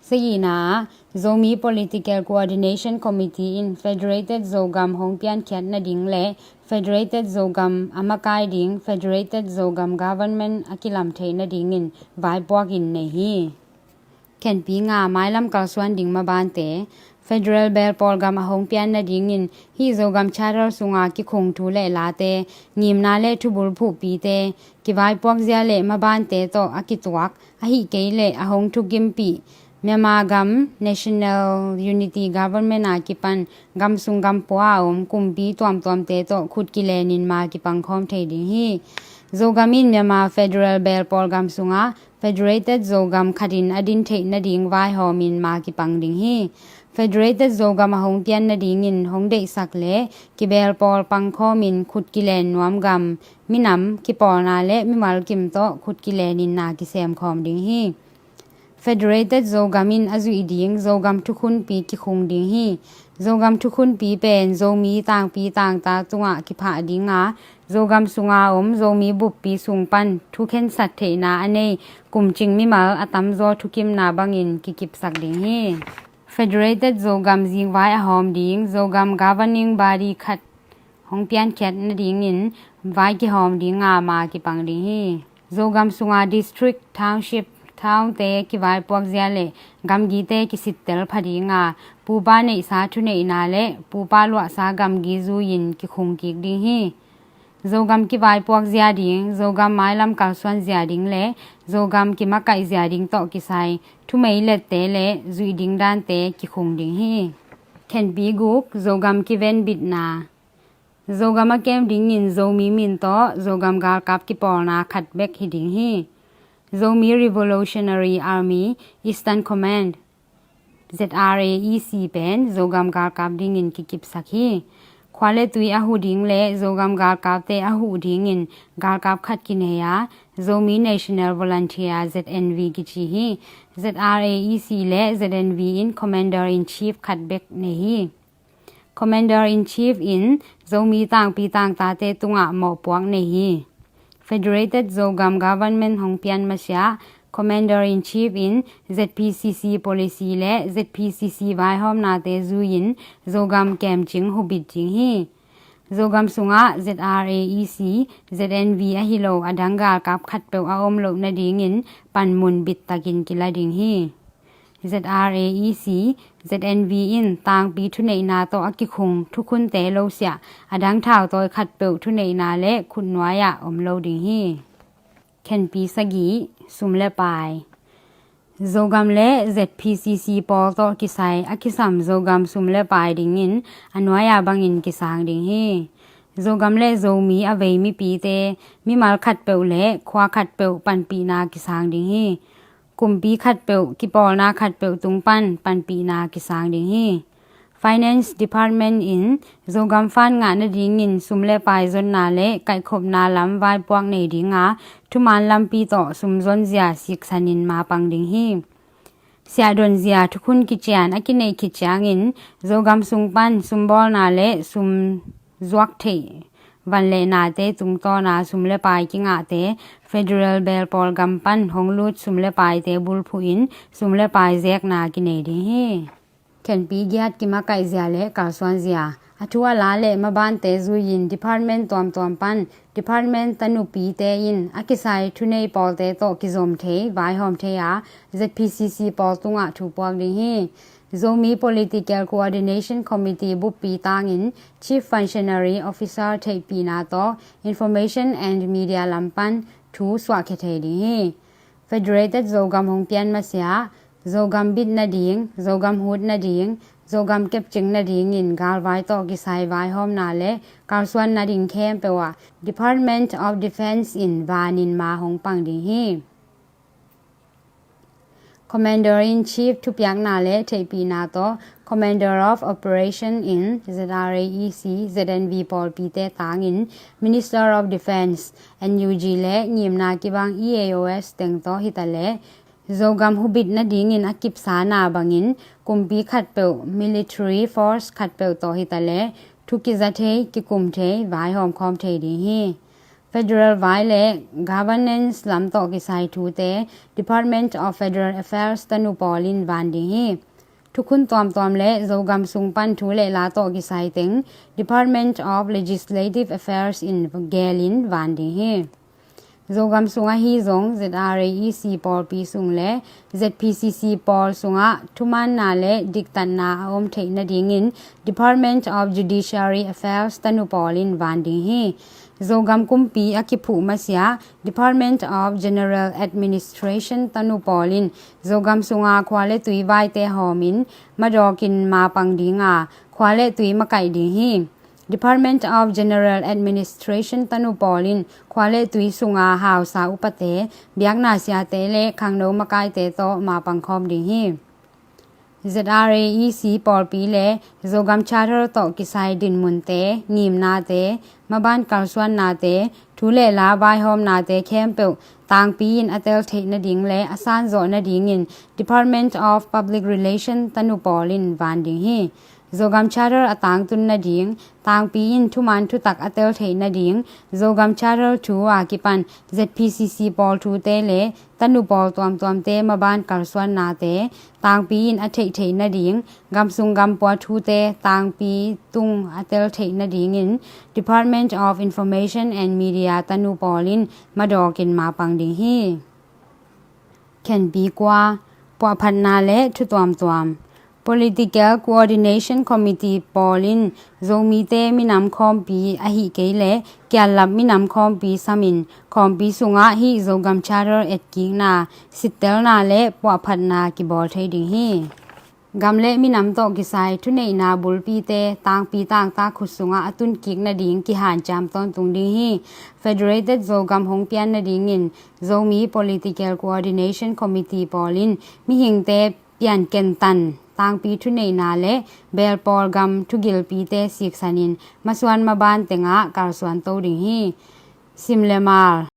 Sagihna ah, Zomi Political Coordination Committee in Federated Zogam hong piankhiat nading le Federated Zogam a makai ding Federated Zogam Government a kilam theih nadingin vaipuak in nei hi. Khenpi nga, mailam kalsuan ding mabante. Federal belpawl gam a hong pian nadingin hih Zogam Charter sunga kikhung thu le late, ngimna le thubul phuhpite, kivaipuakzia le mabante tawh a kituak, ahih kei leh a hong thukimpih Myanmar gam National Unity Government a kipan gam sung gam pua a om kumpi tuamtuamte tawh khut kilenin ma kipangkhawm thei ding hi. Zogam in Myanmar Federal belpawl gam sungah Federated Zogam khatin a din theih nading vaihawmin ma kipang ding hi. Federated Zogam a hong pian nadingin hong deihsak le kibelpawl pangkhawmin khut kilen nuam gam, minam, kipawlna le mimal kim tawh khut kilenin na kisemkhawm ding hi. Federated Zogam in a zuih ding Zogam thukhunpi kikhung ding hi. Zogam thukhunpi pen Zomi tangpi tangta tungah kiphah dinga, Zogam sunga om Zomi buppi sung pan thukhensat theihna a nei kumcing mimal a tamzaw thukimna bangin kikipsak ding hi. Federated Zogam zingvai a hawm ding Zogam governing body khat hong piankhiat nadingin vai kihawm dinga ma kipang ding hi. Zogam sunga district, township, townte kivaipuakzia le gamgite kisittel pha dinga, pupa neihsa thuneihna le pupa luahsa gamgi zui-in kikhung kik ding hi. Zogam kivaipuakzia ding, Zogam mailam kalsuanzia ding le Zogam kimakaihzia ding tawh kisai thumeilette le zuih ding dante kikhung ding hi. Khenpi guk, Zogam kivenbitna. Zogam a kem dingin Zomi min tawh Zogam galkap kipawlna khat bek hi ding hi. Zomi Revolutionary Army Eastern Command, Z R A E C pen Zogam galkap dingin kikipsak hi. Khua le tui a huh ding le Zogam galkapte a huh dingin galkap khat kinei a, Zomi National Volunteer, Z N V kici hi. Z R A E C le Z N V in Commander in Chief khat bek nei hi. Commander in Chief in Zomi tangpi tangtate tungah mawhpuak nei hi. Federated Zogam Government hong pian masiah Commander in Chief in Z P C C policy le Z P C C vaihawmnate zui-in Zogam kemcing hubit ding hi. Zogam sungah Z R A E C, Z N V ahi lo a dang galkap khatpeuh a om loh nadingin panmun bittakin kila ding hi. Z R A E C, Z N V in tangpi thuneihna tawh a kikhung thukhunte losiah a dang thautawi khatpeuh thuneihna le khutnuai-ah om lo ding hi. Khenpi sagih, sum le pai. Zogam le Z P C C pawl tawh kisai a kisam Zogam sum le pai dingin a nuai-a bangin kisang ding hi. Zogam le Zomi a vei mipite mimal khatpeuh le khua khatpeuh panpihna kisang ding hi. Kumpi khatpeuh, kipawlna khatpeuh tung pan panpihna kisang ding hi. Finance Department in Zogam fund ngah nadingin sum le pai zonna le kaihkhopna lam vaipuak nei dinga, thuman lampi tawh sum zonzia siksanin mapang ding hi. Siahdonzia thukhun kician a kineih khit ciangin Zogam sung pan sumbawlna le sum zuak theih van le nate tungtawna sum le pai kingahte Federal belpawl gam pan hong lut sum le paite bulphuhin sum le pai zekna kinei ding hi. Khenpi giat, kimakaihzia le kalsuanzia. A thu a la le mabante zui-in department tuamtuam pan department tanupite in a kisai thunei pawlte tawh kizom thei, vaihawm thei a, Z P C C pawl tungah thu puak ding hi. Zomi Political Coordination Committee buppi tangin Chief Functionary Officer theihpihna tawh Information and Media lam pan thu suahkhia thei ding hi. Federated Zogam hong pian masiah Zogam bit nading, Zogam hut nading, Zogam kepcing nadingin galvai tawh kisai vaihawmna le kalsuan nading khempeuh ah Department of Defence in vanin ma hong pang ding hi. Commander in Chief thupiakna le theihpihna tawh Commander of Operation in Z R A E C, Z N V pawlpite tangin Minister of Defence, N U G le ngimna kibang E A O S teng tawh hitaleh Zogam hubit nadingin a kipsana bangin kumpi khatpeuh, military force khatpeuh tawh hitaleh thu kiza thei, kikum thei, vaihawm khawm thei ding hi. Federal vai le governance lam tawh kisai thute Department of Federal Affairs tanu pawl in van ding hi. Thukhun tuamtuam le Zogam sung pan thu le la tawh kisai teng Department of Legislative Affairs in gelin van ding hi. Zogam sung ahi zong Z R A E C pawlpi sung le Z P C C pawl sungah thumaanna le diktatna a om theih nadingin Department of Judiciary Affairs tanu pawl in van ding hi. Zogam kumpi a kiphuh masiah Department of General Administration tanu pawl in Zogam sunga khua le tui vaite hawmin madawkin mapang dinga khua le tui makaih ding hi. Department of General Administration tanu pawl in khua le tui sunga hausa upate, biakna siate le khangno makaite tawh mapang khawm ding hi. Z R A E C pawlpi le Zogam Charter tawh kisai dinmunte, ngimnate, maban kalsuannate, thu le la vaihawmnate khempeuh tangpi in a tel theih nading le a sanzawh nadingin Department of Public Relation tanu pawl in van ding hi. Zogam Charter a tangtun nading, tangpi in thuman thutak a tel theih nading, Zogam Charter thu a kipan Z P C C pawl thute le tanu pawl tuamtuamte maban kalsuannate tangpi in a theih theih nading, gamsung gampua thute tangpi tung a tel theih nadingin Department of Information and Media tanu pawl in madawkin mapang ding hi. Khenpi kua, puahphatna le thu tuamtuam. Political Coordination Committee pawl in Zomite minam khawmpi ahi kei le kiallap minam khawmpi samin khawmpi sungah hih Zogam Charter etkikna, sittelna le puahphatna kibawl thei ding hi. Gam le minam tawh kisai thuneihna bulpite tangpi tangtak khut sungah a tunkik nading kihanciam tawntung ding hi. Federated Zogam hong pian nadingin Zomi Political Coordination Committee pawl in mihingte pianken tan tangpi thuneihna le belpawl gam thugilpite siksanin masuan maban tengah kalsuan to ding hi. Sim le mal.